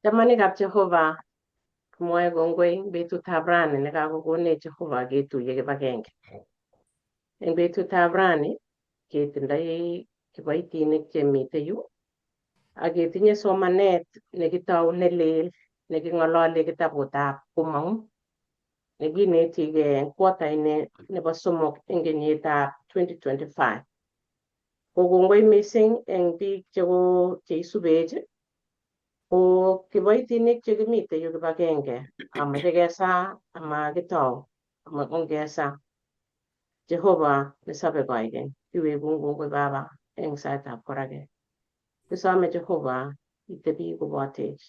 Chamanikab Jehova, kimwoe kongoi eng betutab rani nekakokonech Jehova ketuiye kibagenge. Eng betutab rani ketindoi kiboitinik chemite yu ak ketinye somanet nekitou nelel neking'olole kitabutab Komong'u nekinetigei eng quarter nebo somok eng kenyitab 2025. Ko kongoi mising eng biik cheisubech, ko kiboitinik chekimite yu kibagenge amoche kesaa ama kitou ongesaa. Jehova nesobe koikeny, kiwekun kongoi Baba eng saitab korake. Kisome Jehova itebi kobotech,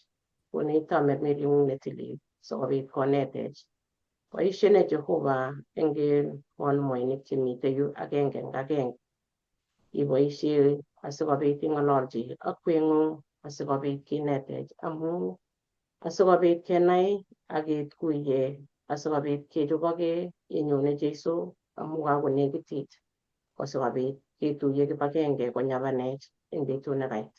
konech tamirmiring'ung netilil sikobit konetech. Boisienech Jehova eng mwalimuinik chemite yu agenge eng agenge. Iboisie asikobit ing'ololchi ak kweng'ung asikobit kinetech amu asikobit kenai ak ketkuye asikobit kechoboke yenyone Jesu amu kakonekitit asikobit ketuiye kibagenge konyabanech eng betut nekait.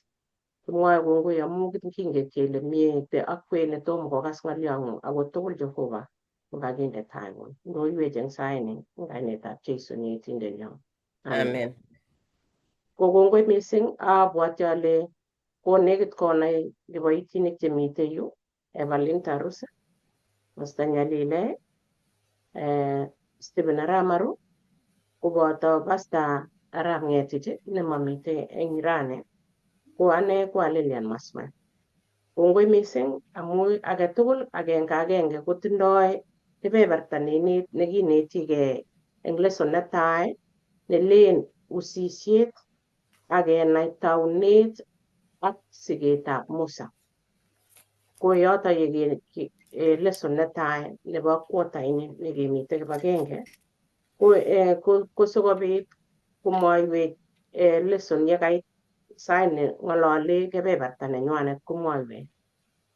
Kimwoe kongoi amu kingen kele miete ak kwen netomo kokas ng'olyong'ung ako tugul Jehova kokakinde taing'ung. Ndoiwech eng saini eng kainetab Jesu neetindenyon. Amen. Ko kongoi mising, abwati ale konekit konai kiboitinik chemite yu, Evelyn Tarus, Pastor Nyalile, Stephen Aramaru, koboto Pastor Arap Ng'etich nemamite eng rani, ko ane ko a Lilian Masman. Kongoi mising amu age tugul agenge agenge kotindoi kebeberta nekinetigei eng lesson netai nelen usisiet ak kenai taunet ak siketab Musa. Ko yoto ye lesson netai nebo quarter ini nekemite kibagenge ko sikobit komwoiwech lesson yekait sait ne ng'olole kebeberta nenywanet komwoiwech.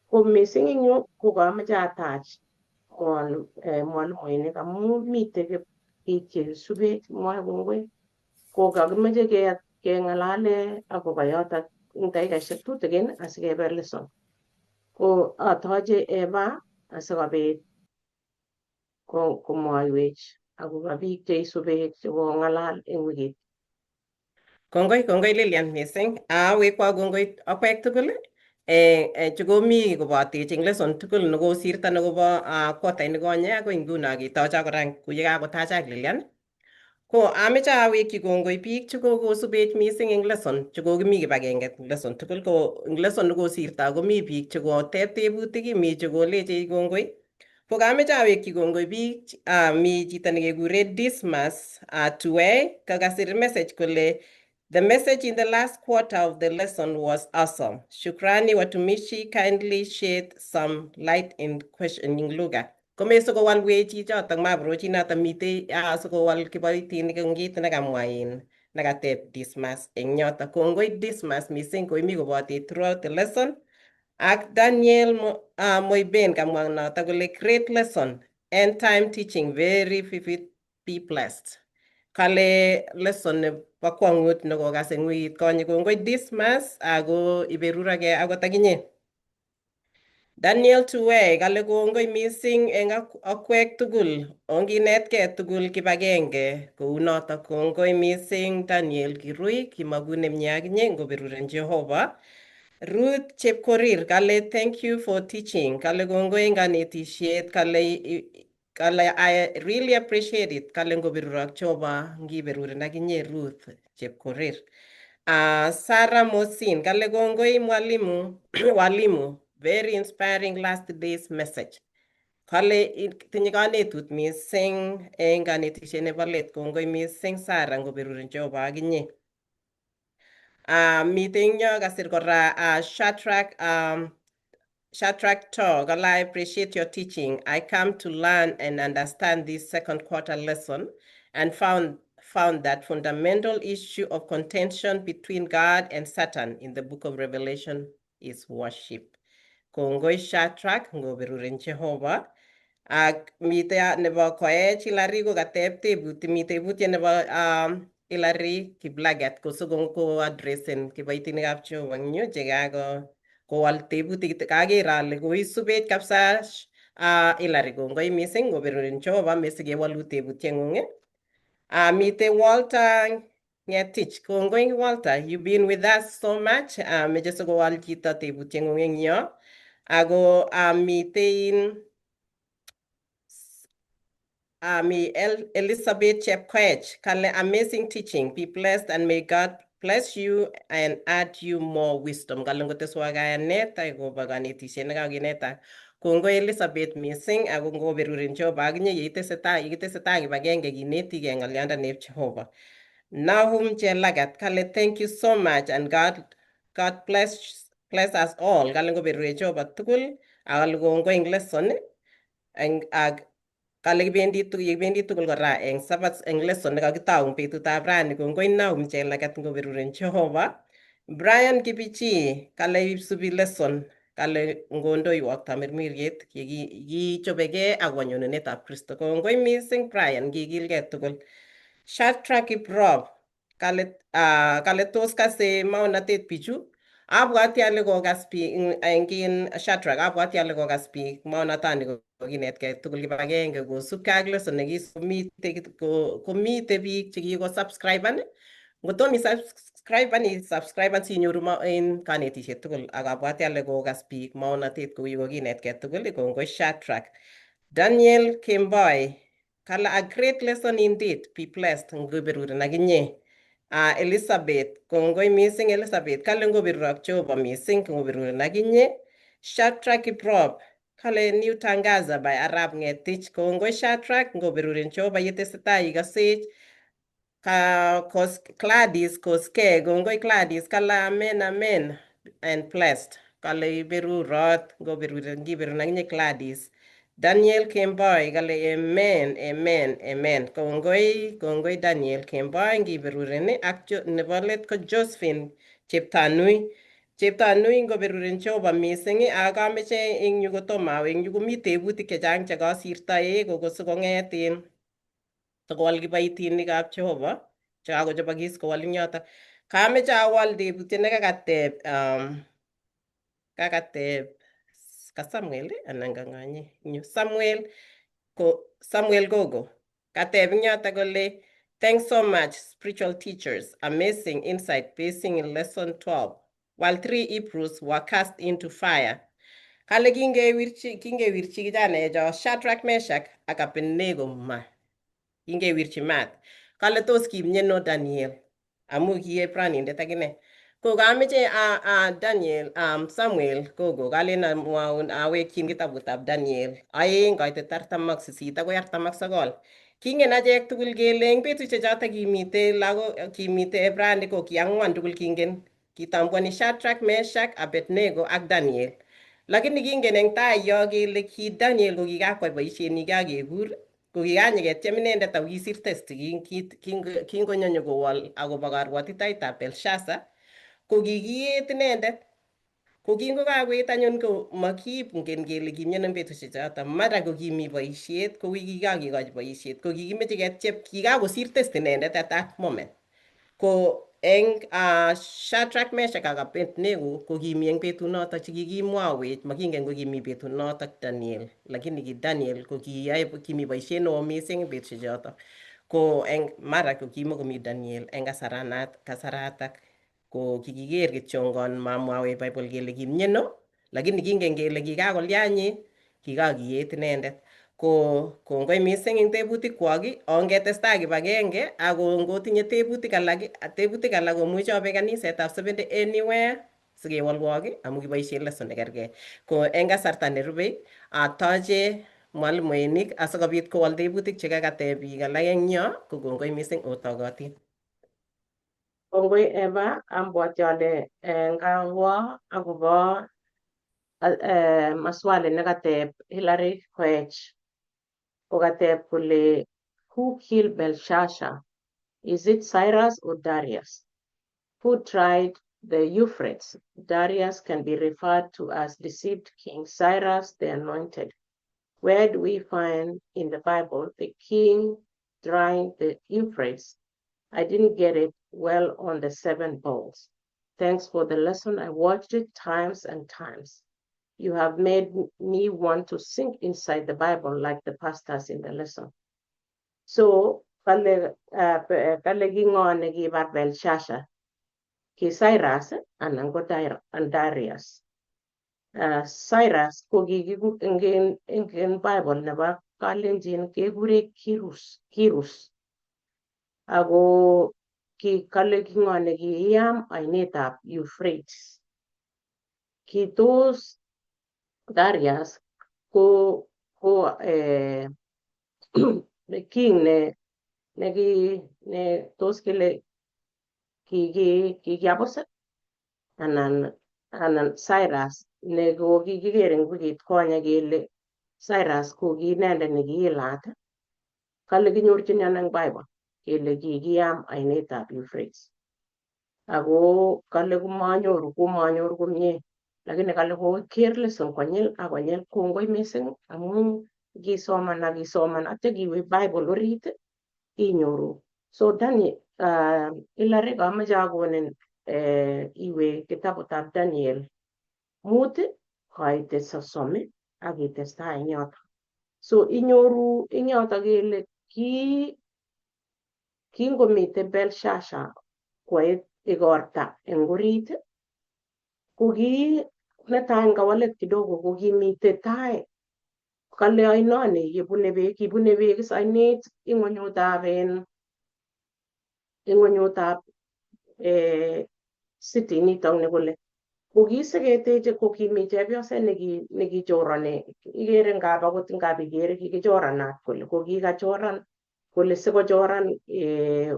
Ko mising eng yu ko kamoche atach mwalimuinik amu mitei biik chesubech, mwoe kongoi ko kakimoche keng'alale akobo yotok eng dakikaishek tutikin asikebe lesson. Ko atoche Eva asikobit komwoiwech akobo biik cheisubech chekong'alal eng wikit. Kongoi, kongoi Lilian mising. Awekwa kongoi akwek tugul chekomi kobotech eng lesson tugul nekosirto nekobo quarter nikonye akoi nguno ketocho kora kuyekakotachak Lilian. Ko ameche awekyi kongoi biik chekokosubech mising eng lesson chekokimi kibagenge eng lesson tugul. Ko eng lesson nekosirto komi biik chekoteb tebutik, mi chekolechech kongoi. Ko kameche awekyi kongoi biik, mi chito nekekure Dismas Tuwei, kakasir message kole, "The message in the last quarter of the lesson was awesome. Shukrani watumishi, kindly shed some light in questioning lugha." Kome sikowalwech chichotok mabrochi notok mitei sikowal kiboitinik eng kit nekamwa in nekateb Dismas eng yotok. Kongoi Dismas mising koimi kobotech throughout the lesson. Ak Daniel Moiben kamwa notok kole, "Great lesson, end time teaching, very vivid, be blessed." Kale lesson nebo kwongut nekokas eng wikit konye. Kongoi Dismas ako iberurake akot akinye. Daniel Tuwei kale kongoi mising eng akwek tugul, onginetkei tugul kibagenge kounotok. Kongoi mising Daniel Kirui, kimaku nemie akinye ngoberuren Jehova. Ruth Chepkorir kale, "Thank you for teaching." Kale kongoi eng kanetisiet, kale "I really appreciate it." Kale ngoberurok Jehova ngiberurin akinye Ruth Chepkorir. Sarah Mosin kale, "Kongoi mwalimu, walimu, very inspiring last day's message." Kale tinye kanetut mising eng kanetisiet nebo let. Kongoi mising Sarah, ngoberurin Jehova akinye. Miten yo kasir kora Shadrach Tog, I appreciate your teaching. I come to learn and understand this second quarter lesson and found that fundamental issue of contention between God and Satan in the book of Revelation is worship. Kongoi Shadrach, ngoberuren Jehovah. Ak mite nebo Koech Hilary ko kateb tebut, mi tebutiet nebo Hilary Kiplagat ko siko ko addressen kiboitinikab Jehova eng yu chekako Kowal tebutik kaker ale koisubech kabisa Hillary kongoi mising ngoberurin Jehova mesikewolu tebutieng'ung. Mite Walter Ngetich. Kongoi Walter, you've been with us so much. Meche sikowal chito tebutieng'ung eng yo. Ako mite mi Elizabeth Chepkoech kale amazing teaching. Be blessed and may God bless you and add you more wisdom. Kale ngoteswa kayanet akobo kanetisiet nekakinetak. Kongoi Elizabeth mising ako ngoberurin Jehova akinye yeitesetai yekitesetai kibagenge kinetigei ng'olyondoneb Jehova. Nahum Chelagat kale thank you so much and God bless us all. Kale ngoberurech Jehova tugul akale kongoi eng lesson eng ak kale kibendi tugul kibendi tugul kora eng Sabbath eng lesson nekakitou eng betutab rani. Kongoi Nahum Chelagat ngoberuren Jehova. Brian Kibichi kale isubi lesson kale ngondoiwok tamirmiriet kichobegei akobo nyonunetab Kristo. Kongoi mising Brian kikilgei tugul. Shadrack Kiprop kale kale tos kase maonatet bichu. Abwati ale kokas biik eng kin Shadrack, abwati ale kokas biik maonatani kokinetkei tugul kibagenge kosubkei ak lesson nekimite komite biik chekikosubscriben. Ngotom isubscriben isubscriben sinyoru en kanetisiet tugul ak abwati ale kokas biik maonatet kou yukokinetkei tugul. Kongoi Shadrack. Daniel Kemboi kale a great lesson indeed. Be blessed. Ngoberurin akinye. Elizabeth, kongoi mising Elizabeth, kale ngoberurok Jehova mising, ngoberurin akinye. Shadrack Kiprop kale new tangaza by Arap Ngetich. Kongoi Shadrack, ngoberurin Jehova yetesetai ikosech. Ka Kos Gladys Koske, kongoi Gladys, kale amen amen and blessed. Kale iberurot, ngoberurin ngiberun akinye Gladys. Daniel Kemboi kale amen amen amen. Kongoi kongoi Daniel Kemboi ngiberurin ak nebo let ko Josephine Cheptanui. Cheptanui ngoberurin Jehova mising ak ameche eng yu kotomo awe eng yu komi tebutik chechang chekasirtoe kosikong'et in sikowal kiboitinikab Jehova chekakochobokis kowal eng yotok. Kameche awal tebutiet nekakateb kakateb ka Samuel anan ka ng'o yu Samuel ko Samuel Gogo kateb eng yotok kole thanks so much, spiritual teachers, amazing insight basing in lesson 12 while three Hebrews were cast into fire. Kale kingewirchi kijanaecho Shadrach, Meshach ak Abednego ma kingewirchi maat kale tos kimyeno Daniel amu ki Ebranindet akine. Ko kameche a Daniel Samuel Gogo kalen amwaun awekyin kitabutab Daniel 2 koitet 48 akoi 49. Kingen achek tugul kele eng betusiek chotok kimite lagok kimite Ebranik ko ki ang'wan tugul kingen kitambuani Shadrach, Meshach, Abednego ak Daniel. Lakini kingen eng tai yo kele ki Daniel ko kikakwai boisiet kakekur ko kikanyiketiem inendet ako kisir test kingonyo nyokowol akobo karwatitoetab Belshazzar ko kikiet inendet. Ko kingokakoet anyun ko makingen kele kimiono eng betusiek choto mara ko kimi boisiet ko kikakikochi boisiet ko kikimeche ketyep kikakosir test inendet at that moment. Ko eng Shadrach, Meshach ak Abednego ko kimi eng betunotok chekikimwowech makingen ko kimi betunotok Daniel lakini ki Daniel ko kiyoe kimi boisiet neo mising eng betusiek choto. Ko eng mara ko kimokomi Daniel eng kasaratak ko kikiker kityongon mamwawech Bible kele kimyeno lakini kingen kele kikakolya kikakiyet inendet. Ko kongoi mising eng tebutikwok ongetestai kibagenge ako ngotinye tebutik alak omuche obe kanisetab Seventh anywhere sikewolwok amu kiboisien lesson nekerkei. Ko eng kasarta nerube atoche mwalimuinik asikobit kowol tebutik chekakateb biik alak eng yo ko kongoi mising otogotin. Kongoi Eva, abwati ale ngawo akobo maswali nekateb Hillary Koech. Kokateb kole who killed Belshazzar? Is it Cyrus or Darius? Who tried the Euphrates? Darius can be referred to as deceived king, Cyrus the anointed. Where do we find in the Bible the king drying the Euphrates? I didn't get it well on the seven bowls. Thanks for the lesson. I watched it times and times. You have made me want to sink inside the Bible like the pastors in the lesson. So, kale kale ki ng'o nekibar Belshazzar? Ki Cyrus anan ko Darius. Cyrus ko kikiku eng Bible nebo Kalenjin kekure Kirus. Ako ki kale ki ng'o nekiyam ainetab Euphrates. Kitos Darius ko king ne neki ne tos kele kikiabus anan Cyrus ne ko kikiker eng wikit konye kele Cyrus ko ki inendet nekiilat. Kale kinyorchin ano eng Bible kele kikiyam ainetab Euphrates. Ako kale komanyoru komie, lakini kale koker lesson konyil ak konyil. Kongoi mising amun kisoman ak kisoman atya kiwe Bible orit inyoru. So Daniel, Hilary, kamoche akonin iwe kitabutab Daniel 5 kaitet 30 ak itestai eng yoto. So inyoru eng yoto kele ki kingomite Belshazzar koae igorta eng orit, ko ki netai eng kawalet kidogo ko kimite tai kale ainoni yebune beek, kibune beek is ainet ing'wenyutab city nitok nekole. Ko kisiketeche ko kimi chepyoset nekichoroni, ikere ngap akot ngap ikere kikichoranat kole ko kikachoran kole sikochoran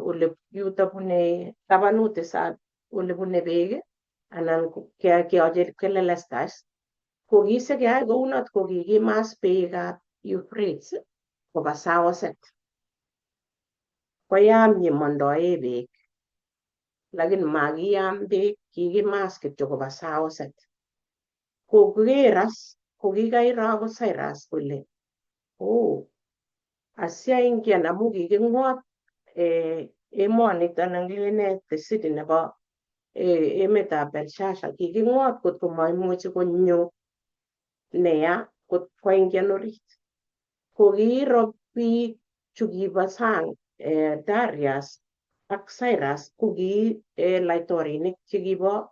ole yuto bune tabanut is ole bune beek anan keyoche kelelesta is. Ko kisikeyai kounot ko kikimas beekab Euphrates koba saoset. Koyam yemondoe beek. Lakini makiyam beek, kikimas kityo koba saoset. Ko koker as, ko kikairo akot Cyrus kole oh, asiaingian amu kiking'ot emonito anan kilene the city nebo emetab Belshazzar kiking'ot kot komaimuchi konyo neya kot koingian orit. Ko kiiro biik chukibo sang, Darius ak Cyrus ko ki laitorinik chekibo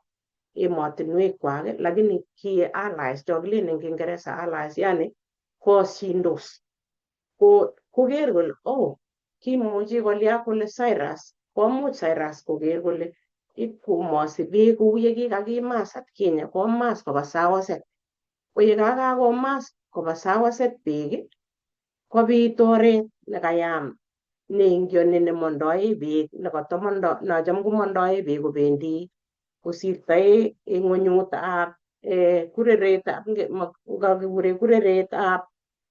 emotinwek kwak, lakini ki allies cho kilen eng Kiingereza allies, yani koshindos. Ko koker kole oh, kimuchi kolya kole Cyrus, komuch Cyrus koker kole ipkomosi beek kou yekikakimas atkinye komas koba saoset. Ko yekakakomas koba saoset beek, kobit oret nekayam neingioni nemondoe beek nekatamondo nacham komondoe beek kobendi kosirtoe ing'wenyutab kureretab kakikure kureretab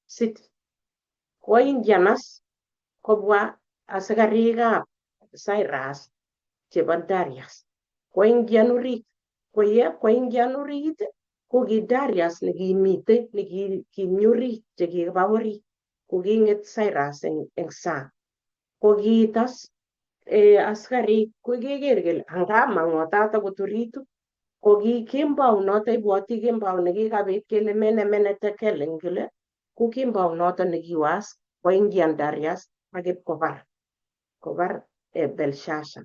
city. Koingian as kobwa asikarikab Cyrus chebo Darius. Koingian orit. Ko ye koingian orit ko ki Darius nekimite nekimi orit chekiba orit ko king'et Cyrus eng sang. Ko kiitas asikarik ko keker kele angap mang'otat akot oritu ko ki kembou noto ibwoti kembou nekikabit kele mene mene tekel eng kile ko kembou noto nekiwas koingian Darius ak ipkobar kobar Belshazzar.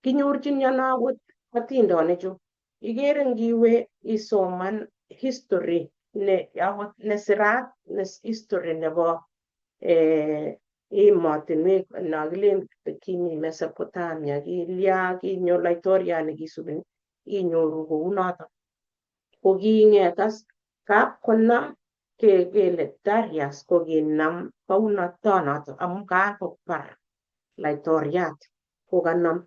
Kinyorchin yono akot atindonichu. Ikere ngiwe isoman history ne akot nesirat ne history nebo emotinwek nokilen kimi Mesopotamia kilya kinyo laitoriat nekisubi inyoru kounoto. Ko king'et as kap konam kele Darius ko kinam kounotonoto amu kakobar laitoriat kokanam.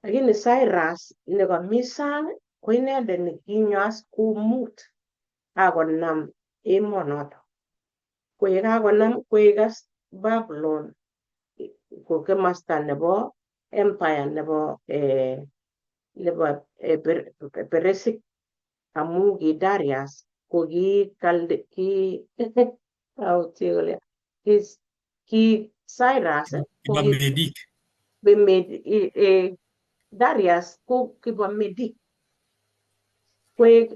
Lakini Cyrus nekomi sang ko inendet nekinyo as komut akonam emonoto. Ko yekakonam koek as Babylon ko komasta nebo empire nebo Persic amu ki Darius ko ki kalde ki ki Cyrus ko Kiba ki Medic. Darius ko kibo Medik. Koek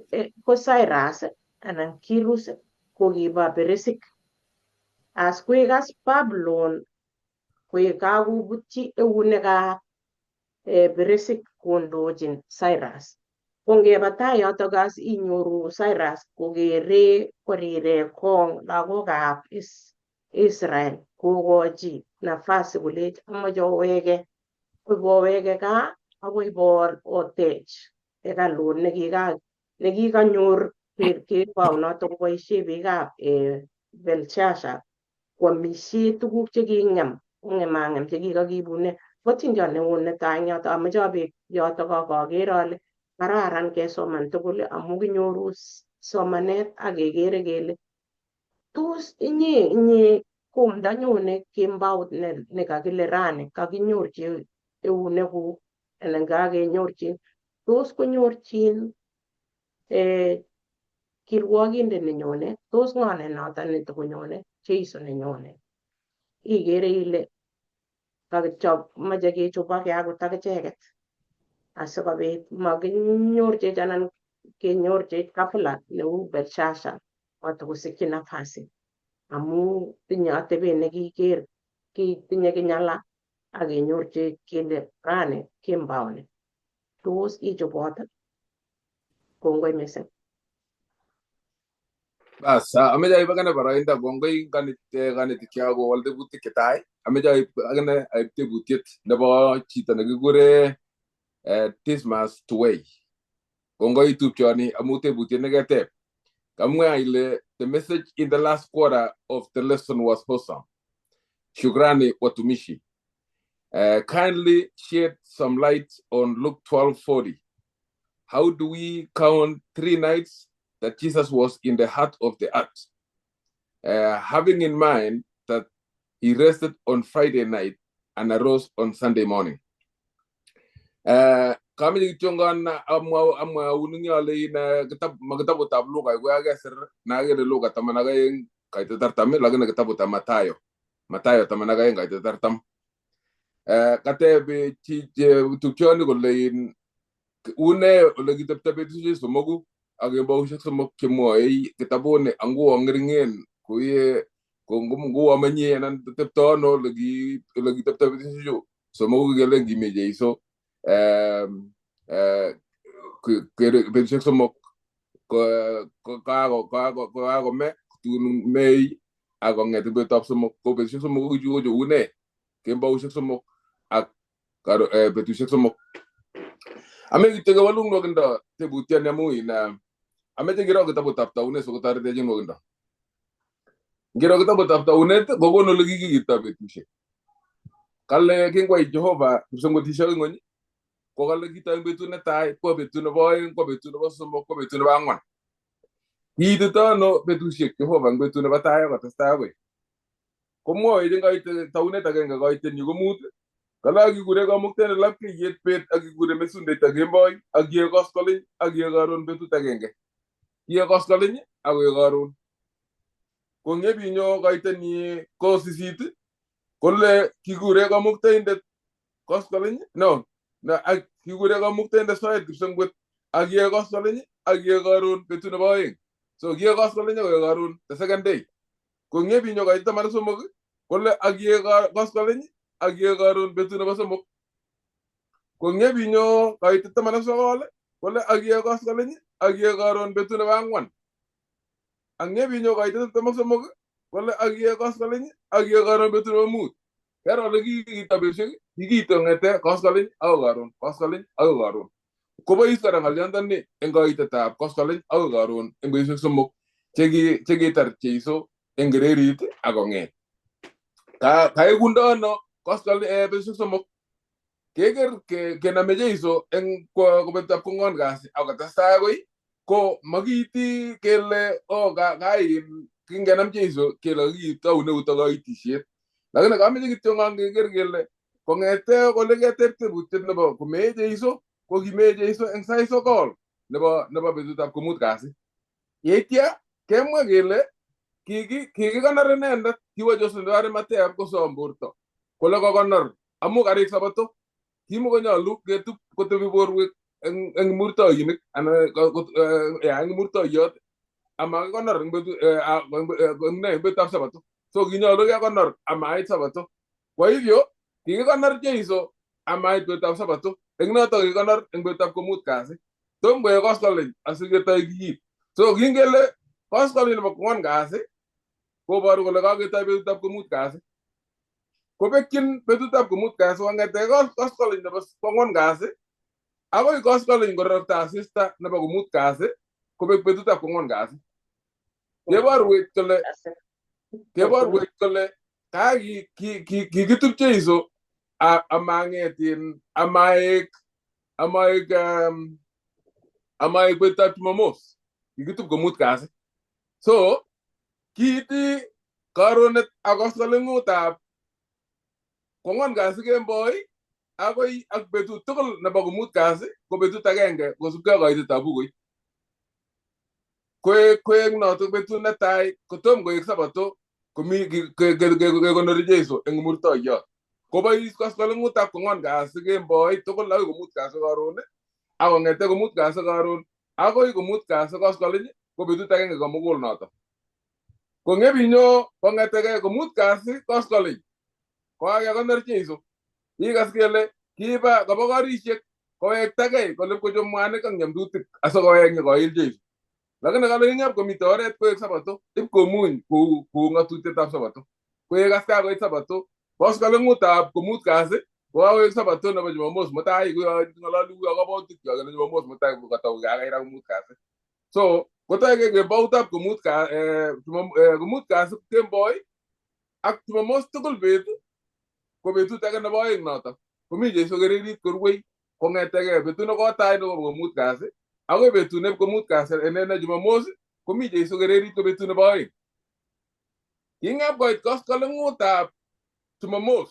ko Cyrus anan Kirus ko kibo Peresik. As koek as Babylon koek kakobutyi eunekab Peresik kondochin Cyrus. Ko ngeba tai yotok as inyoru Cyrus kokere korire kong lagokab Israel kokochi nafasi kolech amoche oweke oweke gaa akoi otech hekalut nekikanyor kembounoto koboisie biikab Belshazzar kwomisie tuguk cheking'em ng'emang'em chekikakibune. Ko atindiot neo netai eng yoto amoche abek yotok ak akere ale kararan kesoman tugul amu kinyoru somanet ak kekere kele tos inye komndanyone kembout nekakile rani kakinyorchi eunekuk anan kakenyorchin tos konyorchin kirwokindet nenyone tos ng'o ne noton netokonyone Jeiso nenyone ikere ile kakichop moche kechoboke akot akicheket asikobit makinyorchech anan kenyorchech kabila neu Belshazzar matokosikyi nafasi amu tinye atebet nekiker tinye kinyala ak kenyorchech kele rani kembouni tos ichobot. Kongoi mising. Bas, ameche aib akane boroindo kongoi kanetik kowal tebutik chetai. Ameche aib akane aib tebutiet nebo chito nekikure Dismas Tuwei. Kongoi tupchoni amu tebutiet neketeb. Kamwa ile the message in the last quarter of the lesson was awesome. Shukrani watumishi. Kindly shed some light on Luke 12:40. How do we count 3 nights that Jesus was in the heart of the earth? Having in mind that he rested on Friday night and arose on Sunday morning. Kameche kityongon amwaun eng ale kitabutab Luka ko kakesir nakere Luka 12 kaitet 40 lakini kitabutab Mathayo 12 kaitet 40. Kateb tupchoni kole une ole kitepto betusiek somoku ak kemboushek somok chemwoe kitabuni anguo ng'ering'en koye nguo menye anan tepto ano ole kitepto betusiechu somoku kelen kimi Jeiso betusiek somok kokakome tun mei ak kong'et eng betutab somok ko betusiek somok ko chu une kemboushek somok ak betusiek somok. Ame kityo kewolu nwokindo tebutioni amu ameche kiro kitabutab Taunet sikotoretech eng nwokindo. Ngiro kitabutab Taunet kokonu ole kikikirto betusiek. Kale kingoyai Jehova kipsengwetisiek eng ng'wony ko kale kitoi eng betut netai kwo betut nebo oeng kwo betut nebo somok kwo betut nebo ang'wan. Kiitito ano betusiek Jehova eng betut nebo tai akotestai akoi. Komwowech eng Taunet agenge koitenyi ko mut kale ak kikure Kamuktaindet lapkeiyet bet ak kikure mesundeito kemboi ak kiye koskoleny ak kiye karon betut agenge. Kiye koskoleny ak koye karon. Ko ngebinyo koitenyi ko sisit kole kikure Kamuktaindet koskoleny no ak kikure Kamuktaindet soet kipsengwet ak kiye koskoleny ak kiye karon betut nebo oeng. So kiye koskoleny ak koye karon the second day. Ko ngebinyo koit 13 kole ak kiye koskoleny ak kiye karon betut nebo somok. Ko ngebinyo koit 19 kole ak kiye koskoleny ak kiye karon betut nebo ang'wan. Ak ngebinyo koit 23 kole ak kiye koskoleny ak kiye karon betut nebo mut. Kero ole kikito betusiek kikito ng'ete koskoleny akoi karon koskoleny akoi karon. Kobois kora ng'olyondoni eng koitetab koskoleny akoi karon eng betusiek somok chekitar Jeiso eng kererit ak kong'et. Kaekundo ano koskoleny betusiek somok keker kename Jeiso eng kobetutab kong'wan kasi ak kotestai akoi ko makiiti kele kain kingenam Jeiso kele kakitoune yuto kaitisiet. Lakini kameche kityongon keker kele kong'ete kole keteb tebutiet nebo komee Jeiso ko kimee Jeiso eng sait sokol nebo betutab komut kasi. Yeitya kemwa kele kikikonor inendet kiwo Joseph nebo Arimathea kosom borto kole kokonor amu karik sabato. Kimokonyolu ketup kotebi borwek eng murtoinik anan eng murtoiyot amakikonor eng betutab Sabato. So kinyolu kekonor amait Sabato. Kwa hivyo kikikonor Jeiso amait betutab Sabato. Eng notok kikonor eng betutab komut kasi. Tom koek koskoleny asiketoi kiit. So kingele koskoleny nebo kwangwan kasi koboru kole kaketoi betutab komut kasi. Kobekyin betutab komut kasi kong'ete koskoleny nebo kwangwan kasi akoi koskoleny kororokto asista nebo komut kasi kobek betutab kwangwan kasi. Keborwech kole kikitup Jeiso amang'et amaek betutab Jumamos. Kikitup komut kasi. So kiiti karonet ak koskolengutab kwangwan kasi kemboi akoi ak betut tugul nebo komut kasi ko betut agenge kosubkei ak kaitetab bukuit. Koek notok betut netai kotom koek Sabato komi kekonori Jeiso eng murtoiyot. Kobois koskolengutab kwangwan kasi kemboi tugul akoi komut kasi karon ak kong'ete komut kasi karon akoi komut kasi koskoleny ko betut agenge komugul notok. Kong'ebinyo kong'etegei komut kasi koskoleny kokakekonor Jeiso. Kikas kele kiba koba korisiek kowektagei kole kochob mwanik ak nyamdutik asikowek nyokoil Jeiso. Lakini kale king'ep komite oret koek Sabato ipkomuny kou ng'atutietab Sabato. Koek as kakoit Sabato koskolengutab komut kasi kokakoek Sabato nebo Jumamos mutai ng'ololi akobo tukyo kele Jumamos mutai kokatou kakaira komut kasi. So kotoige kemboutab komut kasi kemboi ak Jumamos tugul bet ko betut age nebo oeng notok. Komi Jeiso kererit korwei kong'etegei betut nekotai nebo komut kasi akoi betut nebo komut kasi ene Jumamos komi Jeiso kererit ko betut nebo oeng. King'ep koit koskolengutab Jumamos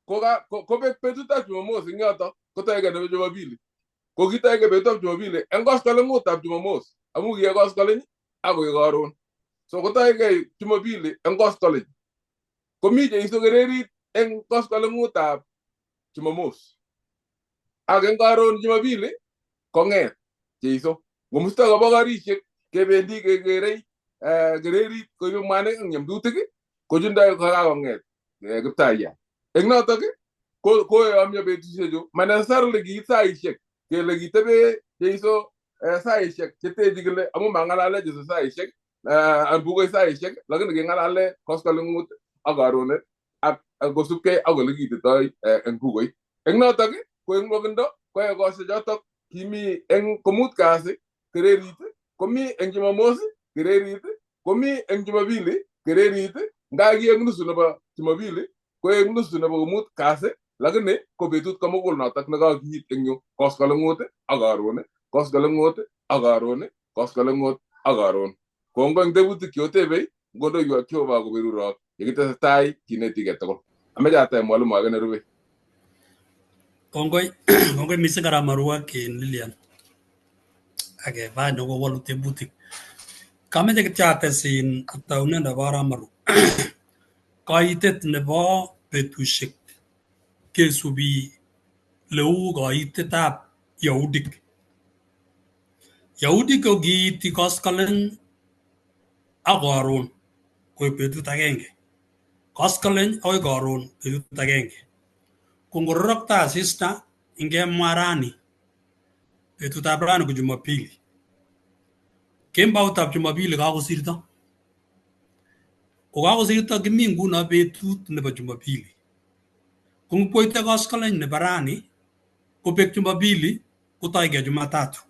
kobek betutab Jumamos eng yotok kotoige nebo Jumapili. Ko kitoige betutab Jumapili eng koskolengutab Jumamos amu kiek koskoleny ak koek karon. So kotoige Jumapili eng koskoleny. Komi Jeiso kererit eng koskolengutab Jumamos. Ak eng karon Jumapili kong'et Jeiso. Ngomusto koba karisiek kebendi kekerei kererit koibe mwanik ak nyamdutik kochundoi kokakong'et Kiptayat. Eng notok koyomyo betusiechu ma necessarily kiit saisiek kele kitebe Jeiso saisiek chetechi kele amu mang'alale Jeiso saisiek bukoi saisiek lakini keng'alale koskolengut ak karonet ak kosubkei ak ole kiititoi eng bukuit. Eng notok ko eng nwokindo koyae kosiechotok kimi eng komut kasi kererit komi eng Jumamos kererit komi eng Jumapili kererit nga kiek nusu nebo Jumapili koek nusu nebo komut kasi lakini ko betut komugul notok nekakiit eng yu koskolengut ak karon koskolengut ak karon koskolengut ak karon. Kongoi eng tebutik cheotebei ngondoiwok Jehova koberurok yekitesetai kinetigei tugul. Ameche ateb mwalimu age nerubei. Kongoi kongoi mising arap Marwa en Lilian ak Eva nekowolu tebutik. Kameche kityo ates ataunet nebo arap Marwa. Kaitet nebo betusiek kesubi leu kaitetab Yahudik. Yahudik ko kiiti koskoleny ak karon koek betut agenge. Koskoleny akoi karon betut agenge. Ko ngororokto asista ingemwa rani betutab rani ko Jumapili. Kemboutab Jumapili kakosirto. Ko kakosirto kimi nguno betut nebo Jumapili. Ko ngwoite koskoleny nebo rani kobek Jumapili kotoige Jumatatu.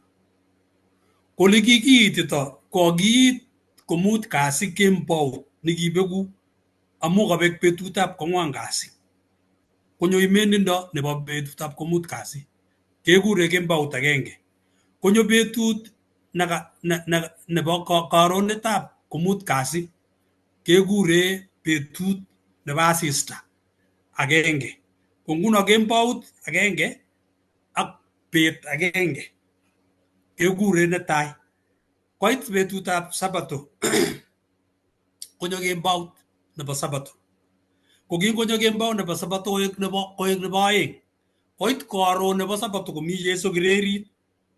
Kole kikiitito kokiit komut kasi kembout nekibeku amu kabek betutab kwangwan kasi. Konyo imenindo nebo betutab komut kasi. Kekure kembout agenge. Konyo betut nebo karonetab komut kasi. Kekure betut nebo asista agenge. Ko nguno kembout agenge ak bet agenge. Kekure netai. Koit betutab Sabato konyo kembout nebo Sabato. Ko kingonyo kembout nebo sabato koek nebo aeng. Koit karon nebo sabato komi Jesu kirerit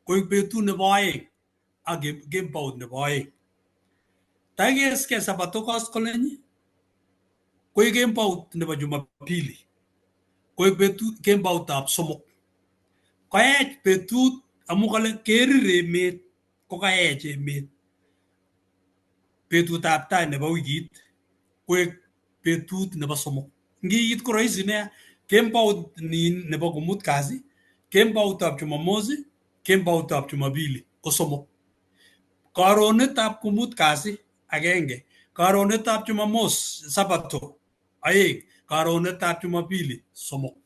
koek betut nebo aeng ak kembout nebo aeng. Takeskei sabato koskoleny koek kembout nebo Jumapili. Koek betut kemboutab somok. Koech betut amu kale kerir emet ko kaech emet. Betutab tai nebo wikit koek betut nebo somok. Ngiit ko rahisi nea kembout nin nebo komut kasi, kemboutab Jumamosi, kemboutab Jumapili ko somok. Karonetab komut kasi agenge, karonetab Jumamos sabato aeng, karonetab Jumapili somok.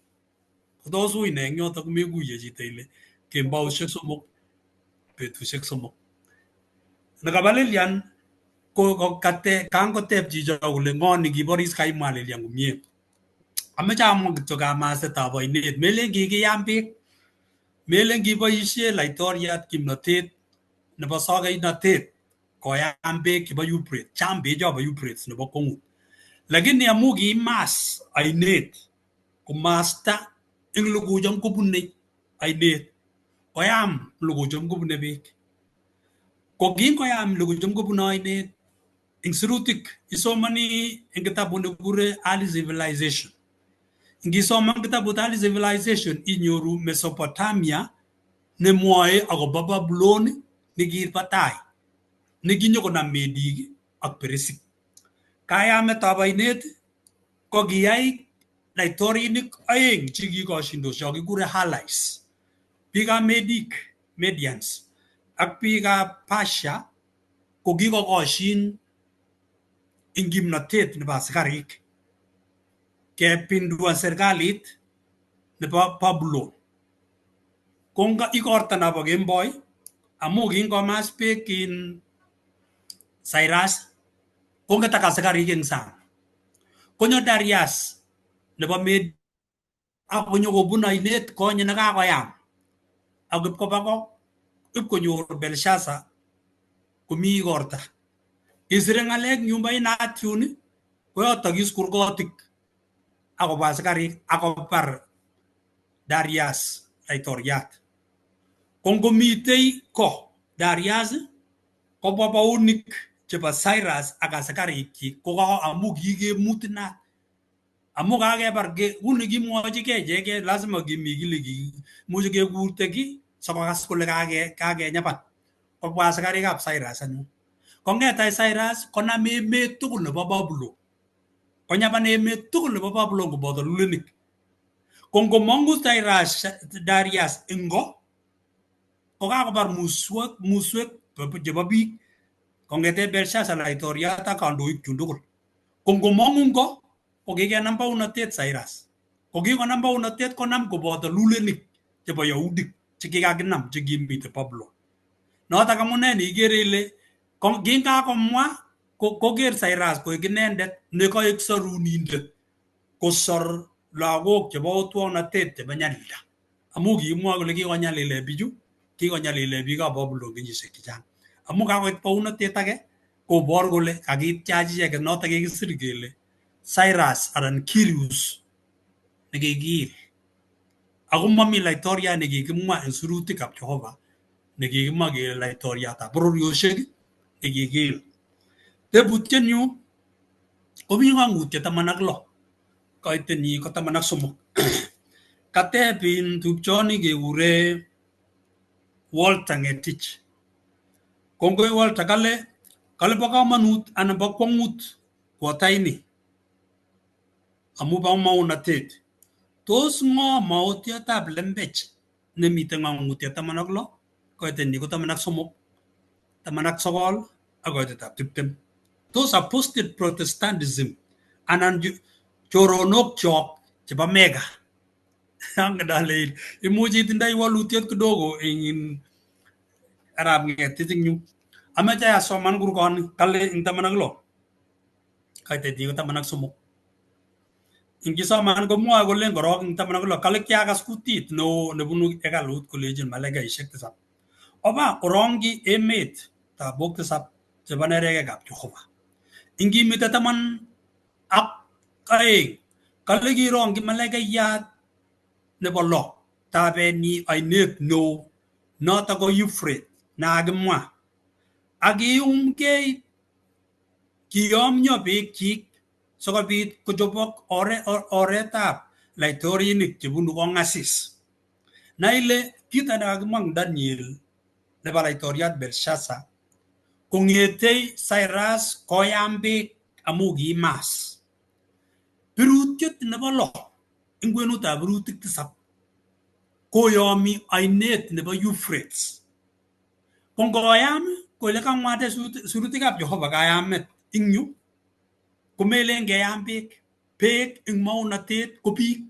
Tos ui ne eng yoto komekuiye chito ile kemboushek somok, betushek somok. Nekaba Lilian ko kate kangotep chicho kole ng'o nikiboris kaimwa Lilian komie. Ameche amwa kityo kamasetab oinet, melen kikiyam beek, melen kiboisie laitoriat kimnotet nebo sokeinotet koyam beek chebo Euphrates, cham beecho bo Euphrates nebo kwong'ut. Lakini amu kimas ainet komasta eng logocham kobune ainet koyam logocham kobune beek. Ko kingoyam logocham kobune ainet eng sirutik isomani eng kitabut nekikure Early Civilization. Ngisoman kitabut Early Civilization inyoru Mesopotamia nemwoe akobo Babylon nekibo tai nekinyokonam Medik ak Peresik. Kayametab ainet ko kiyai laitorinik aeng chekikoshindos cho kikure allies. Biikab Medik, Medians ak biikab Persia ko kikokoshin eng kimnotet nebo asikarik kepinduan serikalit nebo Babylon. Ko igorta nobo kemboi amu kingomas beek in Cyrus kongetak asikarik eng sang. Konyo Darius nebo Med ak konyo kobun ainet konye nekakoyam ak ipkoba ko ipkonyor Belshazzar komi igorta. Kisire ng'alek nyumbainat yun koyotokis kurgotik akobwa asikarik akobar Darius laitoriat. Ko ngomitei ko Darius kobwa baunik chebo Cyrus ak asikarikchik ko amu kikemut inat. Amu kakebar uni kimwochigei icheket lazima kimi kile kimuche kekurte ki sikokas kole kakenyapan. Kobwa asikarikab Cyrus anyun. Kong'et any Cyrus konam emet tugul nebo Babylon. Konyapan emet tugul nebo Babylon koboto lulenik. Ko ngomong'u Cyrus Darius eng ko kokakobar muswek chebo biik kong'ete Belshazzar laitoriat ak kandoik chun tugul. Ko ngomong'u ngo ko kikenam baunotet Cyrus. Ko kikonam baunotet konam koboto lulenik chebo Yahudik chekikakinam chekimite Babylon. Notok amune nikere ile kingakomwa koker Cyrus koek inendet nekoek sorunindet kosor lagok chebo otwoknatet chebo nyalilda. Amu kimwa kole kikonyalile bichu, kikonyalile biikab Babylon kenyisiek chechang. Amu kakoit baunotet age kobor kole kakitiach icheket notok kikisir kele Cyrus anan Cyrus nekikiil. Ako mami laitoriat nekikimwa eng sirutikab Jehova nekikimwa kele laitoriatab bororiosiek nekikiil. Tebutienyu komi ng'ong'utiet 16 koitenyi ko 13. Kateb in tupchoni kekure Walter Ngetich. Kongoi Walter kale bo komonut anan bo kwong'ut kwotaini amu bo maunotet. Tos ng'o maotietab lembech nemiten ng'ong'utiet 16 koitenyi ko 13, 19 ak koitetab 20. Tos apostate Protestantism anan choronok chok chebo mega. Angen ale imuch itindoi walutiet kidogo eng arap Ngetich eng yu. Amache asoman kurgoni kale eng 16 koitenyi ko 13. Ingisoman komwoe kolen korok eng 16 kale kiakas kutit neo nebunu hekalut kolechin malaikaisiek tisab oba orongyi emet tabok tisab chebo nerekekab Jehova. Ingimite 12 Kale kirongyi malaikayat nebo lo tabenyi oinet neo, noto ko Euphrates nekakimwa, ak kiumkei kiyomyo beekchik sikobit kochobok oretab laitorinik chebunu kongasis. Nai ile kito nekakimwa eng Daniel nebo laitoriat Belshazzar kongetei Cyrus koyam beek amu kiimas. Birutiet nebo lo eng kwenutab birutik tisab koyomi oinet nebo Euphrates. Ko ngoyam kole kamwade sirutikab Jehova kayamet ing yu komelen keyam beek. Beek eng maunatet ko biik.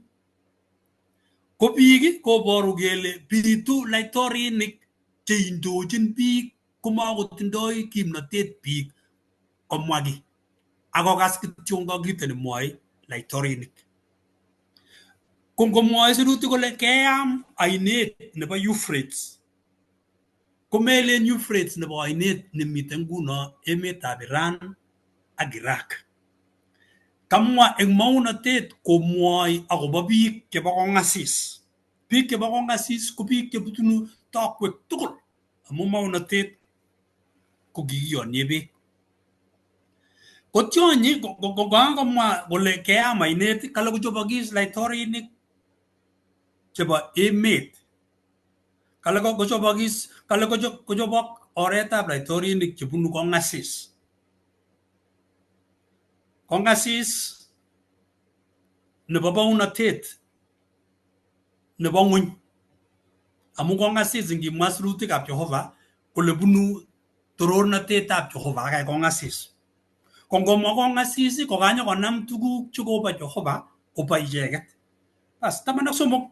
Ko biik koboru kele bitu laitorinik cheindochin biik komakotindoi kimnatet biik komwa kiy akokas kityo kito nemwoe laitorinik. Ko ngomwoe sirutik kole keyam ainet nebo Euphrates komelen Euphrates nebo ainet nemiten nguno emetab Iran ak Iraq. Kamwa eng maunotet komwoi akobo biik chebo kongasis. Biik chebo kongasis ko biik chebunu tokwek tugul amu maunotet ko kikiyonye beek. Ko tionyi kokakomwa kole keyam ainet kale kochobokis laitorinik chebo emet. Kale kochobokis kale kochobok oretab laitorinik chebunu kongasis. Kongasis nebo bounotet nebo ng'wony. Amu kongasis ingimwa sirutikab Jehova kole bunu torornatetab Jehova akai kongasis. Ko ngomwa kongasis kokanyo konam tuguk chekobo Jehova kobo icheket. Bas 13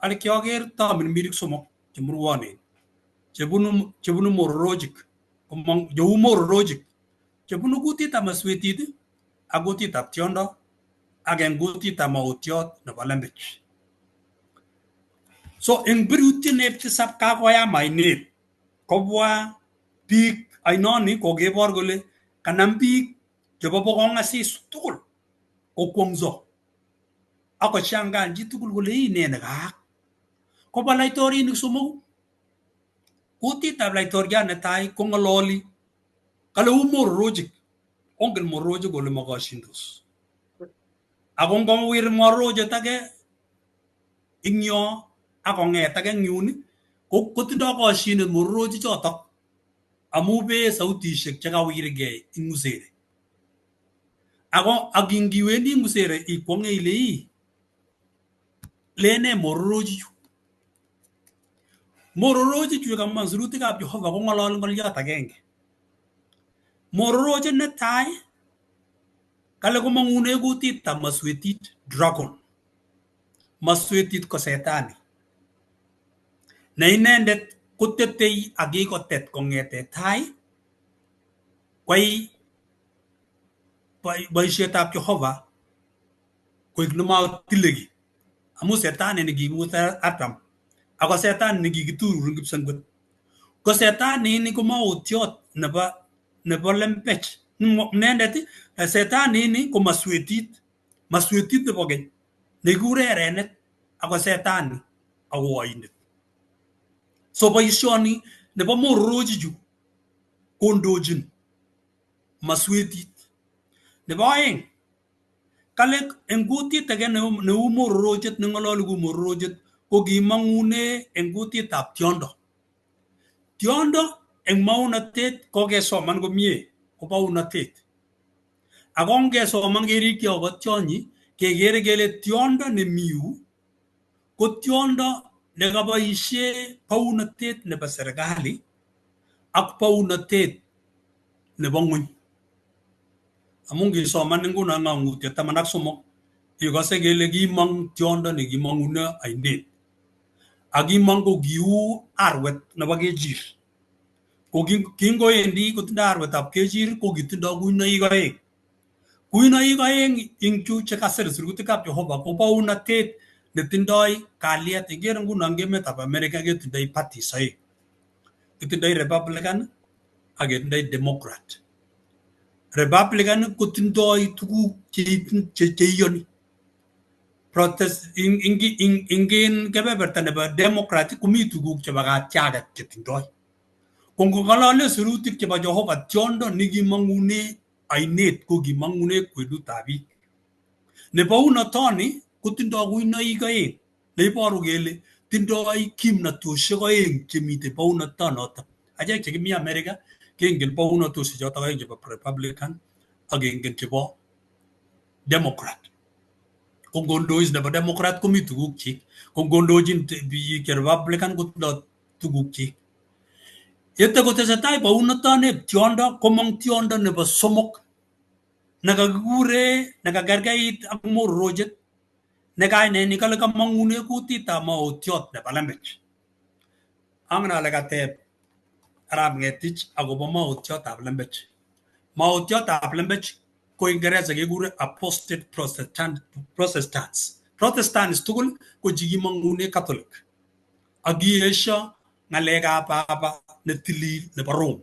ale kioker tamirmirik somok chemurwonen chebunu mororojik komong cheu mororojik chebunu kutitab maswetit ak kutitab tiondo ak en kutitab maotiot nebo lembech. So eng birutiet neb tisab kakoyam ainet kobwa biik ainoni kokebor kole kanam biik chebo bokongasis tugul kokwongso ak koshangaan chitugul kole ii nee nekaak. Kobwa laitorinik somoku. Kutitab laitoriat netai kong'ololi kale u mororojik. Ongen mororojik kole mokoshindos. Ako ngowir mororojet age ing yo ak kong'et age eng yun kotindoi koshinet mororojik chotok amu bee sautishek chekawirgei ing musere. Ako ak ingiwendi musere ikwong'e ile ii lene mororojichu. Mororojichu kamwa sirutikab Jehova kong'ololi ng'oliot agenge. Mororojet netai kale komong'une kutitab maswetit dragon. Maswetit ko setani. Ne inendet kotetei ak kikotet kong'ete tai kwai boisietab Jehova koik nemotile kiy. Amu setani nekikimut Adam ako setani nekikiturur eng kipsengwet. Ko setani ni ko maotiot nebo lembech. Inendet setani ni ko maswetit. Maswetit nebo keny nekikure erenet ako setani ako oindet. So boisioni nebo mororojichu kondochin maswetit. Nebo aeng kale eng kutit age neu mororojet neng'ololi kou mororojet ko kimong'une eng kutitab tiondo. Tiondo eng maunotet kokesoman komie ko bounotet. Ako ngesoman kerikyi akobo tionyi kekere kele tiondo nemi yu ko tiondo nekaboisie bounotet nebo serikali ak bounotet nebo ng'wony. Amu ngisoman nguno ng'ang'utiet 13 ikose kele kimong tiondo nekimong'une ainet. Ak kimong ko kiu arwet nebo kechir. Ko kingowendi kotindoi arwetab kechir ko kitindoi kuinoik aeng. Kuinoik aeng ing chu chekasir sirutikab Jehova ko bounotet netindoi kalyet. Ikere nguno eng emetab America ketindoi parties aeng. Kitindoi Republican ak ketindoi Democrat. Republican kotindoi tuguk cheiyoni. Protest ing kebeberta nebo Democrat komi tuguk chebo katyaget chetindoi. Ko ngong'olole sirutik chebo Jehova tiondo nekimong'une ainet ko kimong'une kwenutab biik. Nebounotoni kotindoi kuinoik oeng neiboru kele tindoi kimnatoshek oeng chemitei bounotonoto. Achek chekimi America kengen bounotosiek chotok oeng chebo Republican ak kengen chebo Democrat. Ko ngondois nebo Democrat komi tugukchik, ko ngondochin biik che Republican kotindoi tugukchik. Yete kotesetai bounotoni tiondo komong tiondo nebo somok nekakikure nekakerkeit ak mororochet ne kainenyi kale kamong'une kutitab maotiot nebo lembech. Angen ale kateb arap Ng'etich akobo maotiotab lembech. Maotiotab lembech ko Ingeresa kekure apostate Protestants. Protestants tugul ko chekimong'une Catholic. Ak kiesio ng'alekab papa netilil nebo Rome.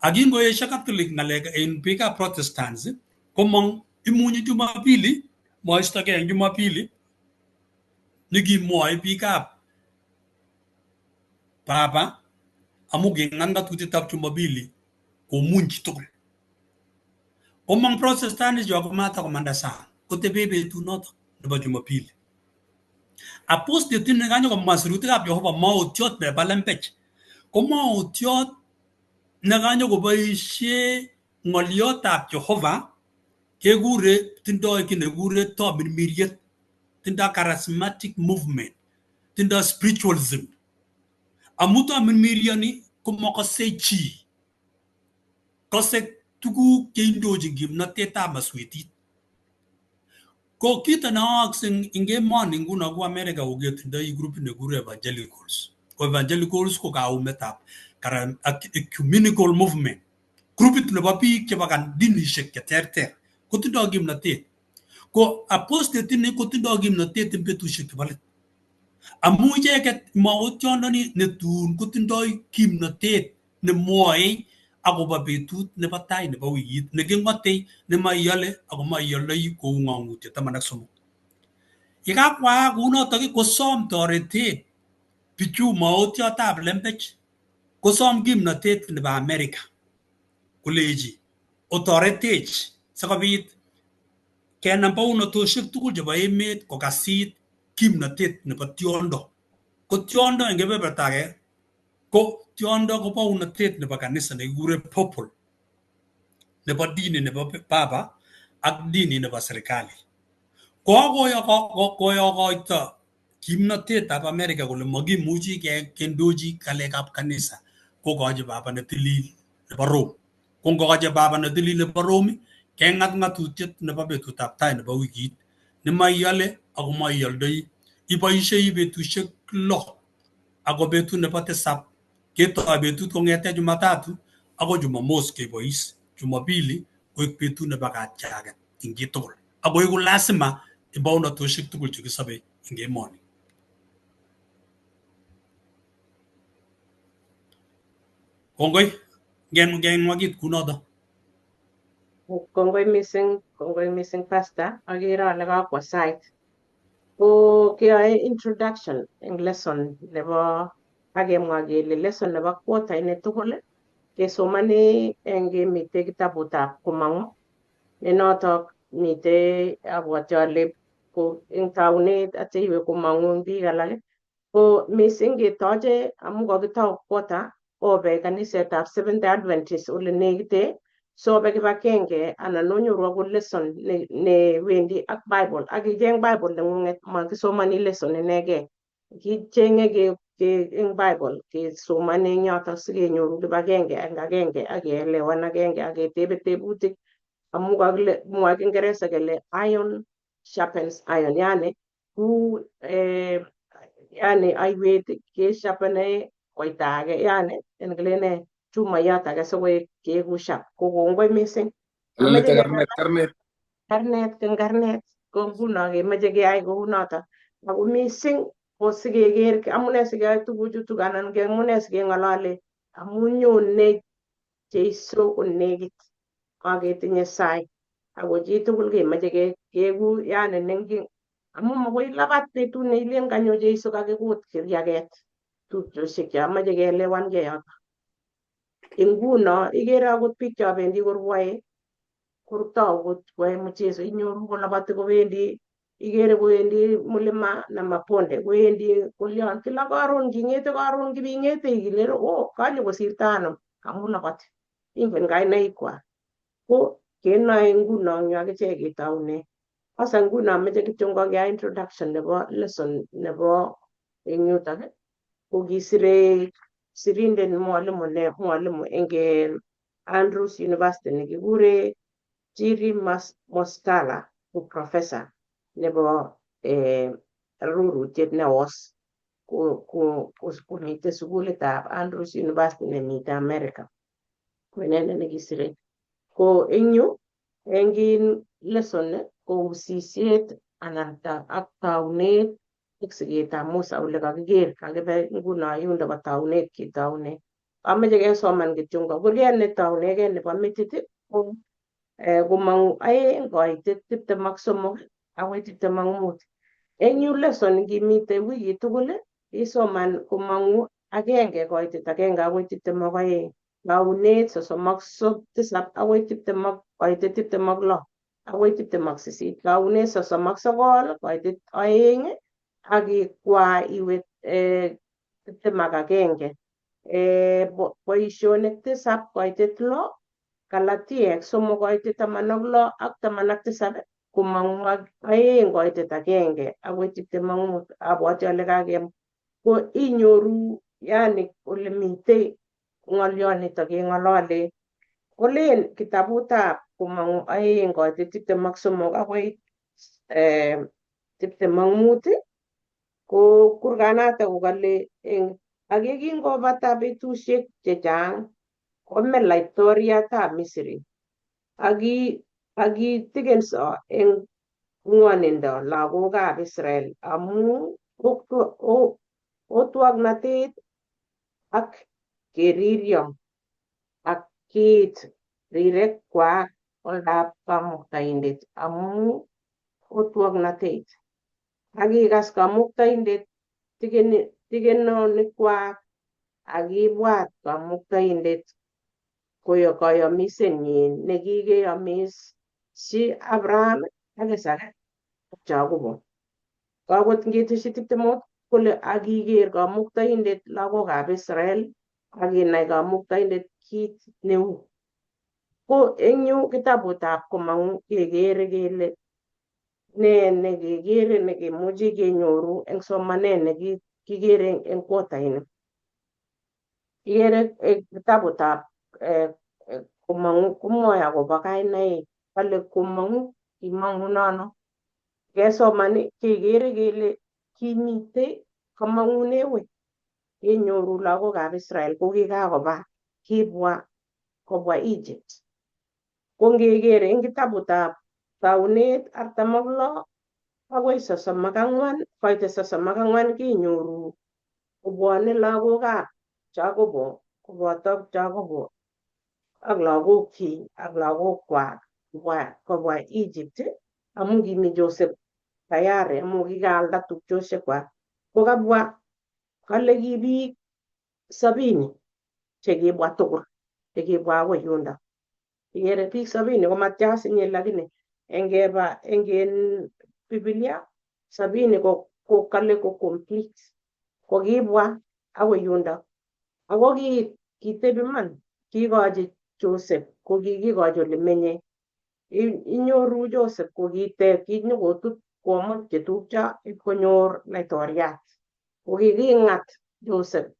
Ak kingoesio Catholic ng'alek en biikab Protestants komong imunyi Jumapili, moistokei en Jumapili nekimwoe biikab papa amu king'at ng'atutietab Jumapili komuny chitugul. Komong Protestants cho komatakomanda sang, kotebe betunoto nebo Jumapili. Apostate nekanyokomwa sirutikab Jehova maotiot nebo lembech ko maotiot nekanyokoboisie ng'oliotab Jehova kekure tindoi kiy nekikure tomirmiriet, tindoi charismatic movement, tindoi spiritualism. Amu tomirmirioni komokose chi, kose tuguk cheindochin kimnotetab maswetit. Ko kito neaakse eng emoni nguno ko America koketindoi grupit nekikure evangelicals. Ko evangelicals ko kaumetab ecumenical movement. Grupit nebo biik chebo dinishek cheterter kotindoi kimnotet. Ko apostate ini kotindoi kimnotet en betusiek chebo let. Amu icheket maotiondoni netun kotindoi kimnotet nemwoe akobo betut nebo tai nebo wikit neking'ote nemoiole ako moioldoi kou ng'ong'utiet 13. Yekakwaak kounotok kosom toretet bichu maotiotab lembech kosom kimnotet nebo America kolechi otoretech sikobit kenam bounotosiek tugul chebo emet kokasit kimnotet nebo tiondo. Ko tiondo en kebeberta age ko tiondo ko bounotet nebo kanisa nekikure purple nebo dini nebo papa ak dini nebo serikali. Kokoyokoito kimnotetab America kole makimuchi kendochi ngalekab kanisa kokochi papa netilil nebo Rome. Ko ngokochi papa netilil nebo Rome keng'at ng'atutiet nebo betutab tai nebo wikit nemoiole ako moioldoi iboisiei betusiek 6 ako betut nebo tisab ketoi betut kong'ete Jumatatu akoi Jumamos kebois Jumapili koek betut nebo katyaget eng chitugul ako eku lazima en bounotosiek tugul chekisobe eng emoni. Kongoi ngenwakit kunoto. Kongoi mising Pastor, akere ale kakwo sait. Ko keyoe introduction eng lesson nebo akemwa kele lesson nebo quarter ini tugul kesomani eng kemite kitabutab Komong'u ne notok mite abwati ale ko eng taunet atya iwe Komong'u eng biik alak ko mising ketoche amu kokitou quarter obe kanisetab Seventh Adventist ole nekite sobe kibakenge anan onyoru akot lesson ne wendi ak Bible ak icheng Bible neng'ung'et makisomani lesson inegei kichenge ke eng Bible kesomane eng yotok sikenyoru kibakenge eng agenge ak keelewan agenge ak ketebe tebutik amu kakile mwoe Kiingereza kele iron sharpens iron yani ku yani aiwet kesharpene koita age yani en kilene chumayat age sikoek keeku sharp ko kongoi mising. Lete karnet. Karnet eng karnet ko nguno kemoche keyai kounoto ako mising ko sikeker amune sikeyoe tuguchutok anan amune sikeng'olole amu nyone Jeiso konekit aketinye sait ako chitugul kemoche keeku yani Amu makoi ilabat betut neilen kanyo Jeiso kakikut kiriaket tupchosiek cho amache keelewankei yoto. Nguno ikere akot biik cho bendi korwoe kortou koyae mchezo inyoru koloboti kobendi ikere kowendi mlima na mabonde kowendi kolyon kila karon kingete karon kibingete ilen oh kanyo kosirto anum amu loboti ingen kainaikwak ko kenoe nguno eng yu akichek ketoune. Sasa nguno ameche kityo keyai introduction nebo lesson nebo eng yutok ko kisire sirindet mwalimu ne mwalimu eng Andrews University nekikure Jiri Mostala ko professor nebo rurutiet newos komite sukulitab Andrews University nemite America. Ko inendet nekisire. Ko eng yu eng lesson ko usisiet anan ak taunet ak siketab Musa ole kakiker kakibe nguno yundo bo taunet ketoune. Ameche kesoman kityo kurget netounegei nebo metit ko komong'u 2 koitet 23 akoi 25. Eng yu lesson ngimite wikit tugul isoman komong'u 1 koitet 1 akoi 22. Taunet 37 akoi 20 koitet 26 akoi 28. Taunet 39 koitet 2 ak ikwa iwe 21. Boisionik 7 koitet 6, Galatiek 3 koitet 16 ak 17 komong'u 2 koitet 1 akoi 25. Abwoti ale kakem ko inyoru yani ole mitei ng'olyonito keng'olole. Kolen kitabutab komong'u 2 koitet 23 akoi 25 ko kurganato kokale eng ak yekingobata betusiek chechang kome laitoriatab Misri akitigenso eng ng'wonindo lagokab Israel amu otwoknatet ak keriryo ak kiit rirekwak oldab Kamuktaindet amu otwoknatet. Akikas Kamuktaindet tigenonikwak ak kibwat Kamuktaindet koyomisenyin nekikeyomisyi Abraham ak Isaka ak Jacobo. Akot ngeteshi 25 kole akiker Kamuktaindet lagokab Israel ak inai Kamuktaindet kit neu. Ko eng yu kitabutab komong'u kekere kele ne nekekere nekemuchi kenyoru eng somanet nekikere eng quarter ini. Ikere kitabutab komong'u komwoe akobo kainaik kale komong'u kimong'unono. Kesoman kekere kele kimitei komong'une wei kenyoru lagokab Israel ko kikakoba kibwa kobwa Egypt. Ko ngeker eng kitabutab taunet 46 akoi 34 koite 34 kenyoru kobwone lagokab Jacobo koboto Jacobo ak lagokchik ak lagokwak kobwa Egypt amu kimi Joseph tayari amu kikaalda tupchosiekwak. Ko kabwa kale ki biik 70 chekibwa tugul chekibwa akoi yundo. Ikere biik 70 ko matya sinye lakini engeba eng Biblia 70 ko kale ko complete ko kibwa akoi yundo. Ako kitebi man kikochi Joseph ko kikikochi ole menye. Inyoru Joseph ko kiteb kinyokotut komut chetupcho ipkonyor laitoriat. Ko kiking'at Joseph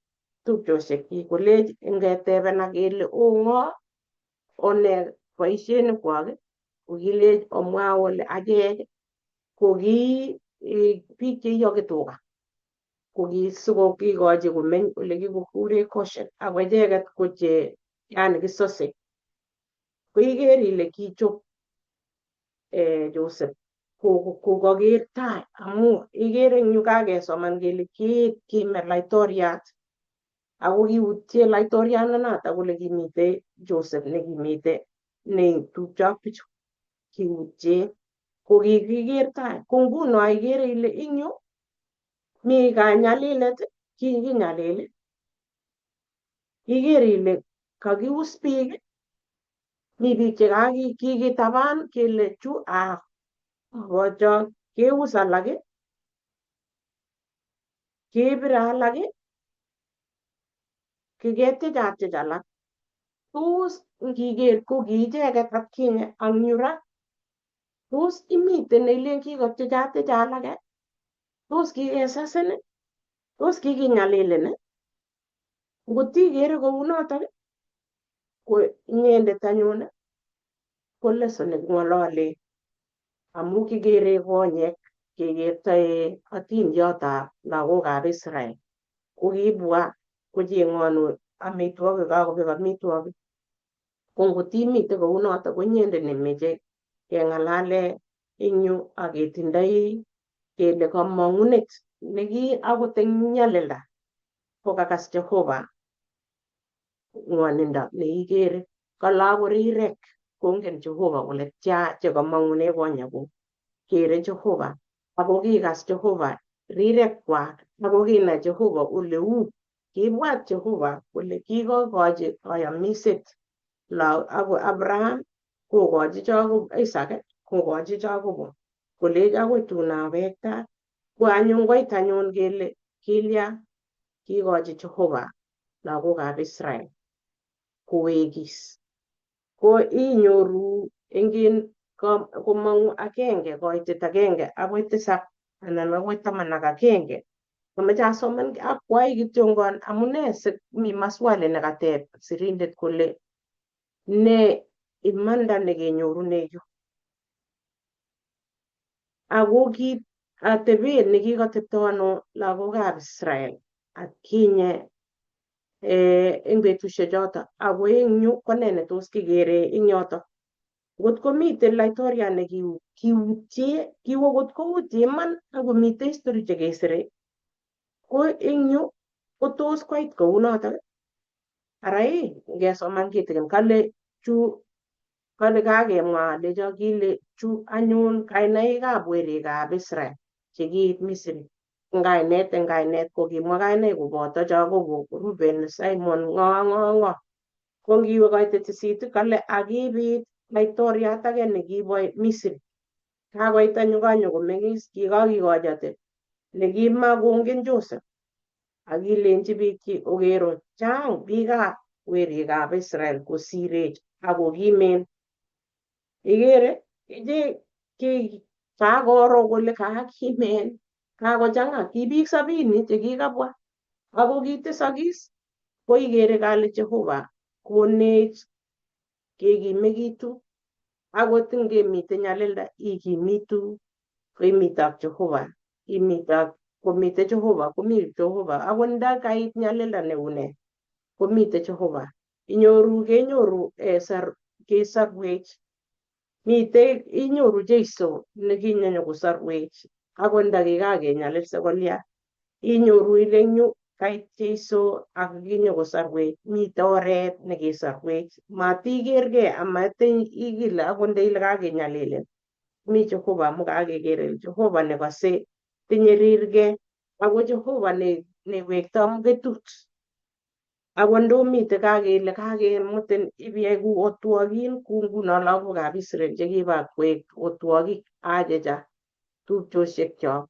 tupchosiekyik kolech ngetebena kele o ng'o one boisionikwak ko kilech omwa ole achek ko ki biik cheiyoki tuga. Ko sikokikochi komeny ole kikikure Goshen ako icheket ko che yani kisose. Ko iker ile kichob Joseph ko koker tai amu ikere eng yu kakesoman kele kiit kime laitoriat ako kiutye laitoriandanoto kole kimitei Joseph nekimite netupcho ak bichu kiutye. Ko kikiker tai. Ko nguno ikere ile ing yu mi kanyalilet, kikinyalil, iker ile kakius biik, mi biik che kikitaban kele chu kocho keus alak, kebire alak, kiketiechatchech alak. Tos ngiker ko ki icheket atkinye ak yu ra, tos imiten neilen kikotiechatech alak, tos kikesasin, tos kikinyalilin? Ngot ikere kounotok, ko inyendet anyun ko lesson neking'olole amu kikere konyek kekertoe atindiotab lagokab Israel ko kibwa kocheng'onu amitwogik, kakobek amitwogik. Ko ngot imite kounotok ko inyendet nemeche keng'alale eng yu ak ketindoi kele kamang'unet neki akot eng nyalilda kokakas Jehova ng'wonindo neikere kale rirek kongen Jehova kole tia chekamang'une konyekuk. Kere Jehova ako kikas Jehova rirekwak ako kinai Jehova oleu. Kibwat Jehova kole kikokochi kayamiset ako Abraham kokochi Jacob, Isaac kokochi Jacob kolech akoi tun awekta. Ko anyun koit anyun kele kilya kikochi Jehova lagokab Israel kowekis. Ko inyoru eng komong'u agenge koitet agenge akoi tisap anan akoi 11. Komeche asoman akwai kityongon amune si mi maswali nekateb sirindet kole ne imanda nekenyorune yu. Ako kit atebet nekikatepto ano lagokab Israel atkinye eng betusiek choto ako eng yu ko ne netos kikere eng yoto. Ngot komiten laitoriat nekiutye, kiwo kot koutie iman akomiten history chekesire, ko eng yu kotos koit kounotok. Ara ii ngesoman kitikin kale chu kale kakemwa lecho kile chu anyun kainaikab werikab Israel chekiit Misri. Eng kainet kokimwa kainaik koboto Jacobo, Ruben, Simon, ng'o ng'o ng'o. Ko ngiwe koitet sisit kale akibit laitoriat age nekibo Misri. Kakoit anyun kanyokomeng'is kikakikochi ate nekimakongen Joseph. Akilenchi biikchi okero chang biikab werikab Israel kosirech ako kimen. Ikere ichek kakoro kole kakimen kakochang'a ki biik 70 chekikabwa ako kitesokis ko ikere kale Jehova konech kekimekitu akot ngemite nyalilda ikimitu ko imitak Jehova, imitak komite Jehova, komi Jehova akot nda kait nyalilda neu ne komite Jehova. Inyoru kenyoru kesarwech mite inyoru Jeiso nekinyokosarwech akot nda kikakenyalil sikolya inyoru ile eng yu kait Jeiso ak kinyokosarwech mite oret nekesarwech matikerkei amatin ikile akot ndeile kakenyalilin mi Jehova amu kakeker kele Jehova nekose tinye rirge ako Jehova newektoi muketut ako ndomite kakele kakemutin ibiyai ku otwokin ku nguno lagokab Israel chekiba koek otwokik achecha tupchosiekyok.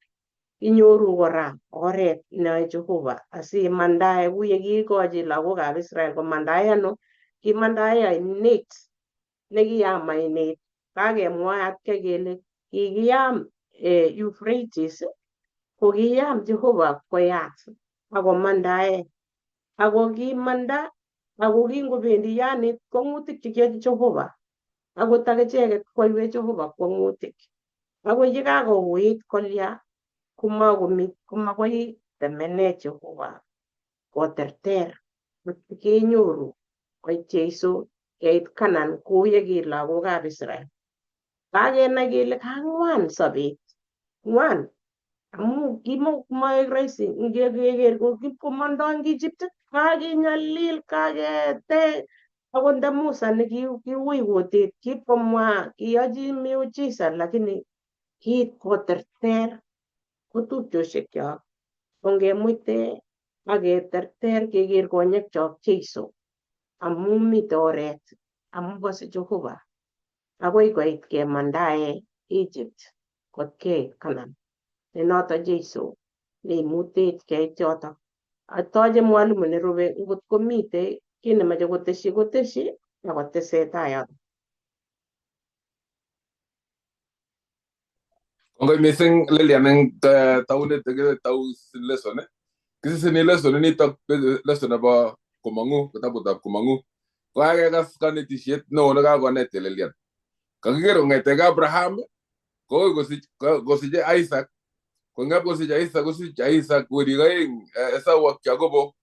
Inyoru kora oret neyoe Jehova asimandae kou yekiikochi lagokab Israel komandae ano kimandae ainet nekiyam ainet kakemwa atkei kele kikiyam Euphrates ko kiyam Jehova koyat akomandae ako kimanda ako kingobendi yani kwong'utik chekiyochi Jehova akot akicheket koiwech Jehova kwong'utik ako yekakouit kolya komakomi komakoi temene Jehova koterter kenyoru koit Jeiso keit Kanan kou ye ki lagokab Israel. Kakenai kele kang'wan sobet, ng'wan amu kimokomoek rahisi ngeker komondoi eng Egypt kakenyalil kakete akot nda Musa nekiui kutit kipkomwa kiyochi miujiza lakini Kiit koterter ko tupchoshekyok, ongemuite ak keterter keker konyekchok Jeiso amu mite oret amu kose Jehova akoi koit kemandae Egypt kot keit Canaan ne noto Jeiso neimutech keit yotok. Atoche mwalimu nerube ngot komitei kiy nemoche koteshi koteshi akotesetai yotok. Kongoi mising Lilian eng taunet nekitau lesson. Kisisini lesson nitok lesson nebo komong'u kitabutab komong'u. Kokakekas kanetisiet neo nekakonet Lilian. Kakiker kong'eteke Abraham kokoi kosiche Isaac, kong'ap kosich Isaac kosich Isaac werik aeng Esau ak Jacobo.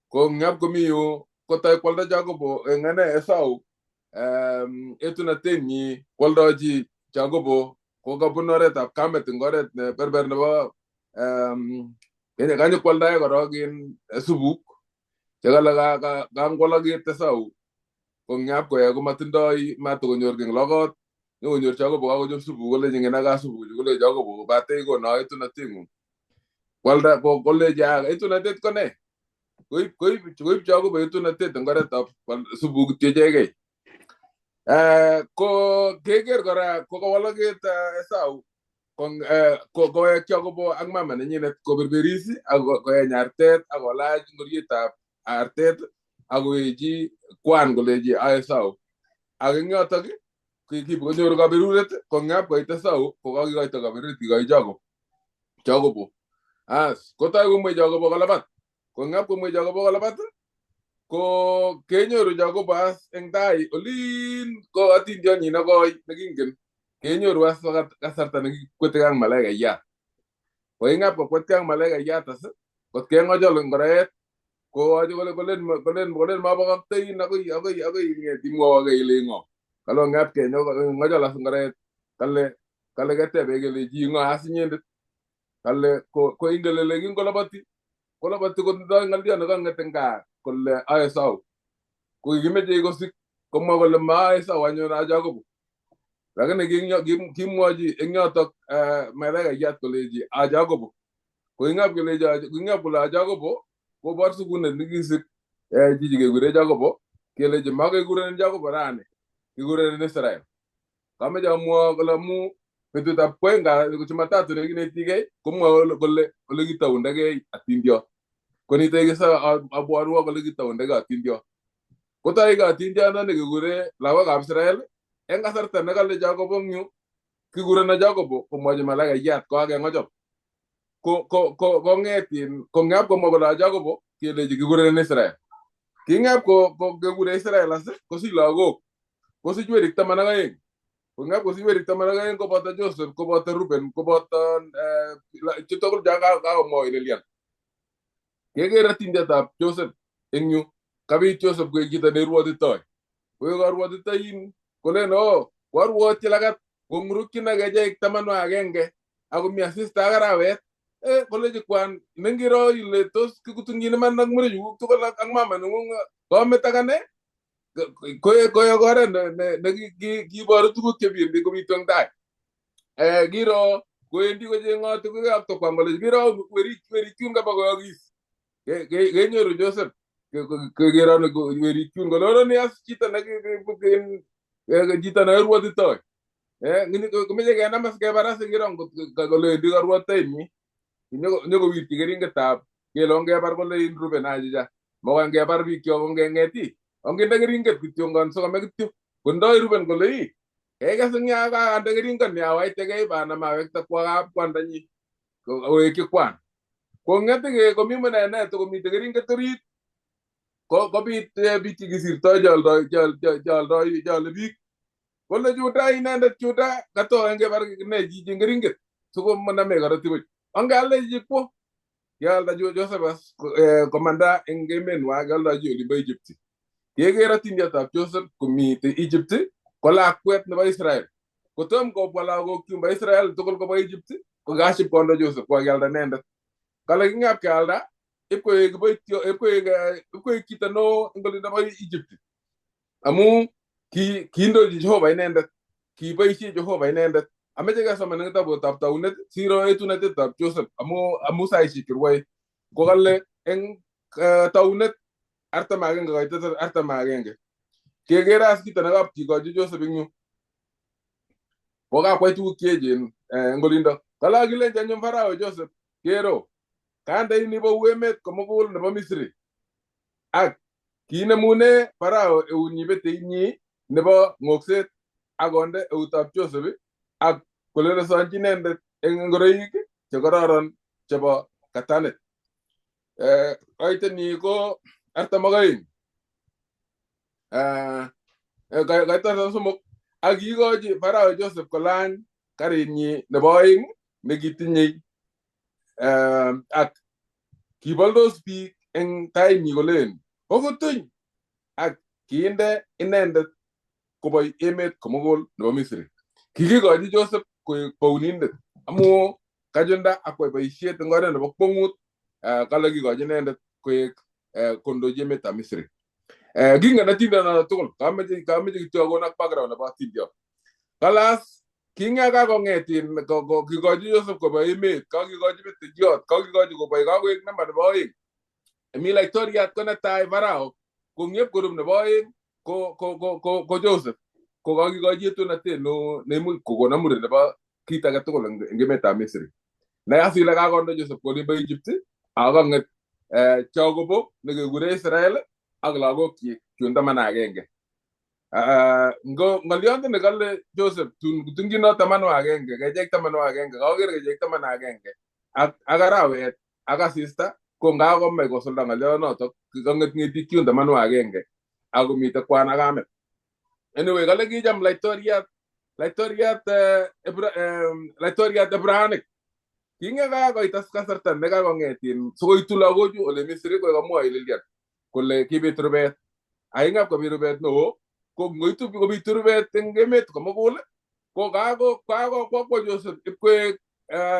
Kong'ap komi yu kotoi kwalda Jacobo eng ane Esau etunatenyi kwoldochi Jacobo kokabun oretab kamet eng oret ne berber nebo kanyokwaldae korok in subuk chekale kangwalakit Esau kong'ap koya komatindoi matokonyor eng lokot nyokonyor Jacobo kakochob subuk kolechi ng'ina subuchu kolechi Jacobo bate ikono etunatengung kwalda kolechi etunatet ko ne koib Jacobo etunatet eng oretab subuk kityo ichegei. Ko keker kora kokawalakit Esau kowek Jacobo ak mama nenyinet koberberis ak koeny artet ak kolach ngorietab artet ak kowechi kwan kolechi a Esau. Ak eng yotok konyoru kaberuret kong'ap koit Esau kokakikoito kaberuret kikoi Jacobo. As kotoi komwei Jacobo kolabat. Kong'ap komwei Jacobo kolabat ko kenyoru Jacobo as eng tai olin ko atindionyi nekoi nekingen kenyoru as kasarta nekikwetekei ak malaikayat. Koing'ap kokwetkei ak malaikayat as kot keng'ochol ngoroet kowochi kole kolen mabokoktein akoi akoi akoi ing'et imwowokei ile ng'o. Kale ng'ap keng'ochol as ngoroet kale ketebe kelechi ng'o as inyendet. Kale ko ingen ile kingoloboti koloboti kotindoi ng'olyo nekang'et eng gaa kole a Esau. Ko kikimeche kosik komwa kole ma Esau anyun a Jacobo. Lakini kimwochi eng yotok malaikayat kolechi a Jacobo. Ko ing'ap kelechi ing'ap kole a Jacobo kobor sukunet nekisik chichi kekure Jacobo kelechi makekurenin Jacobo rani kikurenin Israel. Kameche amwa kole amu betutab kwoeng Jumatatu nekinetikei komwa kole ole kitoundakei atindiot. Konito ikese abwarwok ole kitoundakei atindiot. Kotoi atindiondoni kikure lagokab Israel eng kasarta nekale Jacobo eng yu kikureno Jacobo komwochi malaikayat kokakeng'ochop. Kong'et kong'ap komwa kole Jacobo kelechi kikurenin Israel. King'ap kekure Israel as kosich lagok kosich werik 12. Kong'ap kosich werik 12 koboto Joseph koboto Ruben koboto chutugul kakomwoi Lilian. Keker atindiotab Joseph eng yu kabit Joseph koek chito neirwotitoi. Koek karwotitoin kolen oo kwarwotyi lagat kong'urukyin ak kecheik 11 akomi asista ak arawet. Kolechi kwan nengiro ile tos kikutungyin iman ak murenyuguk tugul ak mama neng'ung komet ak ane koek oret nekiboru tuguk chebendi kobitu eng tai. Kiro kowendi kocheng'oti koyokto kwan kolechi biro werikyun kaba koyokis. Kenyoru Joseph kekero werikyun kole oroni as chito neirwotitoi. Komeche kenam as kebar as kiro ngot kolewendi karwotoenyi nyokowirchi keringetab kele ongebar kole in Ruben achicha makoi ngebar bikyok ongeng'eti ongende keringet kityongon sikome kityo kondoi Ruben kole ii kekas eng ya kakande keringon awaitekei banam awekte kwo kap kwandanyi kowekyi kwan. Kong'ete komi munenet komitei keringet orit kobit biik chekisirtoi cheole biik kole Juda inendet Juda katoi ngebar ne chichi eng keringet sikomaname korotik buch. Ongealde kwo kealda Joseph as komanda eng emenwa kealdochi olimbo Egypt. Keker atindiotab Joseph komitei Egypt ko lakwet nebo Israel. Kotom kobwa lagok chumbo Israel tugul kobwa Egypt ko kaship kondo Joseph kokakialda inendet. Kale king'ap kealda ipkoek ipkoek chito neo eng olindo bo Egypt. Amu kiindochi Jehova inendet, kiboisie Jehova inendet Ameche kesoman eng kitabutab Taunet siro etunatetab Joseph amu saishek cherwoe. Kokale eng Taunet 41 koitet 41. Kekere as kito nekapkikochi Joseph eng yu. Kokakwai tuguk cheechen eng olindo. Kale akilenji anyun Farao Joseph, kero kandein ibou emet komugul nebo Misri. Ak kiinemune Farao eunyi peteinyi nebo ng'okset ak konde eutab Joseph ak kolelesonji inendet eng ngoroik chekororon chebo katanet. Koitenyi ko 42. Koite 3 ak kiikochi Farao Joseph kolany karinyi nebo oeng nekitinyei ak kiboldos biik eng tainyi kolen kokutuny ak kiinde inendet koboi emet komugul nebo Misri. Kikikochi Joseph koek bounindet amu kachunda ak kwai boisiet eng oret nebo kwongut. Kale kikochi inendet koek kondochi emetab Misri. Kingen atindiot tugul, kameche kityo akonak background nebo atindiot. Kalas kinga kakong'et kikochi Joseph koba emet, kakikochi peteyot, kakikochi koboi, kakoek namba nebo oeng. Mi laitoriat ko netai Farao, kong'ep korup nebo oeng ko Joseph. Ko kakikochi etunatet neimuch kokon amuri nebo kit age tugul eng emetab Misri. Nayas ile kakondo Joseph kolimbo Egypt, ako kang'et Jacobo nekekure Israel ak lagokyik chun 11. Ng'olyondoni nekale Joseph tun tungino 11, kechek 11, kakoker kechek 11 ak arawet ak asista ko ngakomach kosulda ng'olyonotok kang'et ng'etik chun 11 ak komite kwan ak kamet. Anyway, kale kicham laitoriat Abrahamic. Kinge kakoit kasarta nekakong'etin sikoitu lagochu ole Misri ko kamwoi Lilian kole kibit rubet. Aingap kobit rubet neo ko ngoitu kobitu rubet eng emet komugul ko kakokwo Joseph ipkoek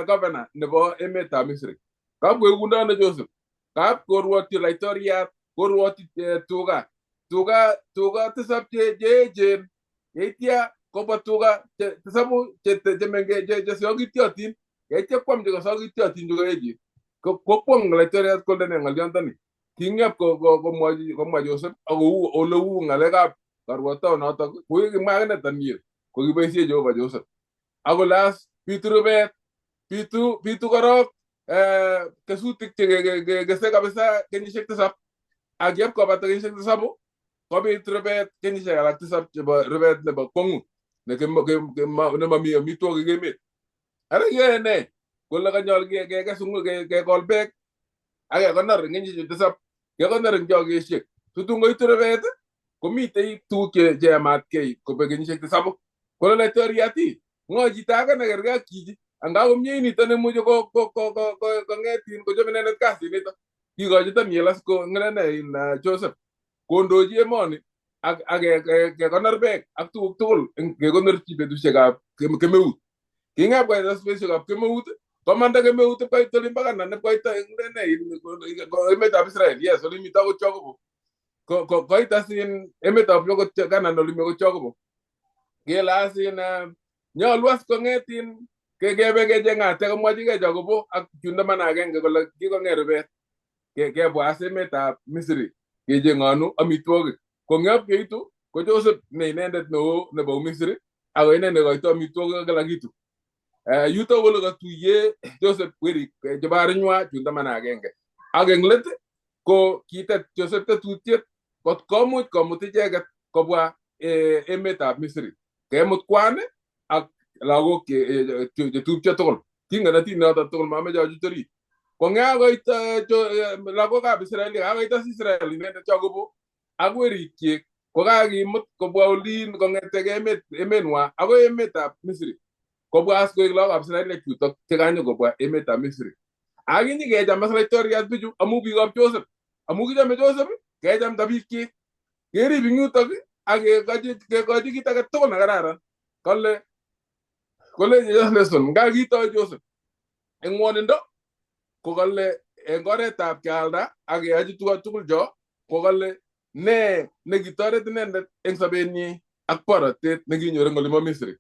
governor nebo emetab Misri. Kapkoekundo Joseph? Kap korwotyi laitoriat, korwotyi tuga tisab che echen, yeitya kobwa tuga tisabu chemengech chesokityotin, yeitya kwam chekosokityotin chukoechen. Kokwong laitoriat kole ne ng'olyondoni. King'ep komwa Joseph ak kou oleu ng'alekab karwotonotok kokimwa akine Daniel kokiboisie Jehova Joseph. Ak kole as bitu rubet, bitu korok kesutik chekekese kabisa kenyisiek 7 ak yep kobata kenyisiek 7 kobit rubet kenyisiek alak 7 chebo rubet nebo kwongut nemami amitwogik emet. Ara kiyoe ne? Kole kanyol kekes kekol beek ak kekonor eng kenyisiek 7, kekonor eng chokesiek. Situn koitu rubet komitei tuguk cheyamatkei kobek kenyisiek 7. Kole laitoriat, ng'o chito age nekerkei ak chichi? Anga komie nito nemuche kong'etin kochob inendet kasit nito. Kikochi Daniel as ng'alene Joseph kondochi emoni ak kekonor beek ak tuguk tugul kekonorchi betusiekab kemeut. King'ap koit betusiekab kemeut, komanda kemeut ipkoit olimbo Canaan, ipkoit emetab Israel. Yes, olimito akot Jacobo. Koit as emetab Canaan olimi akot Jacobo. Kele as nyolu as kong'etin kebe kecheng'ate komwochigei Jacobo ak chun 11 kole kikong'et rubet. Kebwa as emetab Misri kecheng'onu amitwogik. Kong'ep keitu ko Joseph ne inendet neo nebo Misri ako ine nekoito amitwogik ak kila kitu. Yuto kole katuiye Joseph werik chebo arinywa chun 11. Ak eng let ko kitet Joseph tetutiet kot komuch komut icheket kobwa emetab Misri. Kemut kwan ak lagok chetupcho tugul. Kingen atindonoto tugul, mameche achut orit. Kong'e koit lagokab Israel, kakoit as Israel inendet Jacobo ak werikyik kokakimut kobwa olin kong'etegei emenwa akoi emetab Misri. Kobwa as koek lagokab Israel chutok chekanyo kobwa emetab Misri. Ak inyikecham as laitoriat bichu amu biikab Joseph. Amu kichome Joseph, kechamda biikyik. Kerib eng yutok ak kekochi kit age tugul nekararan. Kole lesson nga kitoi Joseph eng ng'wonindo ko kale eng oretab kealda ak keyochi tuguk tugul cho ko kale ne nekitoret inendet eng sobenyi ak borotet nekinyor eng olimo Misri.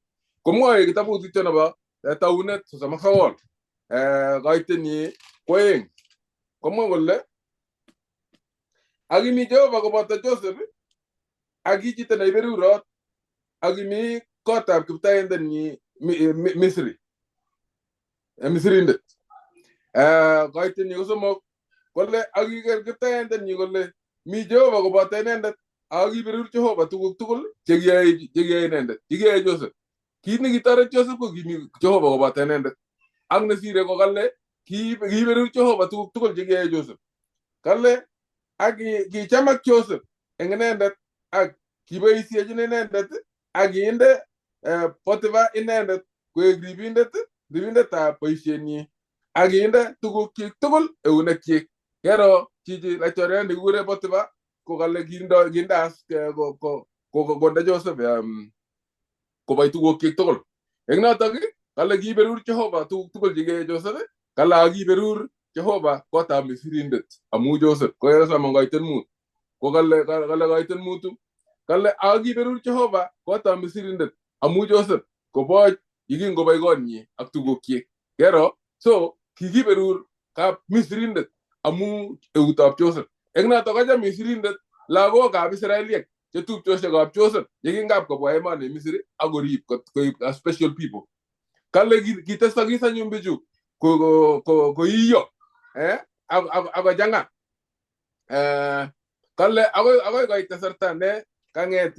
Komwoe kitabut kityo nebo Taunet 39 koitenyi kwoeng. Komwa kole ak kimi Jehova koboto Joseph ak ki chito neiberurot ak kimi kotab kiptaindenyi Misri. Misirindet. Koitenyi ko somok kole ak kiker kiptaindenyi kole mi Jehova koboto inendet ak kiberur Jehova tuguk tugul chekiyoe inendet, chekiyoe Joseph. Kit nekitoret Joseph ko kimi Jehova koboto inendet. Ak nesire ko kale kiberur Jehova tuguk tugul chekiyoe Joseph. Kale ak kichamak Joseph eng inendet ak kiboisiechin inendet ak kiinde Potiphar inendet koek ribindetab boisienyi ak kiinde tugukyik tugul eunekyik. Kero chichi laitoriat nekikure Potiphar ko kale kiinde as konde Joseph kobai tugukyik tugul. Eng notok kale kiberur Jehova tuguk tugul chekiyoe Joseph, kale ak kiberur Jehova kotab Misirindet amu Joseph. Kokesoman koiten mut. Ko kale koiten mutu. Kale ak kiberur Jehova kotab Misirindet amu Joseph koboch yekingobai konyi ak tugukyik. Kero so kikiberur kap Misirindet amu eutab Joseph. Eng notok kocham Misirindet lagokab Israeliek chetupchosiekab Joseph yekingap kobwa emoni Misri ak korib koib a special people. Kale kitesokis anyun bichu koiyo ak kochang'a. Kale akoi koit kasarta ne kang'et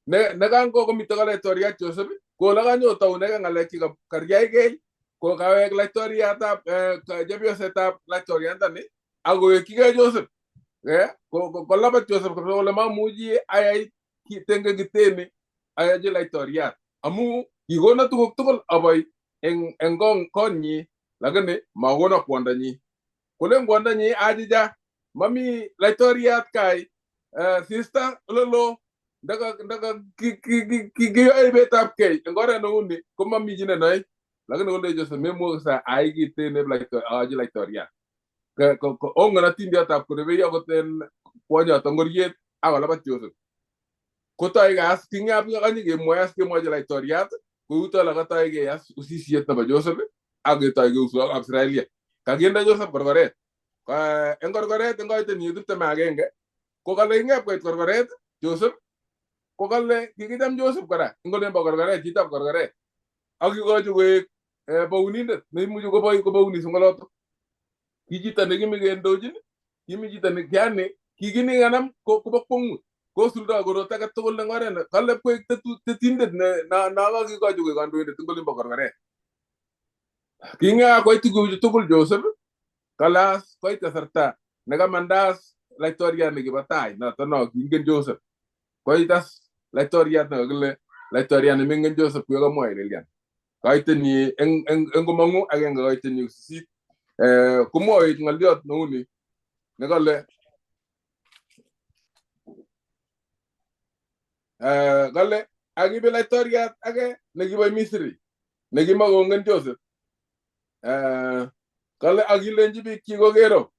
ne kangokomito laitoriat Joseph ko olekanyotounegei ng'alekchik karyaigei ko kawek laitoriatab chepyosetab laitoriandani ak kowekchigei Joseph. Kolabat Joseph kole mamuchi ayai tenge kiteni ayachi laitoriat amu kikono tuguk tugul abai eng konyi lakini makono kwondanyi. Kolen kwondanyi achicha mami laitoriat kai sister olelo ndaka kiyoe betabkei eng oret neuni komami chi nenoe lakini kole Joseph memwokse ai kitene achi laitoriat. Ongen atindiotab korebei akot en kwonyoto ngoriet ak kolabat Joseph. Kotoi kas kingap kanyi kemwoe as kemwochi laitoriat kouto ole katoi keyas usisiet nebo Joseph ak ketoi keusu ak Israelia. Kakinde Joseph korkoret. Eng korkoret eng koitenyi 21 ko kale kingap koit korkoret Joseph ko kale kikicham Joseph kora eng olimbo korkoret chitab korkoret ak kikochi koek bounindet neimuchi kobounis eng oloto. Ki chito nekimi kendochin, kimi chito ne yani kikinikanam kobo kwongut. Kosuldo korot age tugul eng oret kale koek tetindet nakakikochi koek kandoindet eng olimbo korkoret. Kinga koit tuguchu tugul Joseph kalas koit kasarta nekamandas laitoriat nekibo tai noto no kingen Joseph. Koitas laitoriat nekakile laitoriat nemengen Joseph kokamwoe Lilian. Koitenyi eng komong'u agenge koitenyi 8 komwoe ng'oliot neuni nekale kale akibe laitoriat age nekibo Misri nekimakongen Joseph. Kale akilenchi biikchik kokero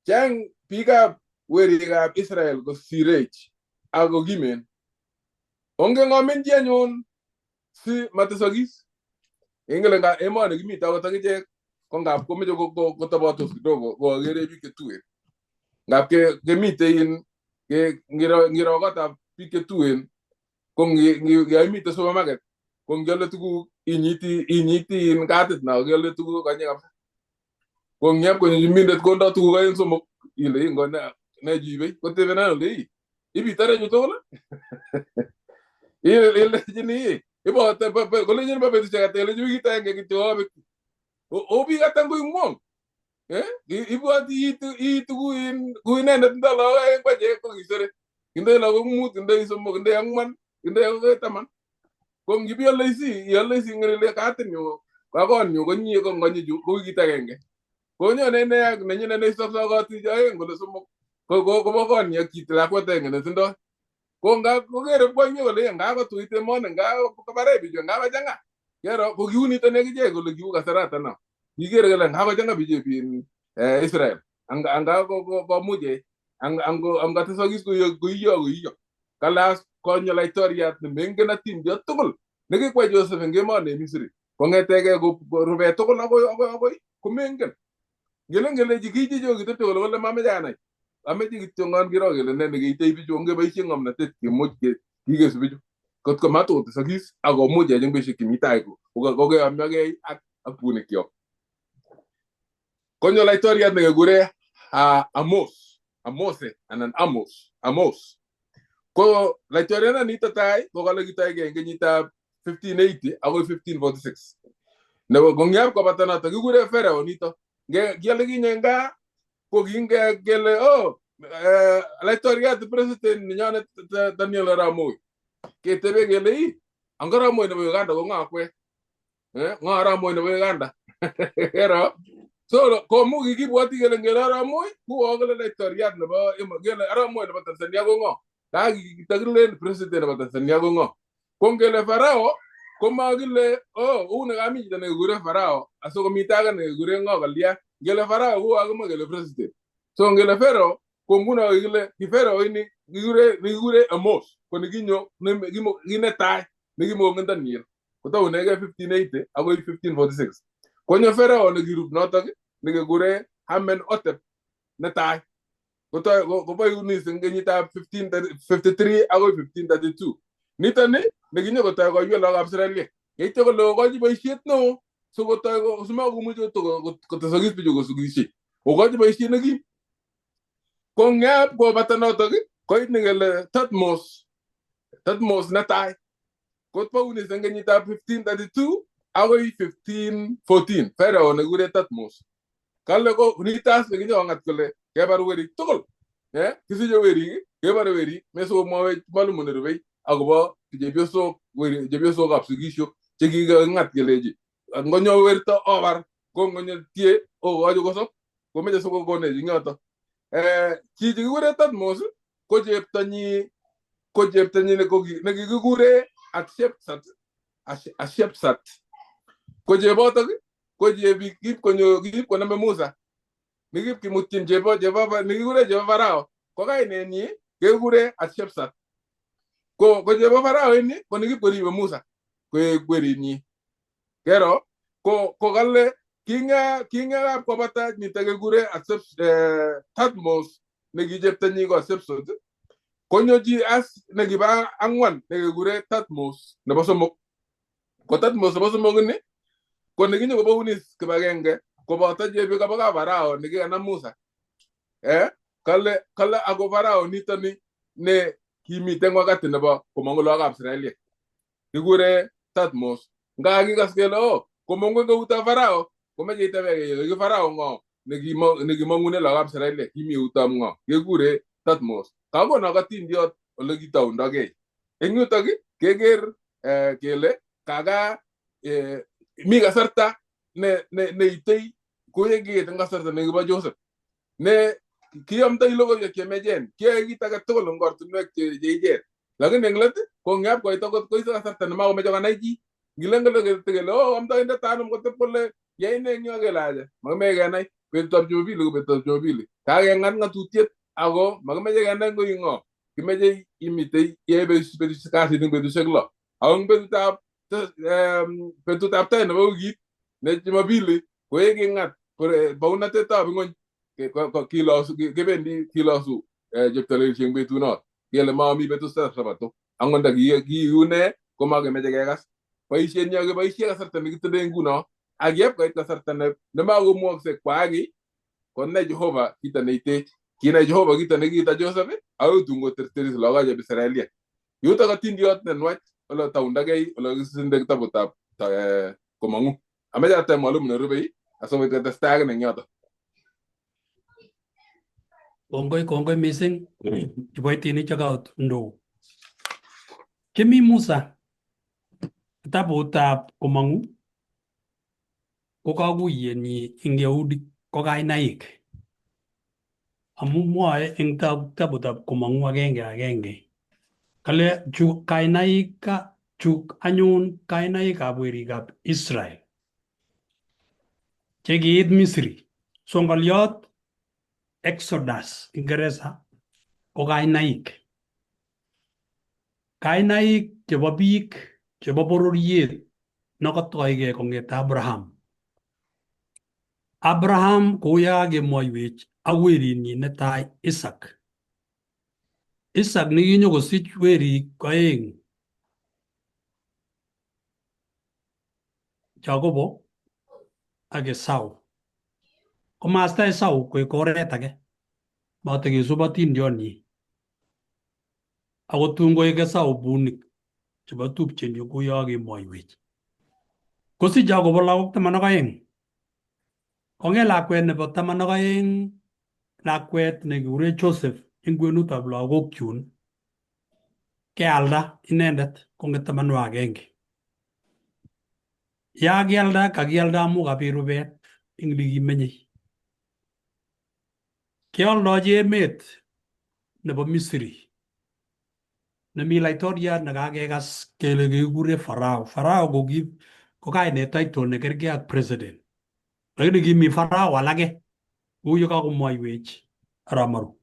chang biikab werikab Israel kosirech ak kokimen. Onge ng'omin chi anyun si matesokis. Ingele nga emoni kimite akot akichek ko ngap komeche kotobotos kidogo kokere biik chetuen. Ngap kemite ngiro kotab biik chetuen ko yoimite supermarket ko ngiole tuguk inyiti katit na kiole tuguk konyi kabisa. Ko ngiap konyo chumindet kondo tuguk oeng somok ile ingo ne chuibei koteben ole ibitore chu tugul ilechini ibote kolenjin bo betusiek ata ilenji wikit agenge kityo abek. O biik ata koing'wong. Ibwoti iitu ku inendet tindo lagok aeng bachek ko kisere. Indoi lagok 5, indoi 3, indoi 4, indoi akoi 10. Ko ngibiolesi iolesi ng'ele katinyu kakonyu konyi ko ngonyi chu ko wikit agenge. Konyone ine ak nenyine neisoksokotin aeng kole somok kobo konyi ak chito lakwet agenge netindoi. Ko ngap kokere kwonyi kole ngakotuit emoni ngakobarei bichu ngakochang'a. Kero ko kiu niton akichek kole kiu kasarata no. Kikere kole ngakochang'a bichu Israel. Anga komuche angatesokis koiyo koiyo. Kalas konyo laitoriat nemengen atindiot tugul Nekikwai Joseph eng emoni Misri kong'etegei rubet tugul akoi akoi akoi komengen. Ngele ngelechi kichicho kitepche kole kole mameche anai. Ameche kityongon kiro kele ne nekeitei bichu ongeboisie ng'omnotet kemuch kikesu bichu. Kot ko matokotesokis ak komuch eng betusiek chemi tai kokeyomyokei ak bunikyok. Konyo laitoriat nekekure Amos, Amose anan Amos, Amos. Ko laitoriat nito tai ko kale kitoigei eng kenyitab 1580 akoi 1546. Nebo kongyap kobata noto kikure Pharaoh nito. Kiale kinye eng gaa ko kinge kele oh laitoriat president nenyonet Daniel Arap Moi. Ketebe kele ii ango Arap Moi nebo Uganda ko ng'o akwek? Ng'o Arap Moi nebo Uganda? Kero so komu kikibwoti kele ngele Arap Moi kuo kele laitoriat nebo kele Arap Moi nebo Tanzania ko ng'o? Kakikilen president nebo Tanzania ko ng'o? Ko ngele Farao komakile oh uu nekami chito nekikure Farao asikomite ake nekikure ng'o kalya. Ngele Farao ko kakimwa kele president. So ngele Pharaoh ko nguno kikile ki Pharaoh ini kikure nekikure Amos ko nekinyo kinetai nekimongen Daniel. Kotounegei 1580 akoi 1546. Konyo Pharaoh nekirub notok nekekure Amenhotep netai. Koboiunis eng kenyitab 1553 akoi 1532. Nitoni nekinyo kotoi koiwek lagokab Israeliek. Yeityo kole okochi boisiet neo sikotoi simakomuchi kotesokis bichu kosukishei. Okochi boisiet nekim. Kong'ep kobata notok koit nekele Thutmose, Thutmose netai. Kotbounis eng kenyitab 1532 akoi 1514. Pharaoh nekikure Thutmose. Kale ko nitas nekinyo kong'at kole kebar werik tugul. Kisiche werik, kebore werik, mesikomwowech mwalimu nerubei akobo chepyosok chepyosokab sikisho chekikang'at kelechi ngonyo werto obar ko ngonyo tie okochi kosop komeche sikokonech eng yoto. Chichi kikure Thutmose ko cheptonyi nekikikure Hatshepsut, Hatshepsut. Ko chebotok ko chebi kip konyo kip koname Musa nekip kimutyin chebo nekikure chebo Farao ko kainenyi kekure Hatshepsut. Ko chebo Farao ini ko nekip koribe Musa koek werinyi. Kero ko kale king'ap kobata nito kekure Thutmose nekicheptonyi ko Hatshepsut konyo chi as nekiba ang'wan nekekure Thutmose nebo somok. Ko Thutmose nebo somok ini ko nekinyo kobounis kibagenge koboto chebi kabo Farao nekikanam Musa. Kale ako Farao nitoni ne kimiten wakati nebo komong'u lagokab Israeliek. Kikure Thutmose. Nga kikas kele oh komong'u eng eutab Farao komeche itebekei ile ki Farao ng'o nekimong'une lagokab Israeliek kimi eutab ng'o kekure Thutmose. Kakono katindiot ole kitoundokei. Eng yutok keker kele kaka mi kasarta neitei koyekiit eng kasarta nekibo Joseph. Ne kiamdoi logoiwek chemechen, kiyoe kit age tugul eng ortinwek che ichek. Lakini eng let ko ngap koit akot koit kasarta nemakomeche konai chi. Ngilen kole kele oh amdoindet anum kotep kole yai ne eng yo kele aja. Makimeche kenai betutab Jumapili ko betutab Jumapili. Kakeng'at ng'atutiet ako makimeche kenai ngo ng'o. Kimeche imitei iyoe kasit eng betusiek lo. Ako eng betutab tai nebo wikit ne Jumapili ko yeking'at baunatetab ing'ony kilosu kebendi kilosu cheptalelisiek eng betunot. Kele mami betutab Sabato. Angot nda kiune komakemeche kekas. Boisiet nyo keboisie kasarta nekitindoi nguno ak yep koit kasarta nemakomwokse kwaaki konai Jehova kito neitech. Kinai Jehova kito nekiita Joseph akoi tun koterteris lagok chebo Israeliek. Yuto katindiot nenwach ole toundakei ole kakisinde kitabutab komong'u. Ameche ateb mwalimu nerubei asikobit ketestai akine eng yoto. Kongoi kongoi mising kiboitinik chekaotundo. Kimi Musa kitabutab komong'u ko kakuyenyi eng Yahudi ko kainaik. Amu mwoe eng kitabutab komong'u agenge agenge. Kale chu kainaik chu anyun kainaikab werikab Israel chekiit Misri. So ng'oliot Exodus Ingeresa ko kainaik. Kainaik chebo biik Chebo bororiet nekotoige kong'ete Abraham. Abraham kou yekakemwoiwech ak werinyin netai Isaac. Isaac nekinyokosich werik oeng Jacobo ak Esau. Komasta Esau koik oret age, matekesub atindionyi. Ako tun koik Esau bunik chebo tupchenyu kou yekakemwoiwech. Kosich Jacobo lagok 12. Kong'et lakwet nebo 12, lakwet nekikuren Joseph eng kwenutab lagok chun, kealda inendet kong'et 11. Yakakialda, kakialda amu kabit rubet eng olekimenyei. Keoldochi emet nebo Misri nemi laitoriat nekakekas kele kikure Farao. Farao ko ki ko kainet title nekergei ak president. Lakini kimi Farao alake kou yekakomwoiwech arap Maru.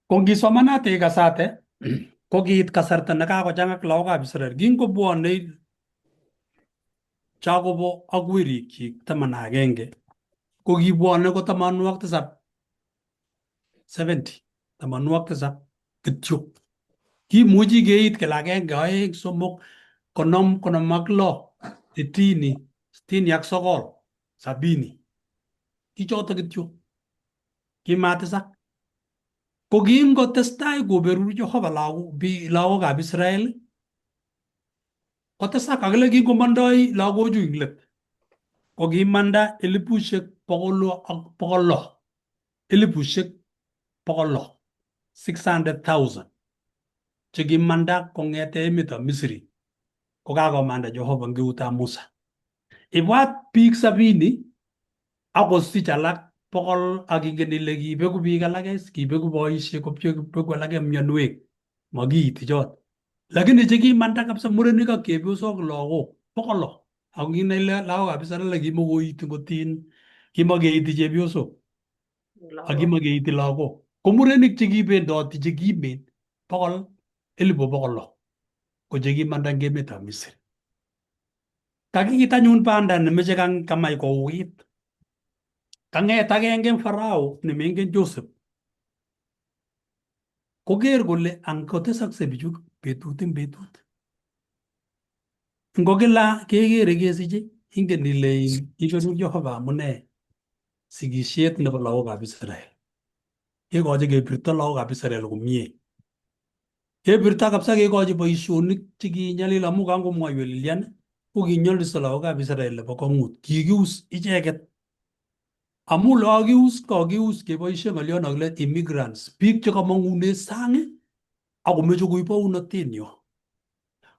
Ko ngisomanate ikasate ko kiit kasarta nekakochang'a lagokab Israel. Kingobwone Jacobo ak werikyik 11 ko kibwone ko 97, 70, 97 kityo. Kimuchi keit kila agenge, oeng, somok, 50, 56, 60, 69, 70. Kichoto kityo. Kimatesak. Ko kingotestai koberur Jehova lagok lagokab Israel kotesak akile kingomondoi lagochu eng let ko kimanda 600,000 ak 600, 600,000, 600,000 chekimanda kong'ete emetab Misri kokakomanda Jehova eng eutab Musa. Ibwat biik 70 akosich alak 100 ak ingen ile kibeku biik alake, kibeku boisiek, kobeku alake mionwek, makiiti chot. Lakini chekimanda kabisa murenik ak chepyosok lagok 600. Ako kinai ile lagokab Israel kimokoiti ngotin kimokeiti chepyosok ak kimokeiti lagok. Ko murenik chekibendoti chekimen 600,000 ko chekimanda eng emetab Misri. Kakiit anyun banda nemeche kamach kouit. Kang'et agenge eng Farao nemengen Joseph koker kole angotesokse bichu betut eng betut. Ngo kila kekere kesiche ingen ile iberur Jehova amune sikisiet nebo lagokab Israel. Kekochi kebirto lagokab Israel komie. Kebirto kabisa kekochi boisionik chekinyalil amu kangomwoiwech Lilian ko kinyoliso lagokab Israel nebo kong'ut. Kikius icheket. Amu lakius kokius keboisie ng'oliot nekile immigrants, biik chekamong'une sang akomeche koib bounotenyo.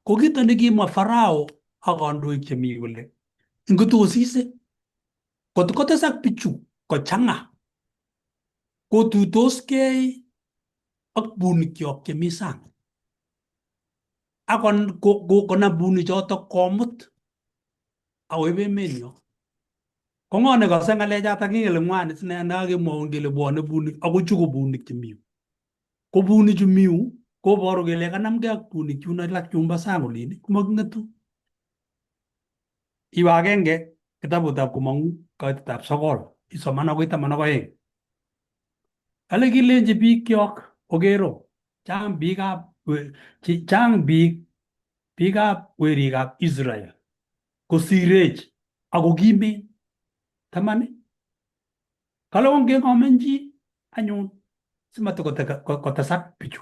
Ko kito nekimwa Farao ak kandoik chemi kole ngotosise kot kotesak bichu kochang'a kotuitoskei ak bunikyok chemi sang ak konam bunichotok komut akoib emenyo. Ko ng'o nekose ng'alechotok ingen ile ng'wan ine nekakemwoun kele bwone bunik ako chu ko bunik chemi yu. Ko bunik chu mi yu koboru kele kanamgei ak bunik chun alak chumbo sang olin komaking'etu. Iwe agenge kitabutab Komong'u kaitetab 9 isoman akoi 12. Kale kilenji biikyok okero chang biikab chang biikab werikab Israel kosirech ako kimen taman. Kale ongeng'omen chi anyun simatikotesak bichu.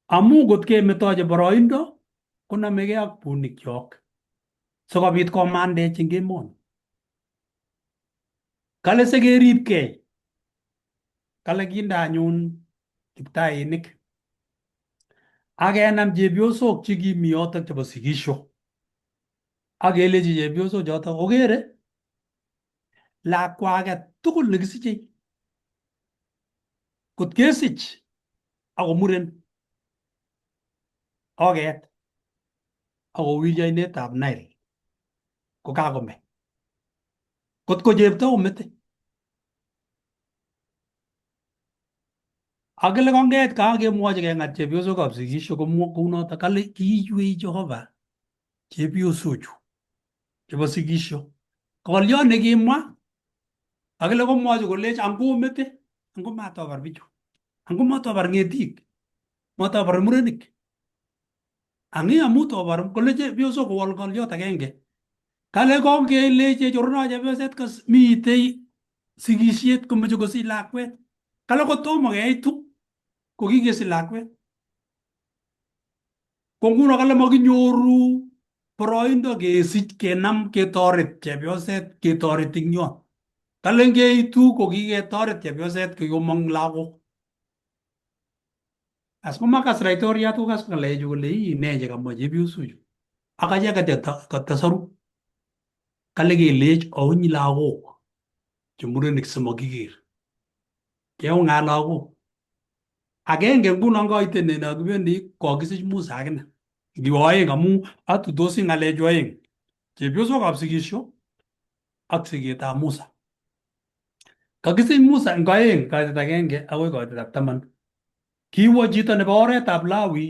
Amu kot kemetochi boroindo konomegei ak bunikyok sikobit komandech eng emoni. Kale sikeribkei. Kale kinde anyun kiptainik ak kenam chepyosok chekimi yotok chebo sikisho. Ak kelechi chepyosok chotok okere lakwa age tugul nekisiche kot kesich ako muren oket akowirchi oinetab Nile ko kakome. Kot ko chepto omete. Akile konget kakemwochi keng'at chepyosokab sikisho komwa kounoto kale kiiywei Jehova chepyosochu chebo sikisho. Ng'olyot nekimwa akile komwochi kolech angomete angomatobar bichu angomatobar ng'etik matobar murenik ang'i amu tobar kole chepyosok kowol ng'olyot agenge kale kongelechech orono chepyoset mitei sikisiet komoche kosich lakwet kale kotomo keitu ko kikesich lakwet ko nguno kale makinyoru boroindo kesich kenam ketoret chepyoset ketoret ing yon kale ngeitu ko kiketoret chepyoset kikomong lagok as komakas laitoriat kokas ng'alechu kole ii ne chekamwa chepyosochu ak acheket katasoru kale kelech ouny lagok che murenik simakiker keung'at lagok agenge nguno koiten ne kibendi kokisich Musa akine ngiwe oeng amu atutosi ng'alechu oeng chepyosokab sikisho ak siketab Musa kakisich Musa eng oeng kaitet agenge akoi kaitet 10 kiwo chito nebo oretab Lawi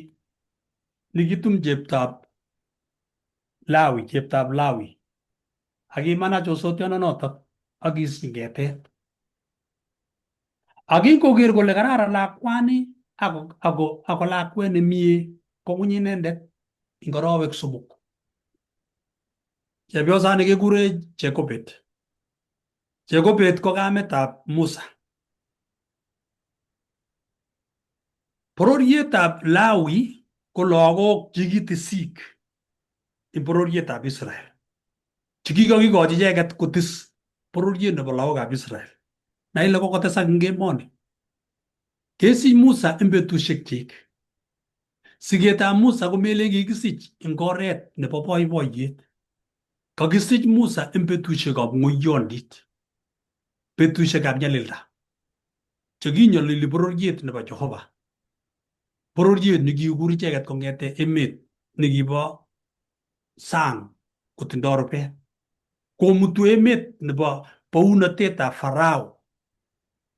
nikitum cheptab Lawi ak kimanach osotiononotok ak kisich ngetet ak kingoker kole kararan lakwani ako lakwet nemie kowuny inendet eng orowek 3. Chepyosani kekure Jekobet. Jekobet ko kametab Musa. Bororietab Lawi ko lagok chekitisik eng bororietab Israel. Chekikakikochi icheket kotis bororiet nebo lagokab Israel. Na ile kokotesak eng emoni. Kesich Musa eng betusiekchik. Siketab Musa komelen kikisich eng oret nebo boiboiyet. Kakisich Musa eng betusiekab ng'oiyondit. Betusiekab nyalilda. Chekinyolili bororiet nebo Jehova. Bororiet nekikur icheket kong'ete emet nekibo sang kotindo rubet. Komutu emet nebo bounotetab Farao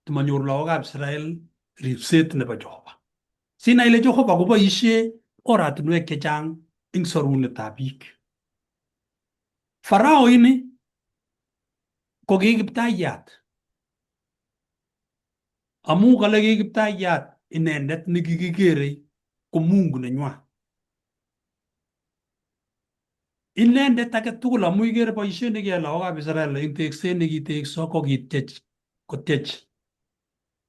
timanyor lagokab Israel ripset nebo Jehova. Sinai ile Jehova koboisie oratinwek chechang eng sorunetab biik. Farao ini ko ki kiptayat. Amu kale ki kiptayat inendet nekikikerei ko Mungu nenywa. Inendet age tugul amu ikere boisiet nekiyai lagokab Israel eng tekset nekitekso ko kitiech kotiech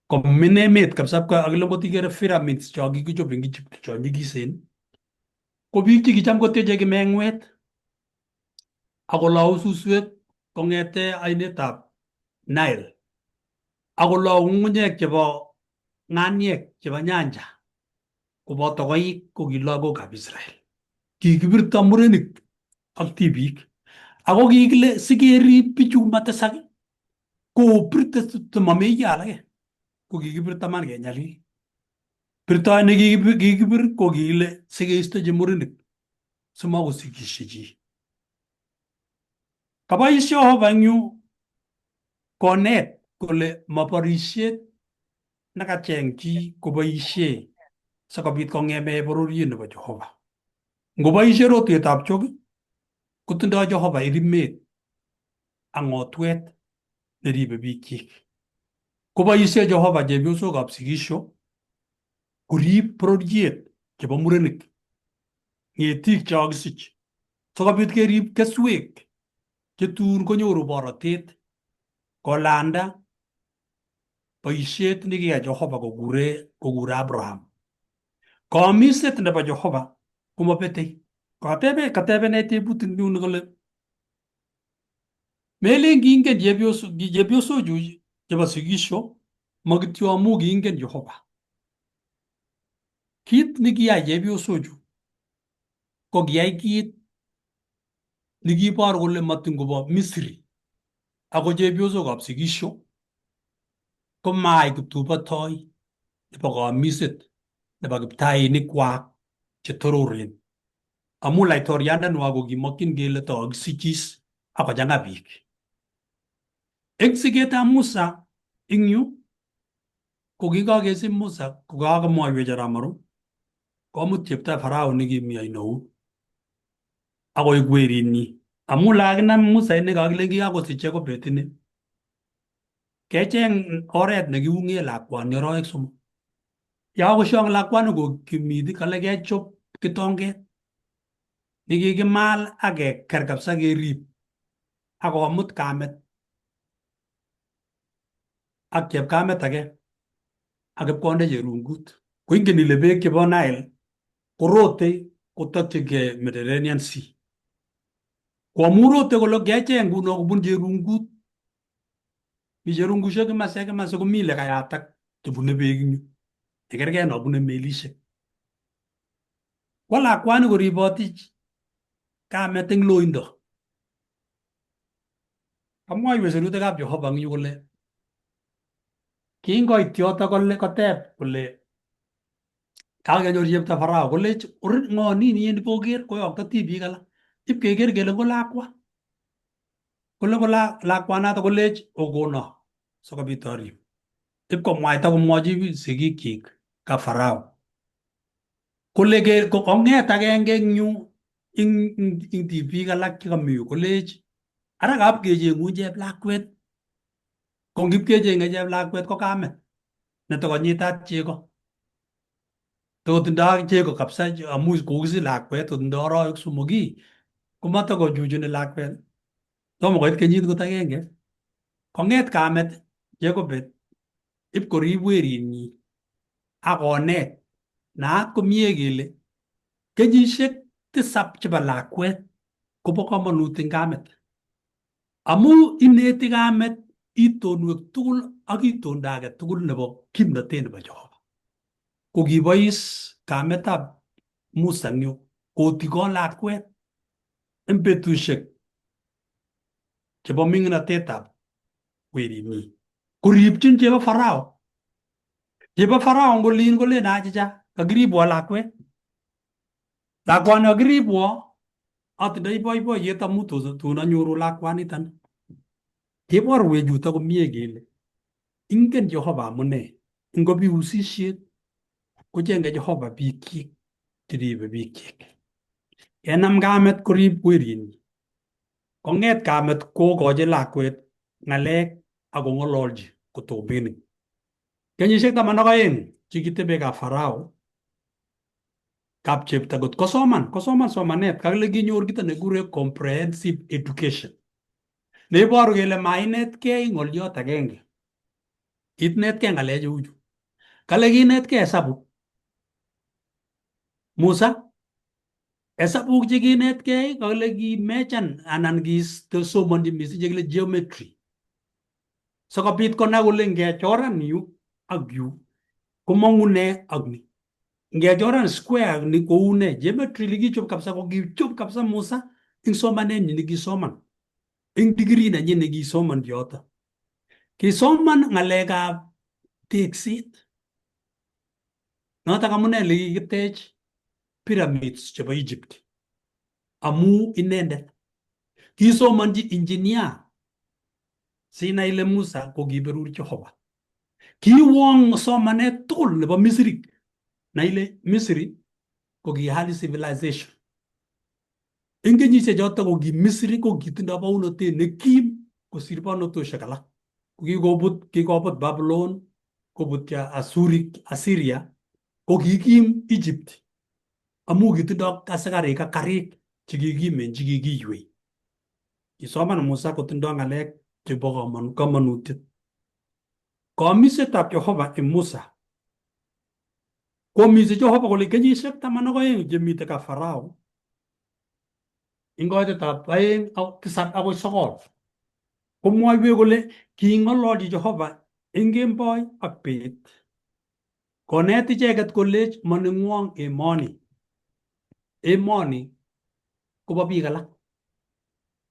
komin emet kabisa akile ngot ikere pyramids cho kikichop eng Egypt cho nyikisen ko biik chekicham kotieche kimeng'wet akolou suswek kong'ete ainetab Nile akolou ng'ung'unyek chebo ng'aniek chebo nyanja koboto koik ko ki lagokab Israel. Kikibirto murenik ak tibik ako kikile sikerib bichu matesak kopirte simameiyo alake ko kikibir taman kenyalil. Birtoet nekikibir ko kikile sikeisto chemurenik simakosikishe chi. Kaboisie Jehova eng yu konet kole maborisiet nekacheng chi koboisie sikobit kong'eme bororiet nebo Jehova. Ngoboisie rotwetab chok kotindoi Jehova irimet ak ng'otwet neribe biikchik. Koboisie Jehova chepyosokab sikisho korib bororiet chebo murenik ng'etik chekakisich sikobit kerib keswek chetun konyoru borotet kolanda boisiet nekiyai Jehova kokure Abraham. Kamiset nebo Jehova komabetei. Katebene tebutik nyun kole melen kiingen chepyosochu chebo sikisho makityo amu kiingen Jehova. Kit nekiyai chepyosochu ko kiyai kit nekibor kole matin kobo Misri ako chepyosokab sikisho komai kiptubotoi nebo kamiset nebo kiptainikwak chetororen. Amu laitoriandenwa ko kimokyin kele tokisichis akochang'a biik. Eng siketab Musa eng yu Ko kikakesich Musa kokakomwoiwech arap Maru komut chepto Farao nekimi oinout akoik werinyi amu lakinam Musa ini kakilen kikakosiche ko betini kecheng oret nekiung'e lakwani arawek 3. Yakoshong lakwani kokimit kale kechop kitonget nekikimal ak keker kabisa kerib akomut kamet ak chepkamet age ak ipkonde cherungut. Ko ingen ile beek chebo Nile korote kotokchigei Mediterranean Sea. Ko amu rote kole kecheng nguno kobun cherungut. Mi cherungushek kimase kimase komi le kayatak chebune beek eng yu. Nekerkei nobune melishek. Kwa lakwani koriboti kamet eng loindo. Kamwoiwech sirutikab Jehova eng yu kole kingoit yoto kole koteb kole kakenyor chepto Farao kolech ng'o nini yendi poker koyokto tibik alak ipkeker kele ko lakwa. Kole ko lakwanato kolech okono sikobit arib. Ipkomwaita komwochi sigikyik kap Farao. Kole kong'et agenge eng yu ing tibik alak chekami yu kolech ara kapkecheng'un cheplakwet. Ko ngipkecheng'e cheplakwet ko kamet netokonyitat chego. Totindoi chego kabisa amu kokisich lakwet totindoi arawek 3 komatakochuchuni lakwet. Tomo koit kenyit kot agenge. Kong'et kamet Jacobet ipkorib werinyi ak konet. Naat komie kele kenyisiek 7 chebo lakwet kobo komonut eng kamet. Amu ineti kamet itonwek tugul ak itondo age tugul nebo kimnotet nebo Jehova. Ko kibois kametab Musa eng yu kotikon lakwet eng betusiek chebo ming'inotetab werinyi. Koribchin chebo Farao. Chebo Farao ngolin kolen achicha kakiribwo lakwet. Lakwani kakiribwo atindoi boiboiyet amu tun anyoru lakwaniton. Keborwech yuto komie kele ingen Jehova amune ngobi usisiet kochenge Jehova bikyik cheribe bikyik. Kenam kamet korib werinyi. Kong'et kamet kokochi lakwet ng'alek ak kong'ololchi kotomining. Kenyisiek 12 chekitebe kap Farao kap chepto kot kosoman somanet kakile kinyor kito nekikure comprehensive education. Neiboru kele mainetkei ng'oliot agenge. Kinetkei ng'alek cheuchu. Kale kinetkei hesabuk. Musa hesabuk chekinetkei kale kimechan anan kisomonji mising chekile geometry. Sikobit konai kole ngechoran yu ak yu komong'u ne ak ni. Ngechoran square ni kou ne. Geometry likichob kabisa ko kichob kabisa Musa eng somanenyi nekisoman. Eng degree nenyin nekisoman yoto. Kisoman ng'alekab tekset. Notok amune lekikitech pyramids chebo Egypt. Amu inendet. Kisomonji engineer. Sinai ile Musa ko kiberur Jehova. Kiwong somanet tugul nebo Misri. Na ile Misri ko ki highly civilization. Eng kenyisiek choto ko ki Misri ko kitindo bounotet nekim kosir bounotosiek alak. Ko kikobut Babylon, kobutyo Assyria, ko kikim Egypt. Amu kitindo asikarik ak karik chekikimen chekikiywei. Kisoman Musa kotindo ng'alek chebo komonutiet. Komisetab Jehova en Musa. Komise Jehova kole kenyisiek 12 chemite kap Farao. Eng koitetab 2 7 akoi 9. Komwoiwech kole king'ololchi Jehova eng kemboi ak bet. Konet icheket kolech moneng'wong emoni. Emoni kobo biik alak.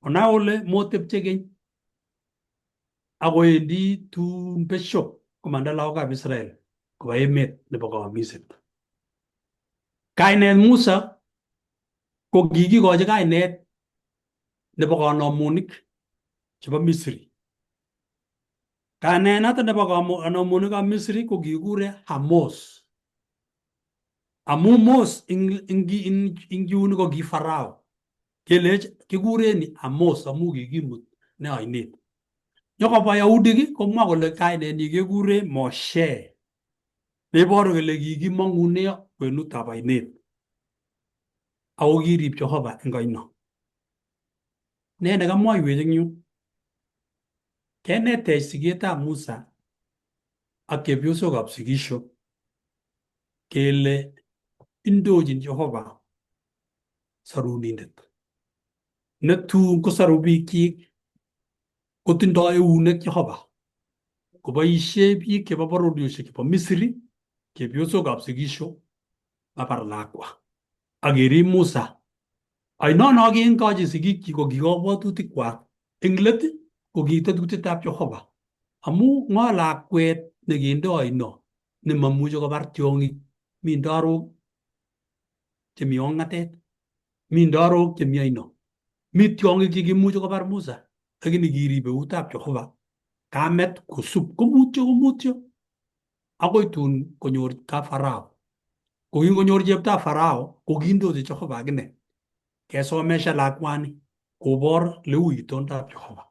Konai kole motepche keny akowendi tun besho komanda lagokab Israel koba emet nebo kamiset. Kainet Musa ko kikikochi kainet nebo kanomonik chebo Misri. Kainet noto nebo kanomonikab Misri ko kikikure Amos. Amu Mos ing yun ko ki Farao. Kelech kikureni Amos amu kikimut ne oinet. Nyokobwa Yahudik komwa kole kainenyi kekure Moshe. Neiboru kole kikimong'une kwenutab oinet. Ako kirib Jehova eng oino. Ne nekamwoiwech eng yu? Kenetech siketab Musa ak chepyosokab sikisho kele indochin Jehova sorunindet. Netun kosoru biikchik kotindoi eunek Jehova koboisie biik chebo bororiosiek chebo Misri chepyosokab sikisho mabar lakwa. Ak kerib Musa Oinono kingochi sigikchi ko ki kabwatutikwak eng let ko ki tetutietab Jehova. Amu ng'o lakwet nekinde oino nemamuchi kobar tiong'ik? Mi ndarok chemi ong'atet, mi ndarok chemi oino, mi tiong'ik chekimuchi kobar Musa, lakini kirib eutab Jehova kamet kosub komutyo komutyo akoi tun konyor kap Farao. Ko kingonyor cheptab Farao ko kindochi Jehova akine kesomeshan lakwani kobor leu itondab Jehova.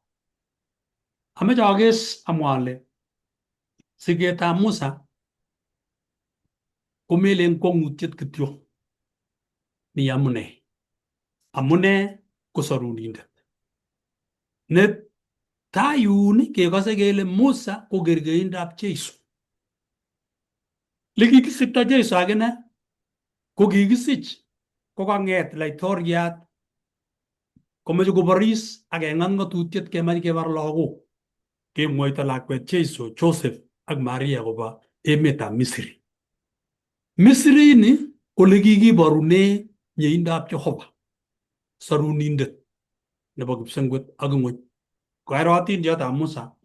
Ameche akes amwa ale siketab Musa komelen kwong'utiet kityo mi amune. Amune ko sorunindet. Ne tai yun kekose kele Musa ko kerkeindab Jesu. Lekikisikto Jesu akine ko kikisich kokang'et laitoriat komoche koboris ak keng'at ng'atutiet kemach kebar lagok. Kemwoito lakwet Jesu, Joseph ak Maria koba emetab Misri. Misri ini ko lekikiborune mieindab Jehova, sorunindet nebo kipsengwet ak ing'weny. Koero atindiotab Musa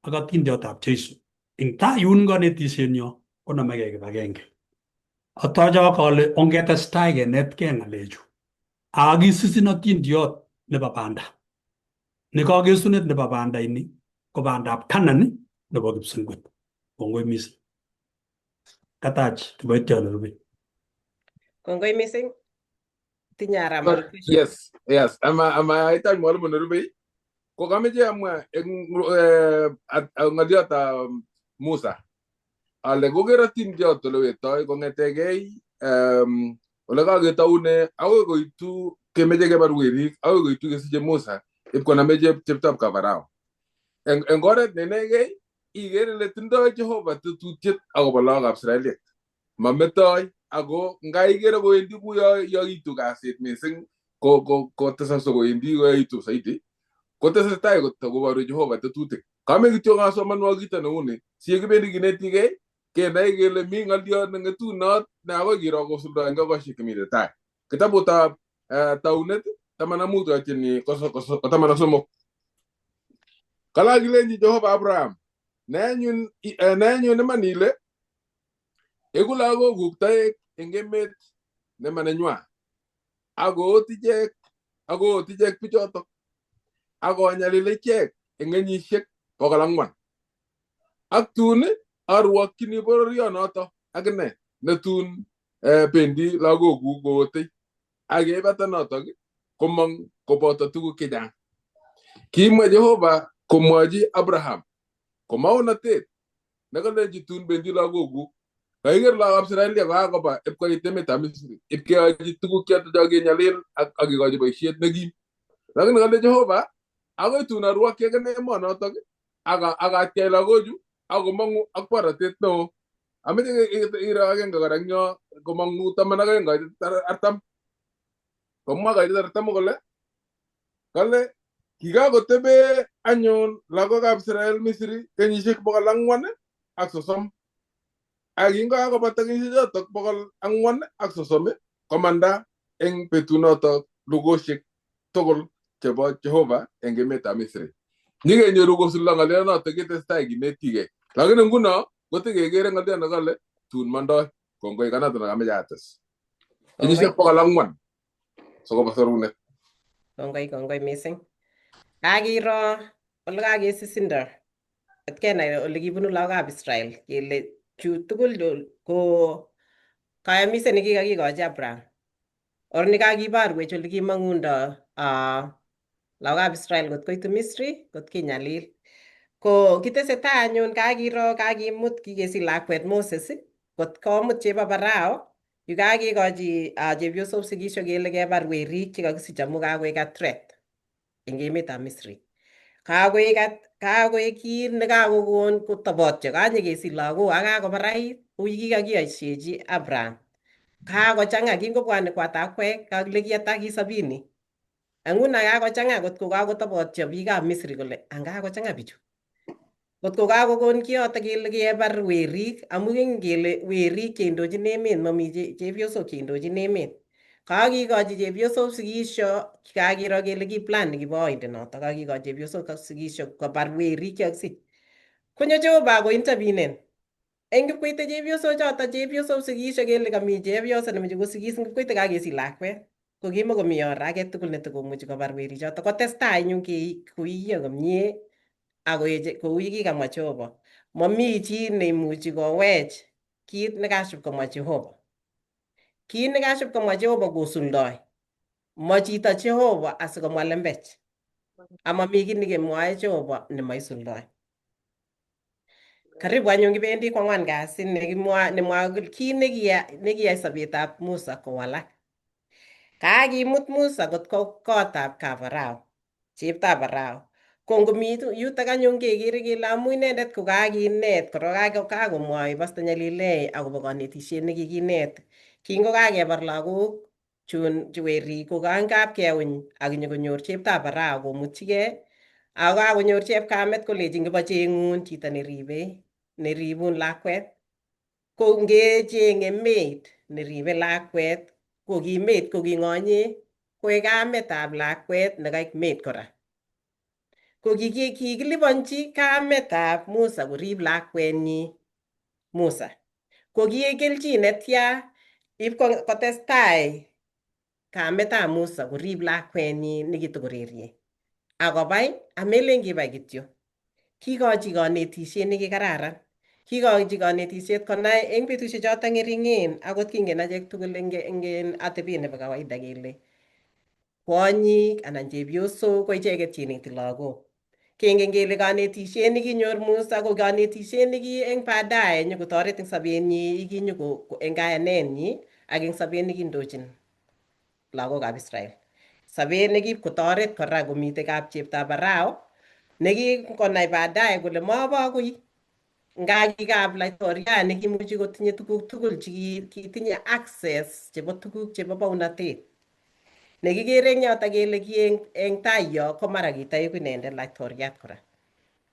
ak atindiotab Jesu. Eng tai yun konetishenyo konomegei kibagenge. Atochok ale ongetestai kenetkei ng'alechu. Akakisusin atindiot nebo banda. Ne kakesunet nebo banda ini ko bandab Canaan nebo kipsengwet. Kongoi mising. Katach kiboitiot nerube. Kongoi mising. Tinye Arama question. Yes. Ama itach mwalimu nerube ko kameche amwa eng ng'oliotab Musa ale koker atindiot ole wetoi kong'etegei ole kaketoune akoi koitu kemeche kebar werik akoi koitu kesiche Musa ipkoname cheptab Kafarao. Eng oret ne inegei iker ile tindoi Jehova tetutiet akobo lagokab Israeliek. Mametoi ako nga ikere kowendi kuyo yoitu kasit missing kotesokse kowendi koyoitu saidi kotesetai koboru Jehova tetutik. Kame kityo asomanwok kito neuni si yekibendi kinetigei kenai kele mi ng'oliot neng'etunot ne akoi kiro kosuldo eng kokosiek chemite tai. Kitabutab Taunet 15 koityin 13. Kala kilenji Jehova Abraham, nai anyun iman ile eku lagokuk toek eng emet nemanenywaa akoot ichek bichotok akonyalil ichek eng kenyisiek 400. Ak tun arwokchini bororionoto akine netun bendi lagokuk kootei ak yeibata notok komong koboto tuguk chechang. Kimwa Jehova komwochi Abraham komaonatet nekalenji tun bendi lagokuk. Kaiker lagokab Israelia kokakoba ipkoit emetab Misri ipkeyochi tuguk choto cho kenyalil ak kikochi boisiet nekim. Lakini kale Jehova akoi tun arwokyi akine emonotok ak atyai lagochu akomong'u ak borotet neo. Ameche iro agenge kora eng yo komong'u 12:40. Komwa kaitet 40 kole kale kikakotebe anyun lagokab Israel Misri kenyisiek 430. Ak kingokakobata kenyisiechotok 430 komanda eng betunotok lugosiek tugul chebo Jehova eng emetab Misri. Nyikenyoru kosuldo ng'olionotok ketestai kinetigei. Lakini nguno kotikekere ng'oliot nekale tun mondoi. Kongoi kanoto nekameche ates. Kenyisiek 400 sikoba sorunet. Kongoi mising. Kakiro ole kakesisindo Kenai ole kibunu lagokab Israel kele chu tugul ko kayamiset nekikakikochi Abraham or nekakiborwech ole kimong'undo lagokab Israel kot koitu Misri kot kinyalil. Ko kitesetai anyun kakiro kakimut kikesich lakwet Moses kot komut chebo Farao yu kakikochi chepyosok sikisho kele kebar werik chekakisich amu kakoek a threat eng emetab Misri. Kakoek kit nekakokon kotobotyo kanyekesich lagok ak kakobarait kou yekikakiyoisechi Abraham. Kakochang'a kingobwone kwatakwek kale ki ata ki sabini. Nguno kakochang'a kot ko kakotobotyo biikab Misri kole anga kakochang'a bichu. Kot ko kakokon kiyoto kele kebar werik amu kingen kele werik cheindochin emet mami chepyosok cheindochin emet. Kakikochi chepyosok sikisho kakiro kele ki plan nekibo oindet noto kakikochi chepyosok sikisho kobar werik chekakisich. Konyo Jehova kointervenen eng kipkoite chepyosok choto chepyosok sikisho kele kami chepyoso nemoche kosikis eng kipkoite kakesich lakwet ko kimakomi or age tugul netokomuchi kobar werichoto kotestai anyun koiyo komie akoeche kou yekikamwa Jehova. Mami chi neimuchi kowech kit nekaship komwa Jehova. Kit nekaship komwa Jehova kosuldoi. Ma chito Jehova asikomwa lembech. Amami kit nekemwoe Jehova nemoisuldoi. Karibu anyun kibendi kwangwan kasi nekimwa nemwoe kit nekiyai sobetab Musa kowalak. Kakimut Musa kot ko kotab kafarao, cheptab Farao. Ko ngomi yutok anyun kekere kele amu inendet ko kakinet korok kakomwoi Pastor Nyalilei akobo konetisiet nekikinet. Kingo kakebar lagok chun chu werik ko kangap keuny ak inyokonyor cheptab Farao komutchigei ako kakonyor chepkamet kolechin kibocheng'un chito neribe neribun lakwet. Ko ngecheng'e maid neribe lakwet ko ki maid ko king'onye koek kametab lakwet nekaik maid kora. Ko kikiliponchi kametab Musa korib lakwenyi Musa. Ko ki kelchin netya ip kotestai kametab Musa korib lakwenyi nekitokorerie. Akobai amelen kibai kityo. Kikochi konetisiet nekikararan. Kikochi konetisiet konai eng betusiek choto ng'ering'en akot kingen achek tugul eng atebet nebo kawaida kele kwonyik anan chepyosok ko icheket cheneti lagok. Kengen kele konetisiet nekinyor Musa ko konetisiet neki eng baadaye nyokotoret eng sobenyi ikinyoko eng kayanenyi ak eng sobet nekindochin lagokab Israel. Sobet nekipkotoret kora komitei kapcheptab Farao nekikonai baadaye kole mobo akoi nga kikab laitoriat nekimuchi kotinye tuguk tugul chekitinye access chebo tuguk chebo bounatet. Nekikere eng yoto kele ki eng tai yo ko mara kitaiku inendet laitoriat kora.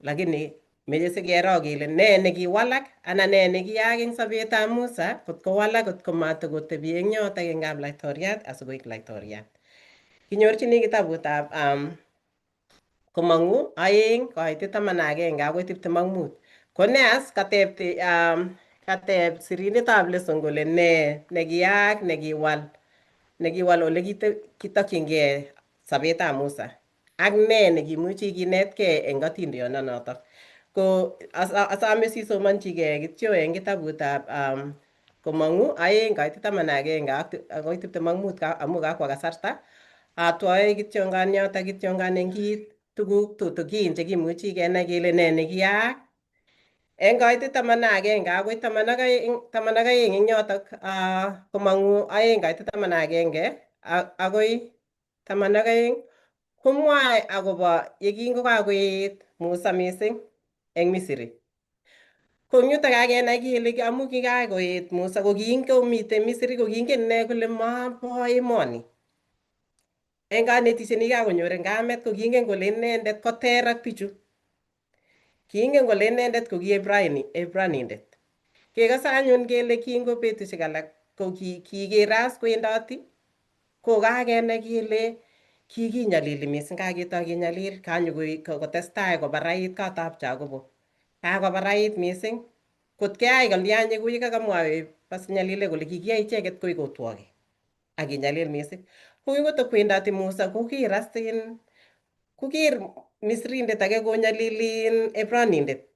Lakini meche sikero kele ne nekiwalak anan ne nekiyaak eng sobetab Musa kot kowalak kot komatakotebi eng yotok eng kap laitoriat asikoik laitoriat. Kinyorchini kitabutab Komong'u 2:11 akoi 25. Ko ne as kateb sirindetab lesson kole ne nekiyaak nekiwal ole kitokyingei sobetab Musa ak ne nekimuchi kinetkei eng atindiondonotok. Ko asome sisomonchigei kityo eng kitabutab Komong'u 2:11 akoi 25 amu kakwa kasarta. Atwae kityongan yotok kityongan eng kit tuguk tutukin chekimuchi kenai kele ne nekiyaak. Eng kaitit 11 akoi 12 eng yotok Komong'u 2:11 akoi 12 komwae akobo yekingokakoet Musa mising eng Misri. Ko eng yutok kakenai kele amu kikakoet Musa ko kingomitei Misri ko kingen ine kole mabo emoni. Eng konetisiet nekikakonyor eng kamet ko kingen kole inendet koter ak bichu. Kingen kole inendet ko ki Hebranindet. Kekose anyun kele kingo betusiek alak ko kiker as kwendoti ko kakenai kele kikinyalili mising kaketoi kenyalil kanyo kotestai kobarait kotab Jacobo. Kakobarait mising kot keyai kalyanye kou yekakamwa Pastor Nyalile kole kikiyai icheket koik otwogik ak kinyalil mising. Ko kingotokwendoti Musa koker as koker Misrindet age konyalili Hebranindet.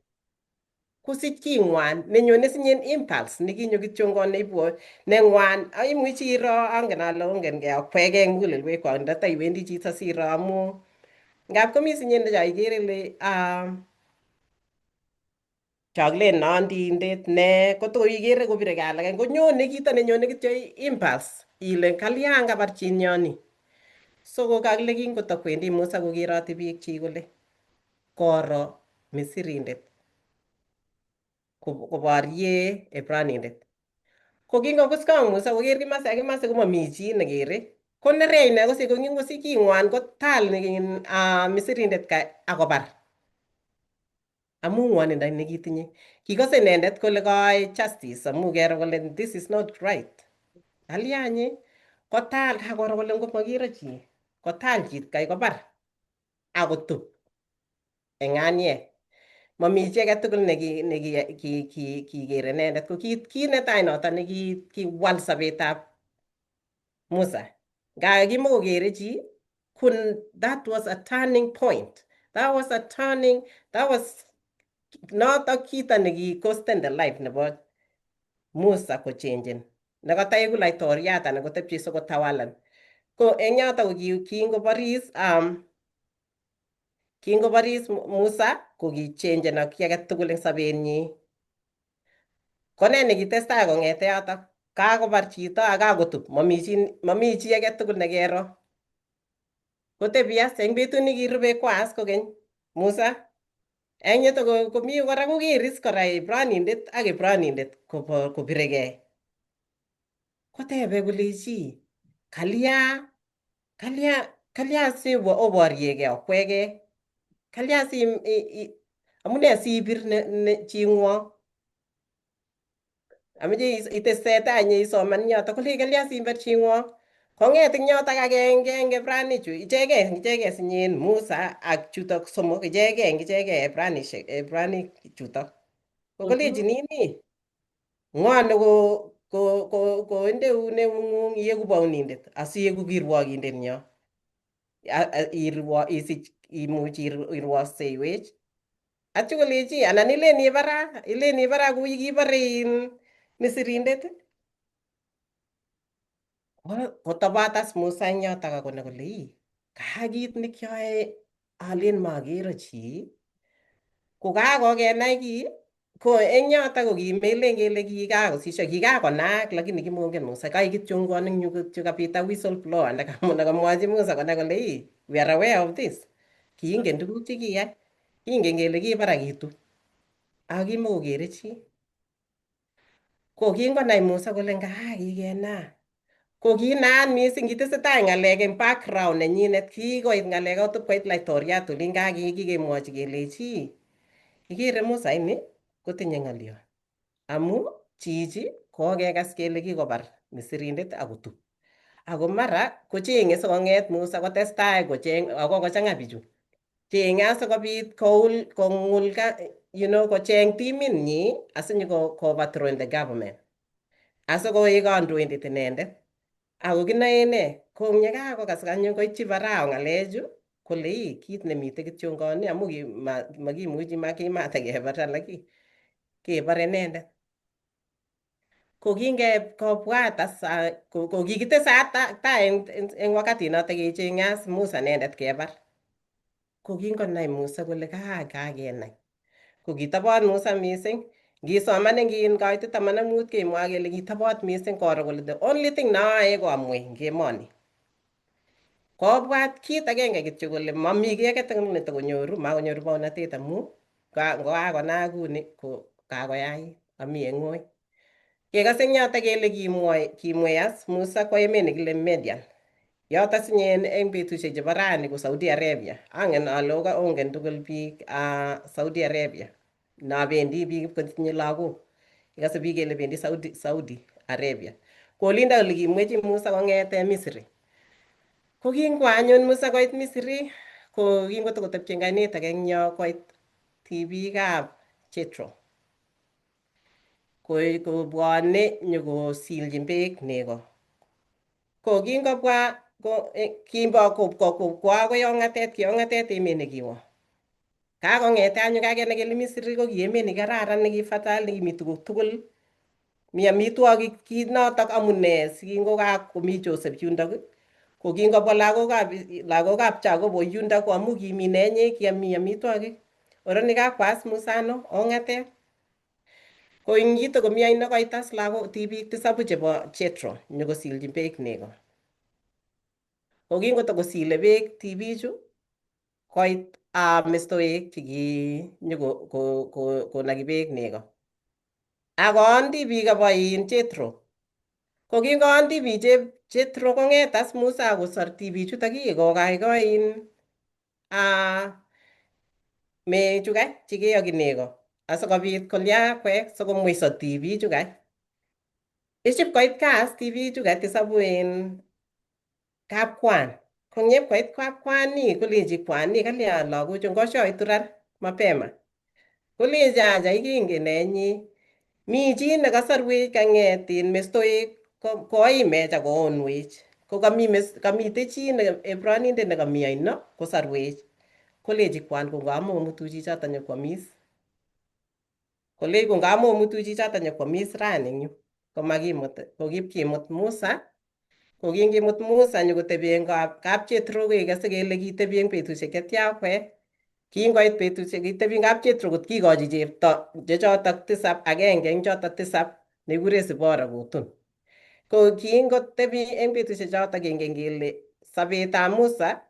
Kosich king'wan nenyone sinyen impulse nekinyo kityongon neibwo neng'wan imuchi iro angen ale ongen ke akwege eng mugulelwekwak ndataiwendi chito siro amu ngap komi sinyen cho ikere ile chokilen nondindet ne kotoko ikere kobirekei alake konyone kito nenyone kityo impulse ile kalyan kabar chinyoni. So ko kakile kingotokwendi Musa kokeroti biik chik kole koro Misirindet koborye Ibranindet. Ko kingokuskong Musa koker kimasi ak kimasi komami chi nekere. Konerech ine kosich ko kingosich king'wan kotal Misirindet kai akobar. Amu ng'wonindo nekitinye. Kikose inendet kole kaoe justice amu kero kole this is not right. Kalya kotal kakoro kole ngomakiro chi kotal chit kai kobar akotup eng aniek. Mami chi age tugul neki kiker inendet ko kit netai noto nekiwal sobetab Musa. Nga kimokokere chi kun that was a turning point. That was a turning, that was noto kito nekikosten the life nebo Musa kochenjen. Nekataiku laitoriat anan kotepche sikotawalan. Ko eng yoto ko kingoboris kingoboris Musa ko kichenjen ak kiy age tugul eng sobenyi. Ko ne nekitestai kong'ete yoto kakobar chito ak kakotup mami chi age tugul nekero. Kotebi as eng betut nekirube kwaas kokeny Musa eng yuto komi kora kokeris kora Ibranindet ak Ibranindet kobirekei. Kotebe kolechi kalya kalya kalya si oboryekei okwekei kalya si amune sibir ne ching'wong ameche itesetai inye isoman yoto kole kalya simbar ching'wong kong'et eng yotok agenge eng Ibranichu ichegei ichegei sinyen Musa ak chutok somok ichegei eng ichegei Ibranishek Ibranik chutok ko kolechin ini ng'o ne ko koindeun eung'ung ieku bounindet asieku kirwokindet nyo irwo isich imuch irwoseiwech atyo kolechi anan ilen ibara ilen ibara kou yekibore in Misirindet. Kotobat as Musa eng yotok akonai kole ii kakit nekioe alen makere chi ko kakokenai kii ko eng yotok ko kimelen kele kikakosisyo kikakonaak lakini kimongen Musa kai kityongon eng yu kityo kapit a whistle blower nekamwochi Musa konai kole ii we are aware of this. Kiingen tuguk chekiyai kingen kele kibar akitup ako kimokokere chi. Ko kingonai Musa kole ngaa kikenaa ko kinaat mising kitesetai ng'alek eng background nenyinet kikoit ng'alek otop koit laitoriat olin kikemwochi kelechi ikere Musa ini kotinye ng'olyo amu chichi kokekas kele kikobar Misirindet akotup ako mara kocheng'e sikong'et Musa kotestai kocheng ako kochang'a bichu cheng'e asikobit koul kong'ul kocheng timit nyi asinyoko overthrow the government asikoek kandoindet inendet. Ako kinoe ne ko yekakokas anyun koityi Farao ng'alechu kole ii kit nemite kityongoni amu makimuchi makimatekebar alaki kebar inendet. Ko kingekobwat as ko kikitesat tai eng wakati noto kecheng'e as Musa inendet kebar. Ko kingonai Musa kole kakenai. Ko kitobot Musa mising. Ngisoman eng in kaitet 15 kemwoe kele kitobot mising koro kole the only thing neoe ko amwei eng emoni. Kobwat kit agenge kityo kole mami kiy age tugul netokonyoru makonyoru bounatet amu ngokakonaak kuni ko kakoyait ami eng ng'oi. Kekase eng yoto kele kimwei as Musa kwo emet nekile Median. Yoto sinye eng betusiek chebo rani ko Saudi Arabia. Angen ale ongen tugul biik Saudi Arabia. Nabendi biik ipkotinye lagok. Ikase biik kele bendi Saudi Arabia. Ko olindo ole kimwechi Musa kong'ete Misri. Ko kingwo anyun Musa koit Misri ko kingotokotepche eng ainet age eng yo koit tibikab Jethro. Kobwone nyokosilchin beek nego. Ko kingobwa ko kimbo kwo akoi ong'atet ki ong'atet emet nekiwo. Kakong'ete anyun kakenai kele Misri ko ki emet nekararan neki fertile nekimi tuguk tugul, mi amitwogik kit notok amune sikingokakomi Joseph yundok ko kingobwa lagokab Jacobo yundok ko amu kimi nenyi kiami amitwogik. Oroni kakwas Musano ong'atet. Ko ing yuto komi oino koitas lagok tibik tisabu chebo Jethro nyokosilchin beek nego. Ko kingotokosile beek tibichu koit mestowek chekinyokonoki beek nego. Akoon tibik kabo in Jethro. Ko kingoon tibik Jethro kong'et as Musa akosor tibichutok kokaikoi in mechukai chekeyoki nego asikobit kolya kwek sikomweiso tibichukai. Iship koit kaa as tibichukai tisabu en kapkwan. Kong'ep koit kapkwan kolechi kwan kalya lagochu ngoshoitu rar mapema. Kolechi acha ikingen enyi mi chi nekasorwech kang'et in mestowek koimech ak koonwech. Ko kamite chi ne Ibranindet nekami oino kosorwech. Kolechi kwan ko ngamomutu chichoto nyokwamis. Kolech ko ngamomutu chichoto nyokwamis rani eng yu. Komakimut kokipkimut Musa. Ko kingimut Musa nyokotebi eng kap Jethro kekose kele kitebi eng betusiek chetya kwek. Kingoit betusiek kitebi eng kap Jethro kot kikochi chepto chechotok tisap agenge eng chotok tisap nekikure Zipporah kotun. Ko kingotebi eng betusiek chotok kengen kele sobetab Musa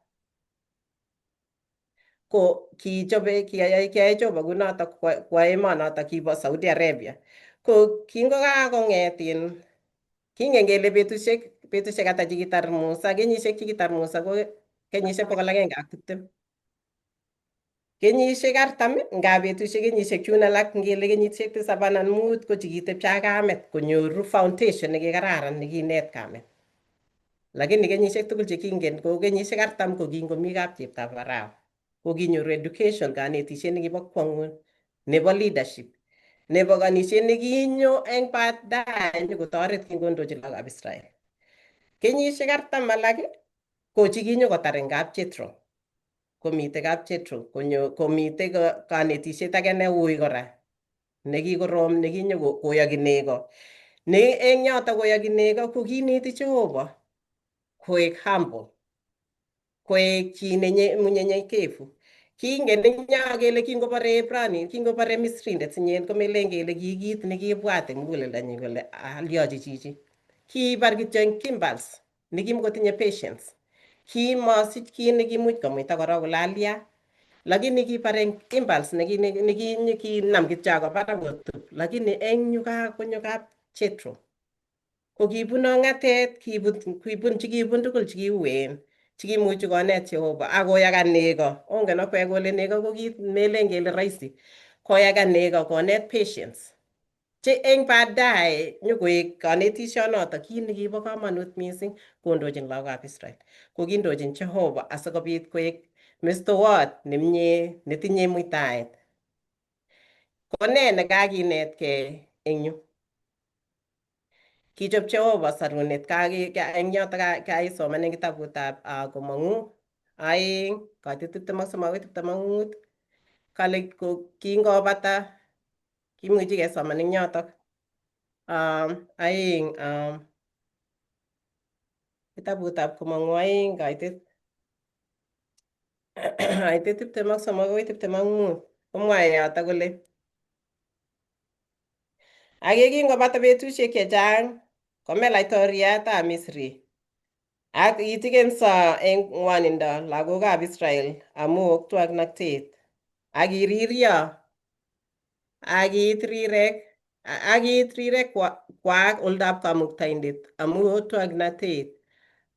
ko kichobe kiyae Jehova kunotok kwa emonotok kibo Saudi Arabia. Ko kingokakong'et in kingen kele betusiek ata chekitar Musa, kenyisiek chekitar Musa ko kenyisiek 120. Kenyisiek 40 nga betusiek kenyisiek chun alak ngele kenyisiek 7 anan 5 ko chekitepche ak kamet konyoru foundation nekikararan nekinet kamet. Lakini kenyisiek tugul chekingen ko kenyisiek 40 ko kingomi kapcheptab Farao. Ko kinyoru education kanetisiet nekibo kwong'ut nebo leadership nebo kanisiet nekinyo eng baadaye nyokotoret kingondochi lagokab Israel. Kenyisiek 40 alak ko chikinyo kotar eng kap Jethro. Komite kap Jethro konyo komite kanetisiet age neui kora nekikorom nekinyo koyoki nego. Ne eng yoto koyoki nego ko kineti Jehova koek humble, koek chi mnyenyekevu. Kingen eng yo kele kingobore Ibrani, kingobore Misrindet sinyen komelen kele ki kit nekibwat eng muguleldonyin kole alyochi chichi. Kibar kityo eng impulse nekimukotinye patience. Kimosich kit nekimuch komuita korok kole alya. Lakini kibar eng impulse nekinam kityo akobar akotup. Lakini eng yu kakonyo kap Jethro. Ko kibun ong'atet, kibun chikibun tugul chekiuen, chikimuchi konet Jehova akoyaga nego. Ongen okwek kole nego ko kit melen kele rahisi. Koyaga nego konet patience. Che eng baadaye nyokoek kanetishonotok kit nekibo komonut missing kondochin lagokab Israel. Ko kindochin Jehova asikobit koek mestowot nemie netinye muitaet. Ko ne nekakinetkei eng yu? Kichob Jehova sarunet eng yoto kaisoman eng kitabutab Komong'u 2 kaitet 23 akoi 25 kale ko kingobata kimuchi kesoman eng yotok 2 kitabutab Komong'u 2 kaitet 23 akoi 25 komwae yotok kole ak yekingobata betusiek chechang kome laitoriatab Misri ak kitigenso eng ng'wonindo lagokab Israel amu otwoknatet ak kiriryo ak kiit rirek kwak oldab Kamuktaindet amu otwoknatet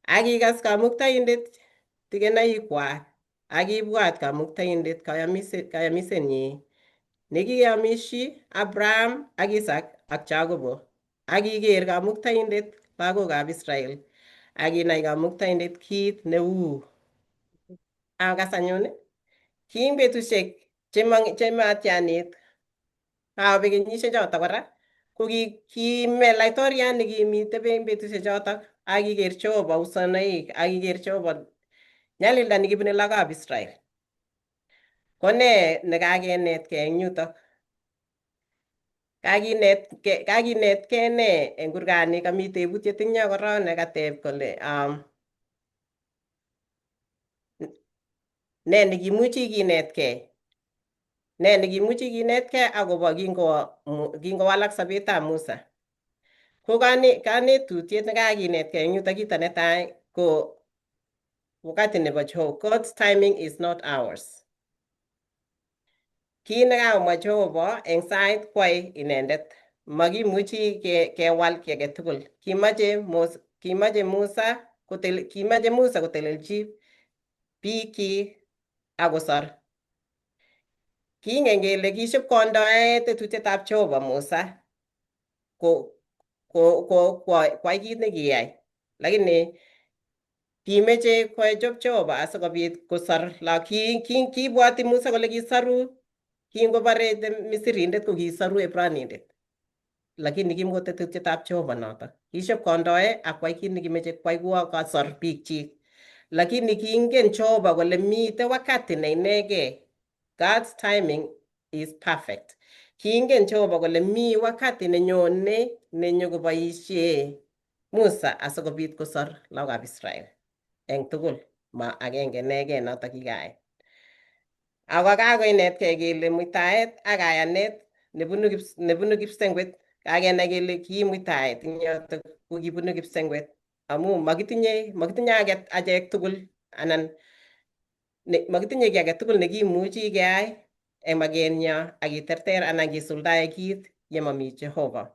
ak kikas Kamuktaindet tigenaik-kwak ak kibwat Kamuktaindet kayamisenyi nekiyamishi Abraham ak Isaac ak Jacobo ak kiker Kamuktaindet lagokab Israel ak kinai Kamuktaindet kit neu. Akas anyun king betusiek chematianit kakobek kenyisiek chotok kora ko kime laitoriat nekimite betusiek chotok ak kiker Jehova usonoik ak kiker Jehova nyalilda nekibune lagokab Israel. Ko nee nekakenetkei eng yutok? Kakinetkei nee eng kurgani? Kami tebutiet eng yo korok nekateb kole nee nekimuchi kinetkei? Nee nekimuchi kinetkei akobo kingowalak sobetab Musa? Ko kanetutiet nekakinetkei eng yutok, kito netai ko wakati nebo Jehova. God's timing is not ours. Kit nekakomwa Jehova eng sait kwai inendet. Makimuchi kewal kiy age tugul. Kimache Musa kotelelchi biikchik akosor. Kingen kele kiship kondoe tetutietab Jehova Musa ko kwai kit nekiyai. Lakini kimeche kochop Jehova asikobit kosor kibwoti Musa kole kisoru kingobore Misirindet ko kisoru Ibranindet. Lakini kimko tetutietab Jehova notok. Kishop kondoe ak kwai kit nekimeche kwai kuo kosor biikchik. Lakini kingen Jehova kole mite wakati ne inegei. God's timing is perfect. Kingen Jehova kole mi wakati nenyone nenyokoboisie Musa asikobit kosor lagokab Israel eng tugul, ma agenge inegei notok kikayai. Ako kakoinetkei kele muitaet ak kayanet nebunu kipsengwet, kakenai kele ki muitaet eng yotok ko kibunu kipsengwet amu makitinye age achek tugul anan makitinye kiy age tugul nekimuchi keyai eng makenyo ak kiterter anan kisuldae kit yemami Jehova.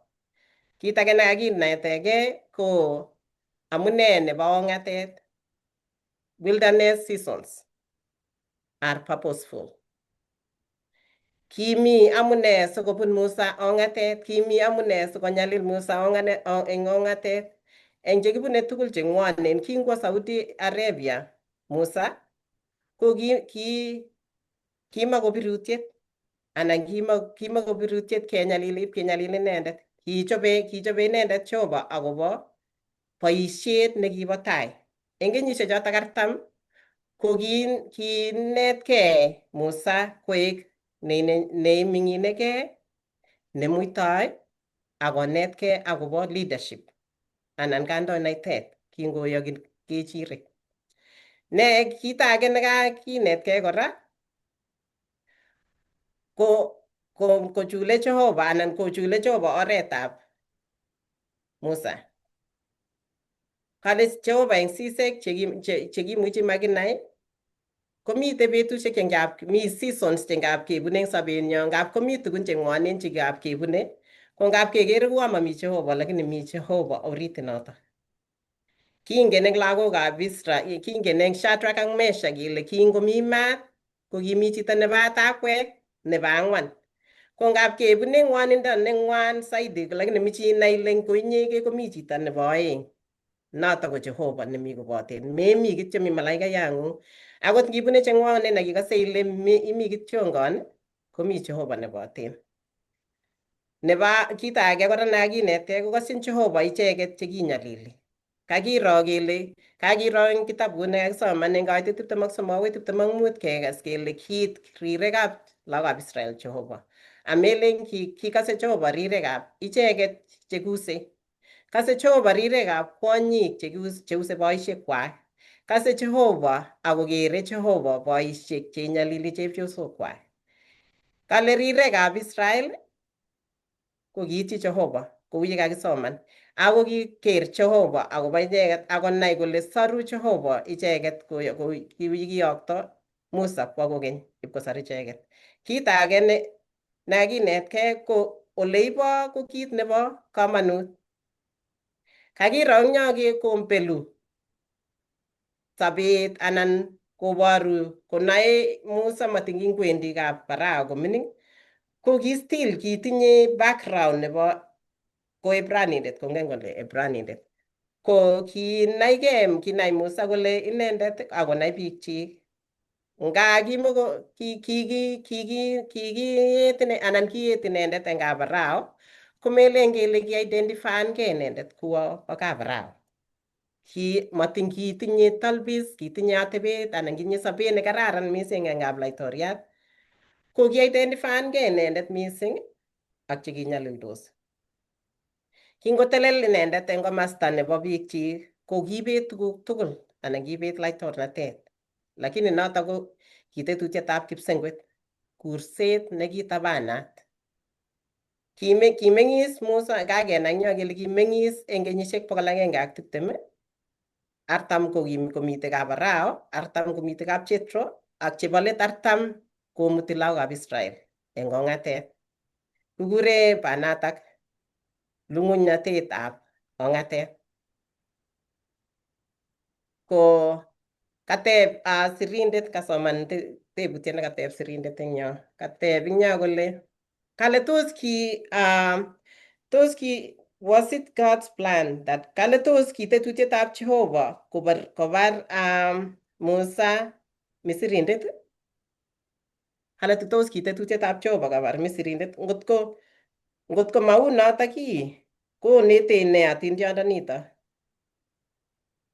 Kit age nekakinetegei ko amune nebo ong'atet. Wilderness seasons are purposeful. Kimi amune sikobun Musa ong'atet, kimi amune sikonyalil Musa eng ong'atet. Eng chekibune tugul che ng'wonen, kingwo Saudi Arabia Musa ko kimakobirutiet anan kimakobirutiet kenyalil ip kenyalil inendet. Kichobe inendet Jehova akobo boisiet nekibo tai. Eng kenyisiek chotok 40 ko kinetkei Musa koek neiming'inegei, nemuitoi ak konetkei akobo leadership anan kandoinatet kingoyoki kechirek. Ne kit age nekakinetkei kora ko kochule Jehova anan kochule Jehova oretab Musa. Kale Jehova eng sisek chekimuchi makinai komite betusiek che ngap mi seasons che ngap kebune eng sobenyo, ngap komi tugun che ng'wonen che ngap kebune ko ngap kekere kuo mami Jehova, lakini mi Jehova orit noto. Kingen eng lagokab Israel, kingen eng Shadrach ak Meshach kele kingomi maat ko kimi chito nebo atakwek nebo ang'wan. Ko ngap kebune ng'wonindo ne ng'wan saidi, lakini michi inai ile ko inyegei komi chito nebo oeng. Noto ko Jehova nemi koboten. Memi kityo, mi malaikayang'ung. Akot ngibune che ng'wonen ak ikose ile imi kityongon, komi Jehova neboten. Nebo kit age kora nekakinetkei ko kosyin Jehova icheket chekinyalili. Kakiro kele kakiro eng kitabut nekakisoman eng kaitet 23 akoi 25 kekas kele kiit rirekab lagokab Israel Jehova. Amelen kikase Jehova rirekab icheket chekusei. Kase Jehova rirekab kwonyik cheuse boisiekwak. Kase Jehova akokere Jehova boisiek cheinyalili chepyosokwak. Kale rirekab Israel ko kiityi Jehova kou yekakisoman. Ako kiker Jehova akobo icheket akonai kole soru Jehova icheket kou yekiyokto Musa kwo kokeny ipkosor icheket. Kit age nekakinetkei ko oleibo ko kit nebo komonut. Kakiro eng yo kombelu sobet anan koboru konoe Musa matin kingwendi kap Farao komining ko ki still kitinye background nebo ko Ibranindet, kongen kole Ibranindet. Ko kinaigei, kinai Musa kole inendet akonai biikchik. Nga kimoko kikiet anan kiet inendet eng kap Farao komelen kele ki-identify-angei inendet kuo bo kap Farao. Ki matin kitinye talbis, kitinye atebet anan kitinye sobet nekararan mising eng kap laitoriat. Ko ki-identify-angei inendet mising ak chekinyalildos. Kingotelel inendet eng komasta nebo biikchik ko kiibet tuguk tugul anan kiibet laitornatet. Lakini notok ko kitetutietab kipsengwet, kurset nekitabanat. Kimeng'is Musa, kakenai eng yo kele kimeng'is eng kenyisiek 120, 40 ko komitei kap Farao, 40 komitei kap Jethro, ak chebo let 40 komuti lagokab Israel eng kong'atet. Kikure banatak lungunynatetab kong'atet. Ko kateb sirindet kasoman tebutiet nekateb sirindet eng yo. Kateb eng yo kole kale tos ki tos ki was it God's plan that kale tos ki tetutietab Jehovah kobar Musa Misirindet? Kale tos ki tetutietab Jehovah kobar Misirindet? Ngotko mau notok ii, konetech nee atindiondenito?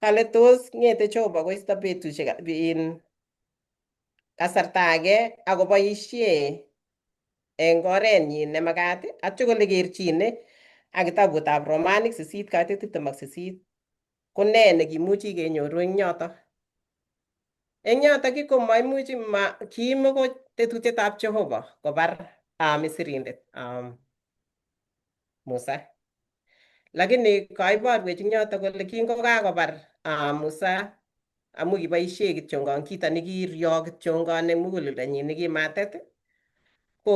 Kale tos ng'ete Jehovah koisto betusiek in kasarta age akoboisie eng orenyin nemakat, atyo kole kerchine ak kitabutab Romanik 8:28 ko nee nekimuchi kenyoru eng yotok? Eng yotok ko maimuchi ma kiimako tetutietab Jehovah kobar Misirindet Musa. Lakini kaiborwech eng yotok kole kingokakobar Musa amu kiboisie kityongon kito nekiryok kityongon eng muguleldonyin nekimatet, ko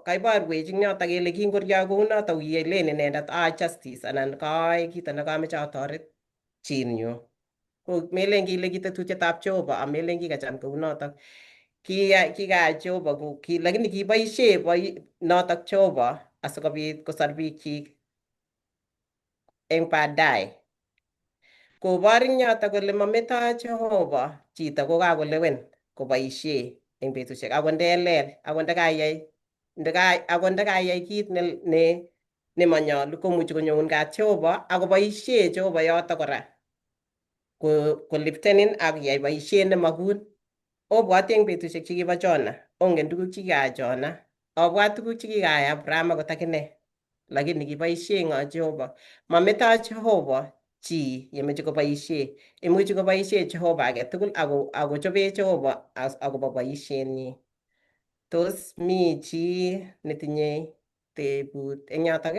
kaiborwech eng yotok kele kingoryok kounotok kilen inendet aai justice anan kaai kito nekameche atoret chinyu. Ko melen kile kitetutietab Jehovah amelen kikacham kounotok. Kikayai Jehovah lakini kiboisie notok Jehovah asikobit kosor biikchik eng baadaye. Kobor eng yotok kole mametoi Jehovah chito kokakolewen koboisie eng betusiek akot ndelel, akot ndakayai kit nemanyolu komuchi konyoun kat Jehovah akoboisie Jehovah yotok kora koliftenin ak iyai boisiet nemakun. Obwoti eng betusiek chekibo Jonah, ongen tuguk chekikayai Jonah, obwat tuguk chekikayai Abraham akot akine. Lakini kiboisie ng'o Jehovah? Mametoi Jehovah chi yemeche koboisie. Imuchi koboisie Jehovah age tugul akochobe Jehovah akobo boisienyi. Tos mi chi netinye tebut eng yotok?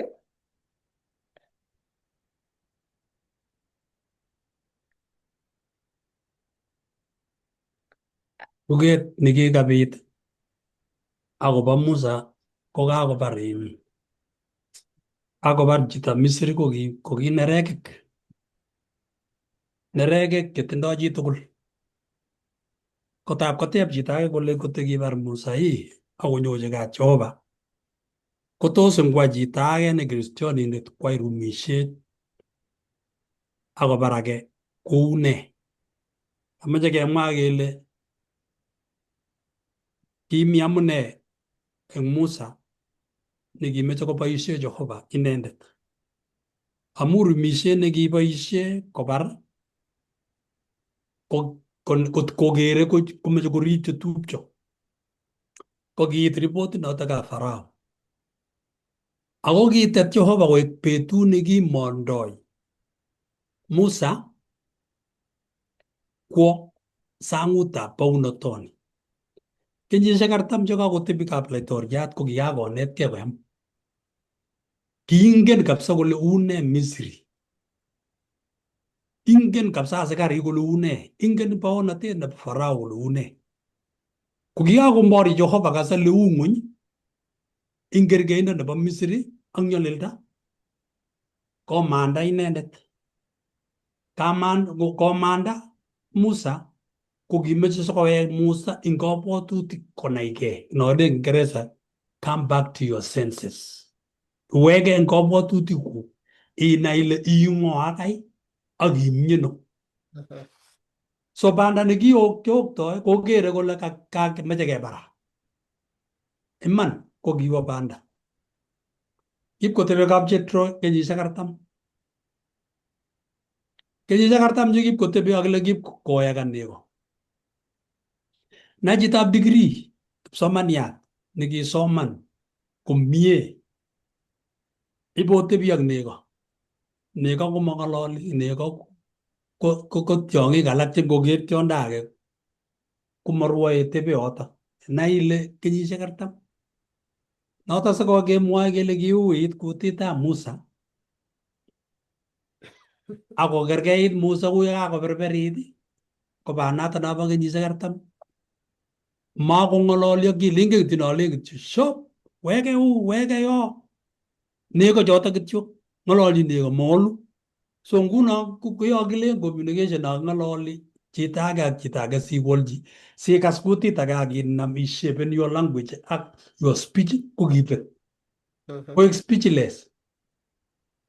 Tuget nekikabit akobo Musa kokakobar in akobar chito Misri ko ki nerekek. Nerekek chetindoi chitugul. Kotab koteb chito age kole koto kibar Musa ii akonyochi kat Jehova kotos ngwa chito age ne kristionindet kwai rumisiet akobar age kou nee? Amoche kemwa kele kimi amune eng Musa nekimeche koboisie Jehova inendet. Amu rumisiet nekiboisie kobar kokere komeche korib chetupcho. Ko kiit ripotit notok kap Farao. Ako kitet Jehova koek betut nekimondoi Musa kwo sangutab bounotoni. Kenyisiek 40 chekakotebi kap laitoriat ko kikakonetkei koyam. Kiingen kabisa kole une Misri. Ingen kabisa asikarik kole une. Ingen baonatet nebo Farao kole une. Ko kikakomori Jehova kabisa leu ng'wony ing kerkeindo nebo Misri ak nyalilda komanda inendet. Komanda Musa kokimeche sikowek Musa ing kabwatutik konaigei. Nolen Kiingereza come back to your senses. Iwege eng kabwatutikuk inai ile ii ng'o akai ak imieno. So banda nekioktoi kokere kole kakimeche kebara. Iman ko kiwo banda. Kipkotebi kap Jethro kenyisiek 40. Kenyisiek 40 che kipkotebi akile kipkoyakan nego. Na chitab degree kipsomaniat Nekisoman komie ibotebi ak nego. Nego komong'ololi, nego ko tiong'ik alak che ngoker tiondo age komorwoe tebe yoto. Nai ile kenyisiek 40. Noto sikokemwoe kele kiuit kutitab Musa ak kokerkeit Musa kou yekakoberberit kobanato nobo kenyisiek 40. Makong'ololi ak chi, ingen kityo nolen kityo shop weke u weke yo. Nego choto kityo ng'ololchin nego mowolu. So nguno ko kilen communication no king'ololi chito age ak chito age siwolchi sikas kutit age ak inam ishapen your language ak your speech ko kibet. Koek speechless.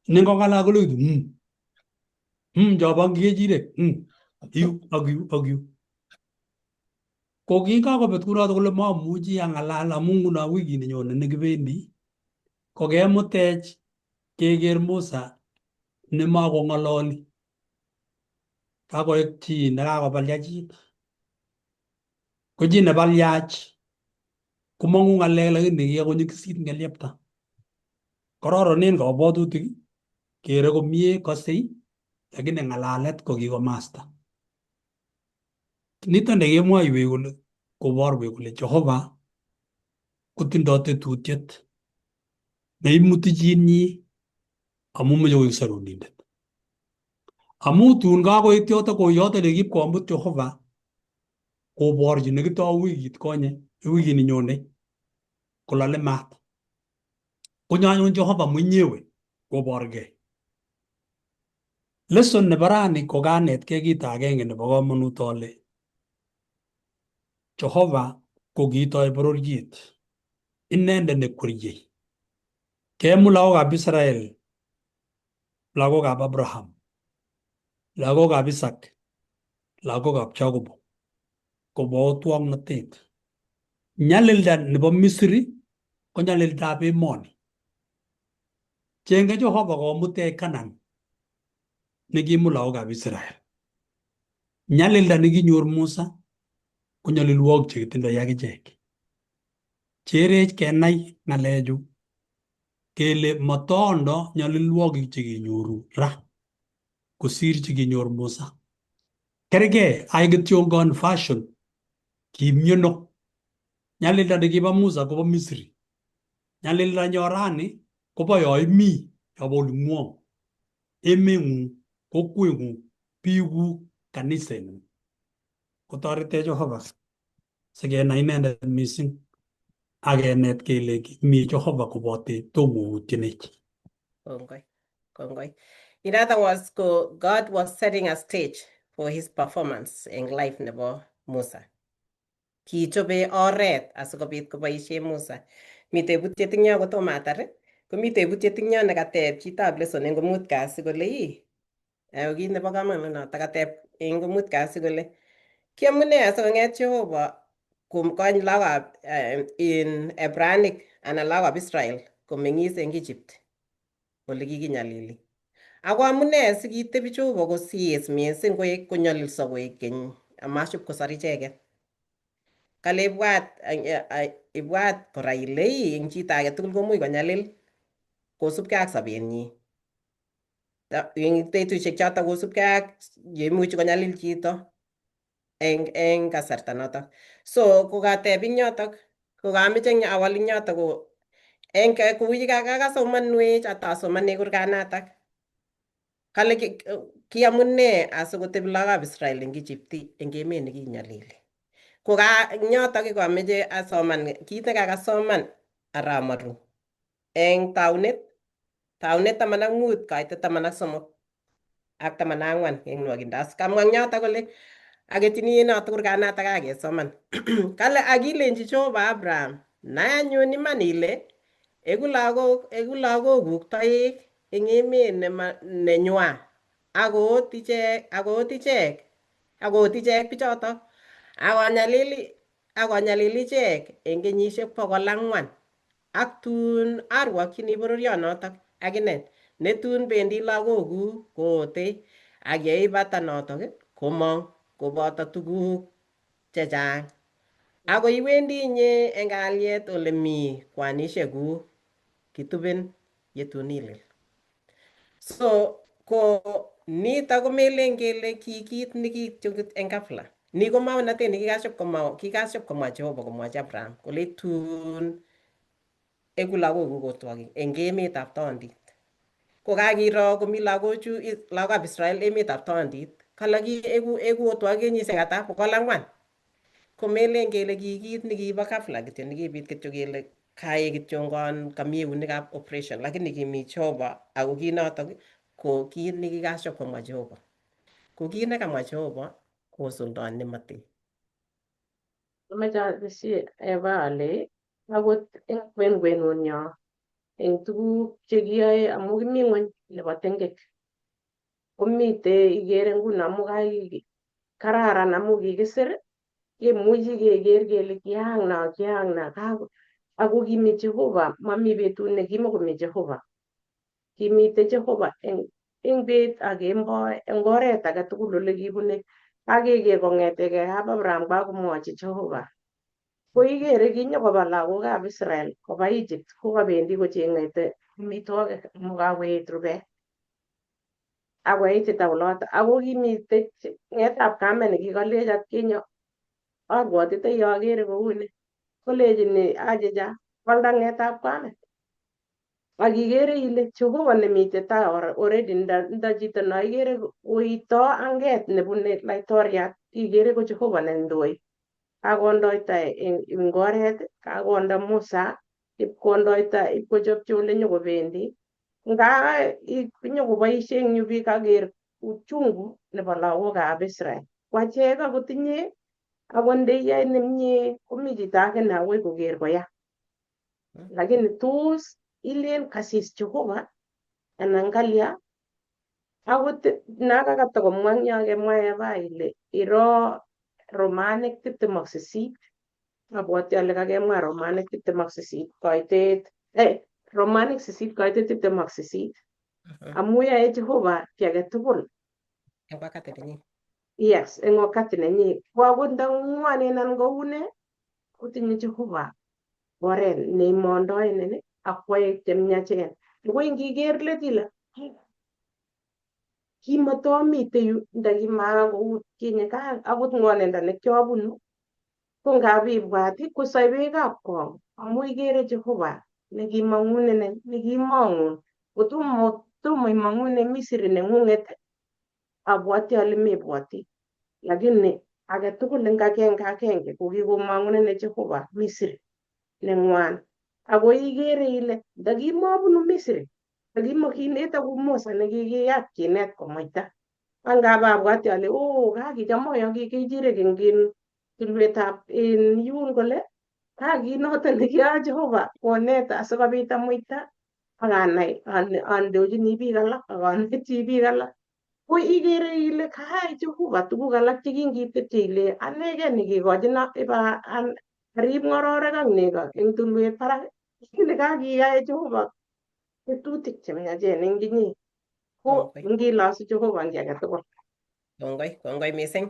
Nengong'alal kole kityo chobo kechirek yu ak yu ak yu. Ko kingakobet kunoto kole mamuchi ang'alal amu nguno wikit nenyone nekibendi ko kemutech keker Musa nemakong'ololi. Kakoek chi nekakobalyachit. Ko chi nebalyach komong'u ng'alek lakini kikakonyikisit ng'elyepta. Kororonen kabwatutik, kere komie, kosei, lakini ng'alalet ko kikomasta. Niton nekemwoiwech kole koborwech kole Jehova kotindo tetutiet neimuti chinyi amu moche koik sorunindet. Amu tun kakoit yoto ko yoto nekipkomut Jehova koborchi nekitou wikit konye wikit nenyone kolole maat. Konyo anyun Jehova mwenyewe koborgei. Lesson nebo rani ko kanetkei kito agenge nebo komonut ole Jehova ko kiitoi bororiet. Inendet nekweryei. Kemut lagokab Israel, lagokab Abraham, lagokab Isaac, lagokab Jacobo kobo otwoknotet. Nyalilda nebo Misri ko nyalildab emoni. Chenge Jehova komutech Canaan nekimut lagokab Israel. Nyalilda nekinyor Musa ko nyalilwogik chekitindoi akichek. Cherech kenai ng'alechu kele motondo nyalilwogik chekenyoru ra kosir chekinyor Musa. Kergei ai kityongon fashion kimiono. Nyalilda nekibo Musa kobo Misri. Nyalilda nyo rani kobo yo imi yobo oling'wong, emeng'ung, kokweng'ung, biikuk, kaniseng'ung. Kotoretech Jehova sikenai inendet mising ak kenet kele mi Jehova kobotech tom koutyenech. Kongoi. Kongoi. In other words, ko God was setting a stage for his performance in life nebo Musa. Kichobe oret asikobit koboisie Musa. Mi tebutiet ing yo kotomo atar, komi tebutiet ing yo nekateb chitab lesson eng komut kasi kole ii, kit nebo komonut noto kateb eng komut kasi kole kiamune asikong'et Jehova kony lagokab in Hebranik anan lagokab Israel komeng'is eng Egypt ole kikinyalili. Ako amune sikitebi Jehova kosies mising koek konyolilso koek keny amaship kosor icheket. Kale ibwat ibwat kora ile ii eng chito age tugul komuch konyalil kosubkei ak sobenyi. Eng betusiek chotok kosubkei ak yeimuchi konyalil chito eng kasarta notok. So kokateb ing yotok kokameche awal ing yotok ko eng kou yekakasomanwech atasomane kurganatak. Kale ki amune asikotebi lagokab Israel eng Egypt eng emet nekinyalili. Koka eng yotok kokameche asoman kit nekakasoman aramaru eng taunet 15 kaitet 13 ak 14 eng nwokindo. Kamwa eng yotok kole aketyini enotok kurganatak akesoman. Kale akilenchi Jehova Abraham, nai anyun iman ile eku lagokuk toek eng emet nenywa akoot ichek bichotok akonyalil ichek eng kenyisiek 400 ak tun arwokchini bororionotok akine netun bendi lagokuk koote ak yeibata notok komong koboto tuguk chechang. Ako iwendi inye eng kalyet ole mi kwanishekuk kitubin yetun ilil. So ko nitok komelen kele ki kit nikityo eng ghafla. Ni ko maonatet nikikaship komwa kikaship komwa Jehova komwachi Abraham kole tun eku lagokuk otwogik eng emetab tondit. Ko kakiro komi lagochu lagokab Israel emetab tondit kale ki eku eku otwogik kenyisiek ata 400. Komelen kele ki kit nekibo ghafla kityo nekibit kityo kele kaek kityongon kami eunekab operation lakini kimi Jehova ako kit notok ko kit nekikashop komwa Jehova. Ko kit nekamwa Jehova kosuldoi nematiny. Amoche atesyi Eva ale akot eng kwenkwenunyo eng tuguk chekiyoe amu kimi ng'weny nebo tengek komite ikere nguno amu kararan amu kikisir kemuchi keker kele kiyaak no kiyaak no ako kimi Jehova mami betut nekimokomi Jehova kimite Jehova eng bet ak kemboi eng oret age tugul ole kibune kakeker kong'etegei kap Abraham kakomwochi Jehova ko ikere kinyokoba lagokab Israel koba Egypt kokabendi kocheng'ete amitwogik amu kakoet rubet akoitita oloto ako kimite ng'etab kamet nekikalech atkinye abwotitoi akere kouni kolechini achicha walda ng'etab kamet ak ikere ile Jehova nemite tai already nda chito no ikere koito anget nebune laitoriat ikere ko Jehova nendoi kakondoita eng oret kakonda Musa ipkondoita ipkochopchi ole nyokobendi nga nyokoboisie eng yu biik aker uchungu nebo lagokab Israel ko achek akotinye akot ndeiyoe nemie komi chito age ne akoi koker koya lakini tos ilen kasis Jehova anan kalya akot nakakatakomwa eng yo kemwa Eva ile iro Romanik 28 abwoti ale kakemwa Romanik 28 koitet Romanik 8 koitet 28 amu yoe Jehova kiy age tugul Eng wakati nenyi. Yes, eng wakati nenyi. Ko akot nda ng'wanen anan koune kotinye Jehova oret neimondoenin ak kwae chemiachen. Akoi ngiker let ile kimotomite yu ndakimakou kinye ka akot ng'wonindo nekiobunu ko ngap ibwat ko soibekab kong amu ikere Jehova nekimong'unenin nekimong'un kotomo tomo imong'une Misri neng'ung'et abwoti ale mebwoti lakini age tugul eng agenge agenge ko kikomong'unene Jehova Misri neng'wan ako ikere ile ndakimobunu Misri ndakimokineta kou Musa nekikiyat kinet komuita angap abwati ale oo kakicham ayoki kechirek eng tulwetab en yun kole kakinoto nekiyoe Jehova koneta asikobit amuita ak anai andochini biik alak ak aneti biik alak ko ikere ile kayai Jehova tuguk alak chekingitepche ile anegen nekikochina iba arib ng'ororek ak nego eng tulwet barak lakini kakiyae Jehova tetutik chemiachen eng inye ko ngilosu Jehova eng kiy age tugul. Kongoi, kongoi mising.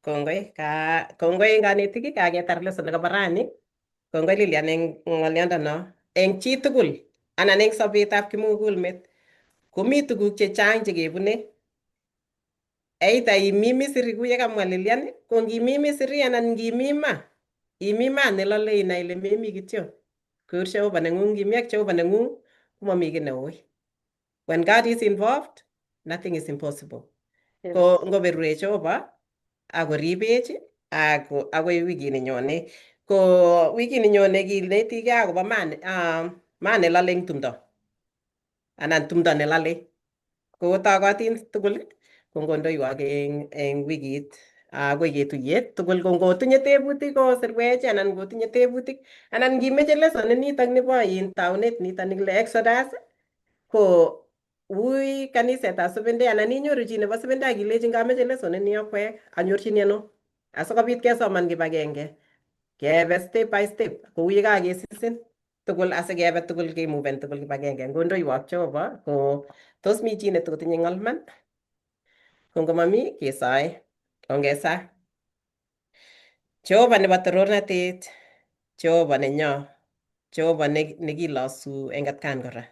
Kongoi, ka kongoi eng kanetik kaketar lesson nekobo rani. Kongoi Lilian eng ng'oliondono. Eng chi tugul anan eng sobetab kimugulmet komi tuguk chechang chekebune. Either imi Misri kou yekamwa Lilian, ko ngimi Misri anan ngimi ma, imi ma nelole inai ile memi kityo. Kur Jehova neng'ung, ngimi ak Jehova neng'ung komomi kiy neui. When God is involved, nothing is impossible. Ko ngoberurech Jehova akoribech ako akoi wikit nenyone. Ko wikit nenyone kinetigei akobo ma ma nelole eng tumdo anan tumdo nelole. Ko togotin tugul ko ngondoiwok eng wikit akoi ketuyet tugul ko ngotinye tebutik kosirwech anan ngotinye tebutik anan ngimeche lesson nitok nibo in taunet nitok nikile Exodus ko ui kanisetab Seventh Day anan inyoru chi nebo Seventh Day ak ilechin kameche lesson ini okwek anyorchini ano asikobit kesoman kibagenge kebe step by step kou ye kakesisin tugul asikebe tugul kemuven tugul kibagenge ngondoiwok Jehova ko tos mi chi netokotinye ng'olman ko ngomami kesoe ongesaa. Jehova nebo torornatet, Jehova nenyo, Jehova nekilosu eng atkan kora.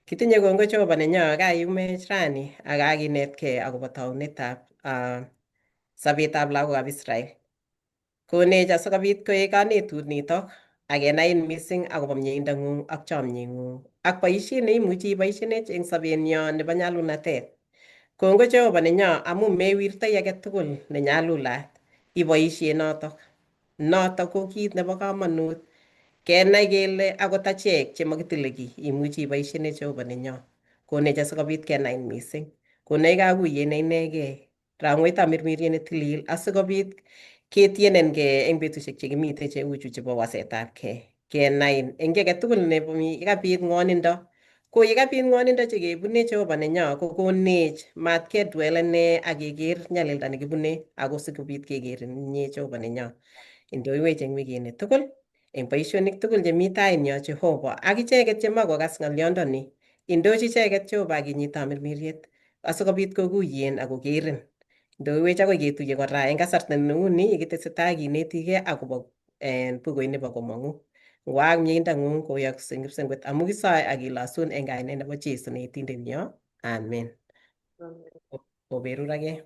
Kitinye kongoi Jehova nenyo kaiyumech rani ak kakinetkei akobo taunetab sobetab lagokab Israel. Konech asikobit koek kanetut nitok ak kenain mising akobo mieindang'ung ak chomyeng'ung ak boisiet neimuchi iboishenech eng sobenyo nebo nyalulnatet. Kongoi Jehova nenyo amu mewirtoi age tugul ne nyalulat iboishe notok. Notok ko kit nebo kamanut kenai kele akot achek chemakitile kiy imuchi iboishenech Jehova nenyo. Konech asikobit kenain mising. Konech kakuyet ne inegei rangwetab mirmiriet ne tilil asikobit ketienenkei eng betusiek chekimite cheuchu chebo wasetabkei. Kenain eng kiy agetugul yekabit ng'wonindo. Ko yekabit ng'wonindo chekebune Jehova nenyo kokonech mat kedwelene ak keker nyalilda nekibune ako sikobit kekerin inye Jehova nenyo. Indoiwech eng wikini tugul eng boisionik tugul chemi tainyo Jehova ak icheket chemakokas ng'olyondoni indochi icheket Jehova ak inyit tamirmiriet asikobit kokuyen ak kokerin. Indoiwech akoi ketuiye kora eng kasarta neu ni yekitesetai kinetigei akobo bukuit nebo komong'u. Ngwaak mieindang'ung koyokse eng kipsengwet amu kisoe ak kilosun eng kainet nebo Jesu neetindenyo. Amen. Oberurake.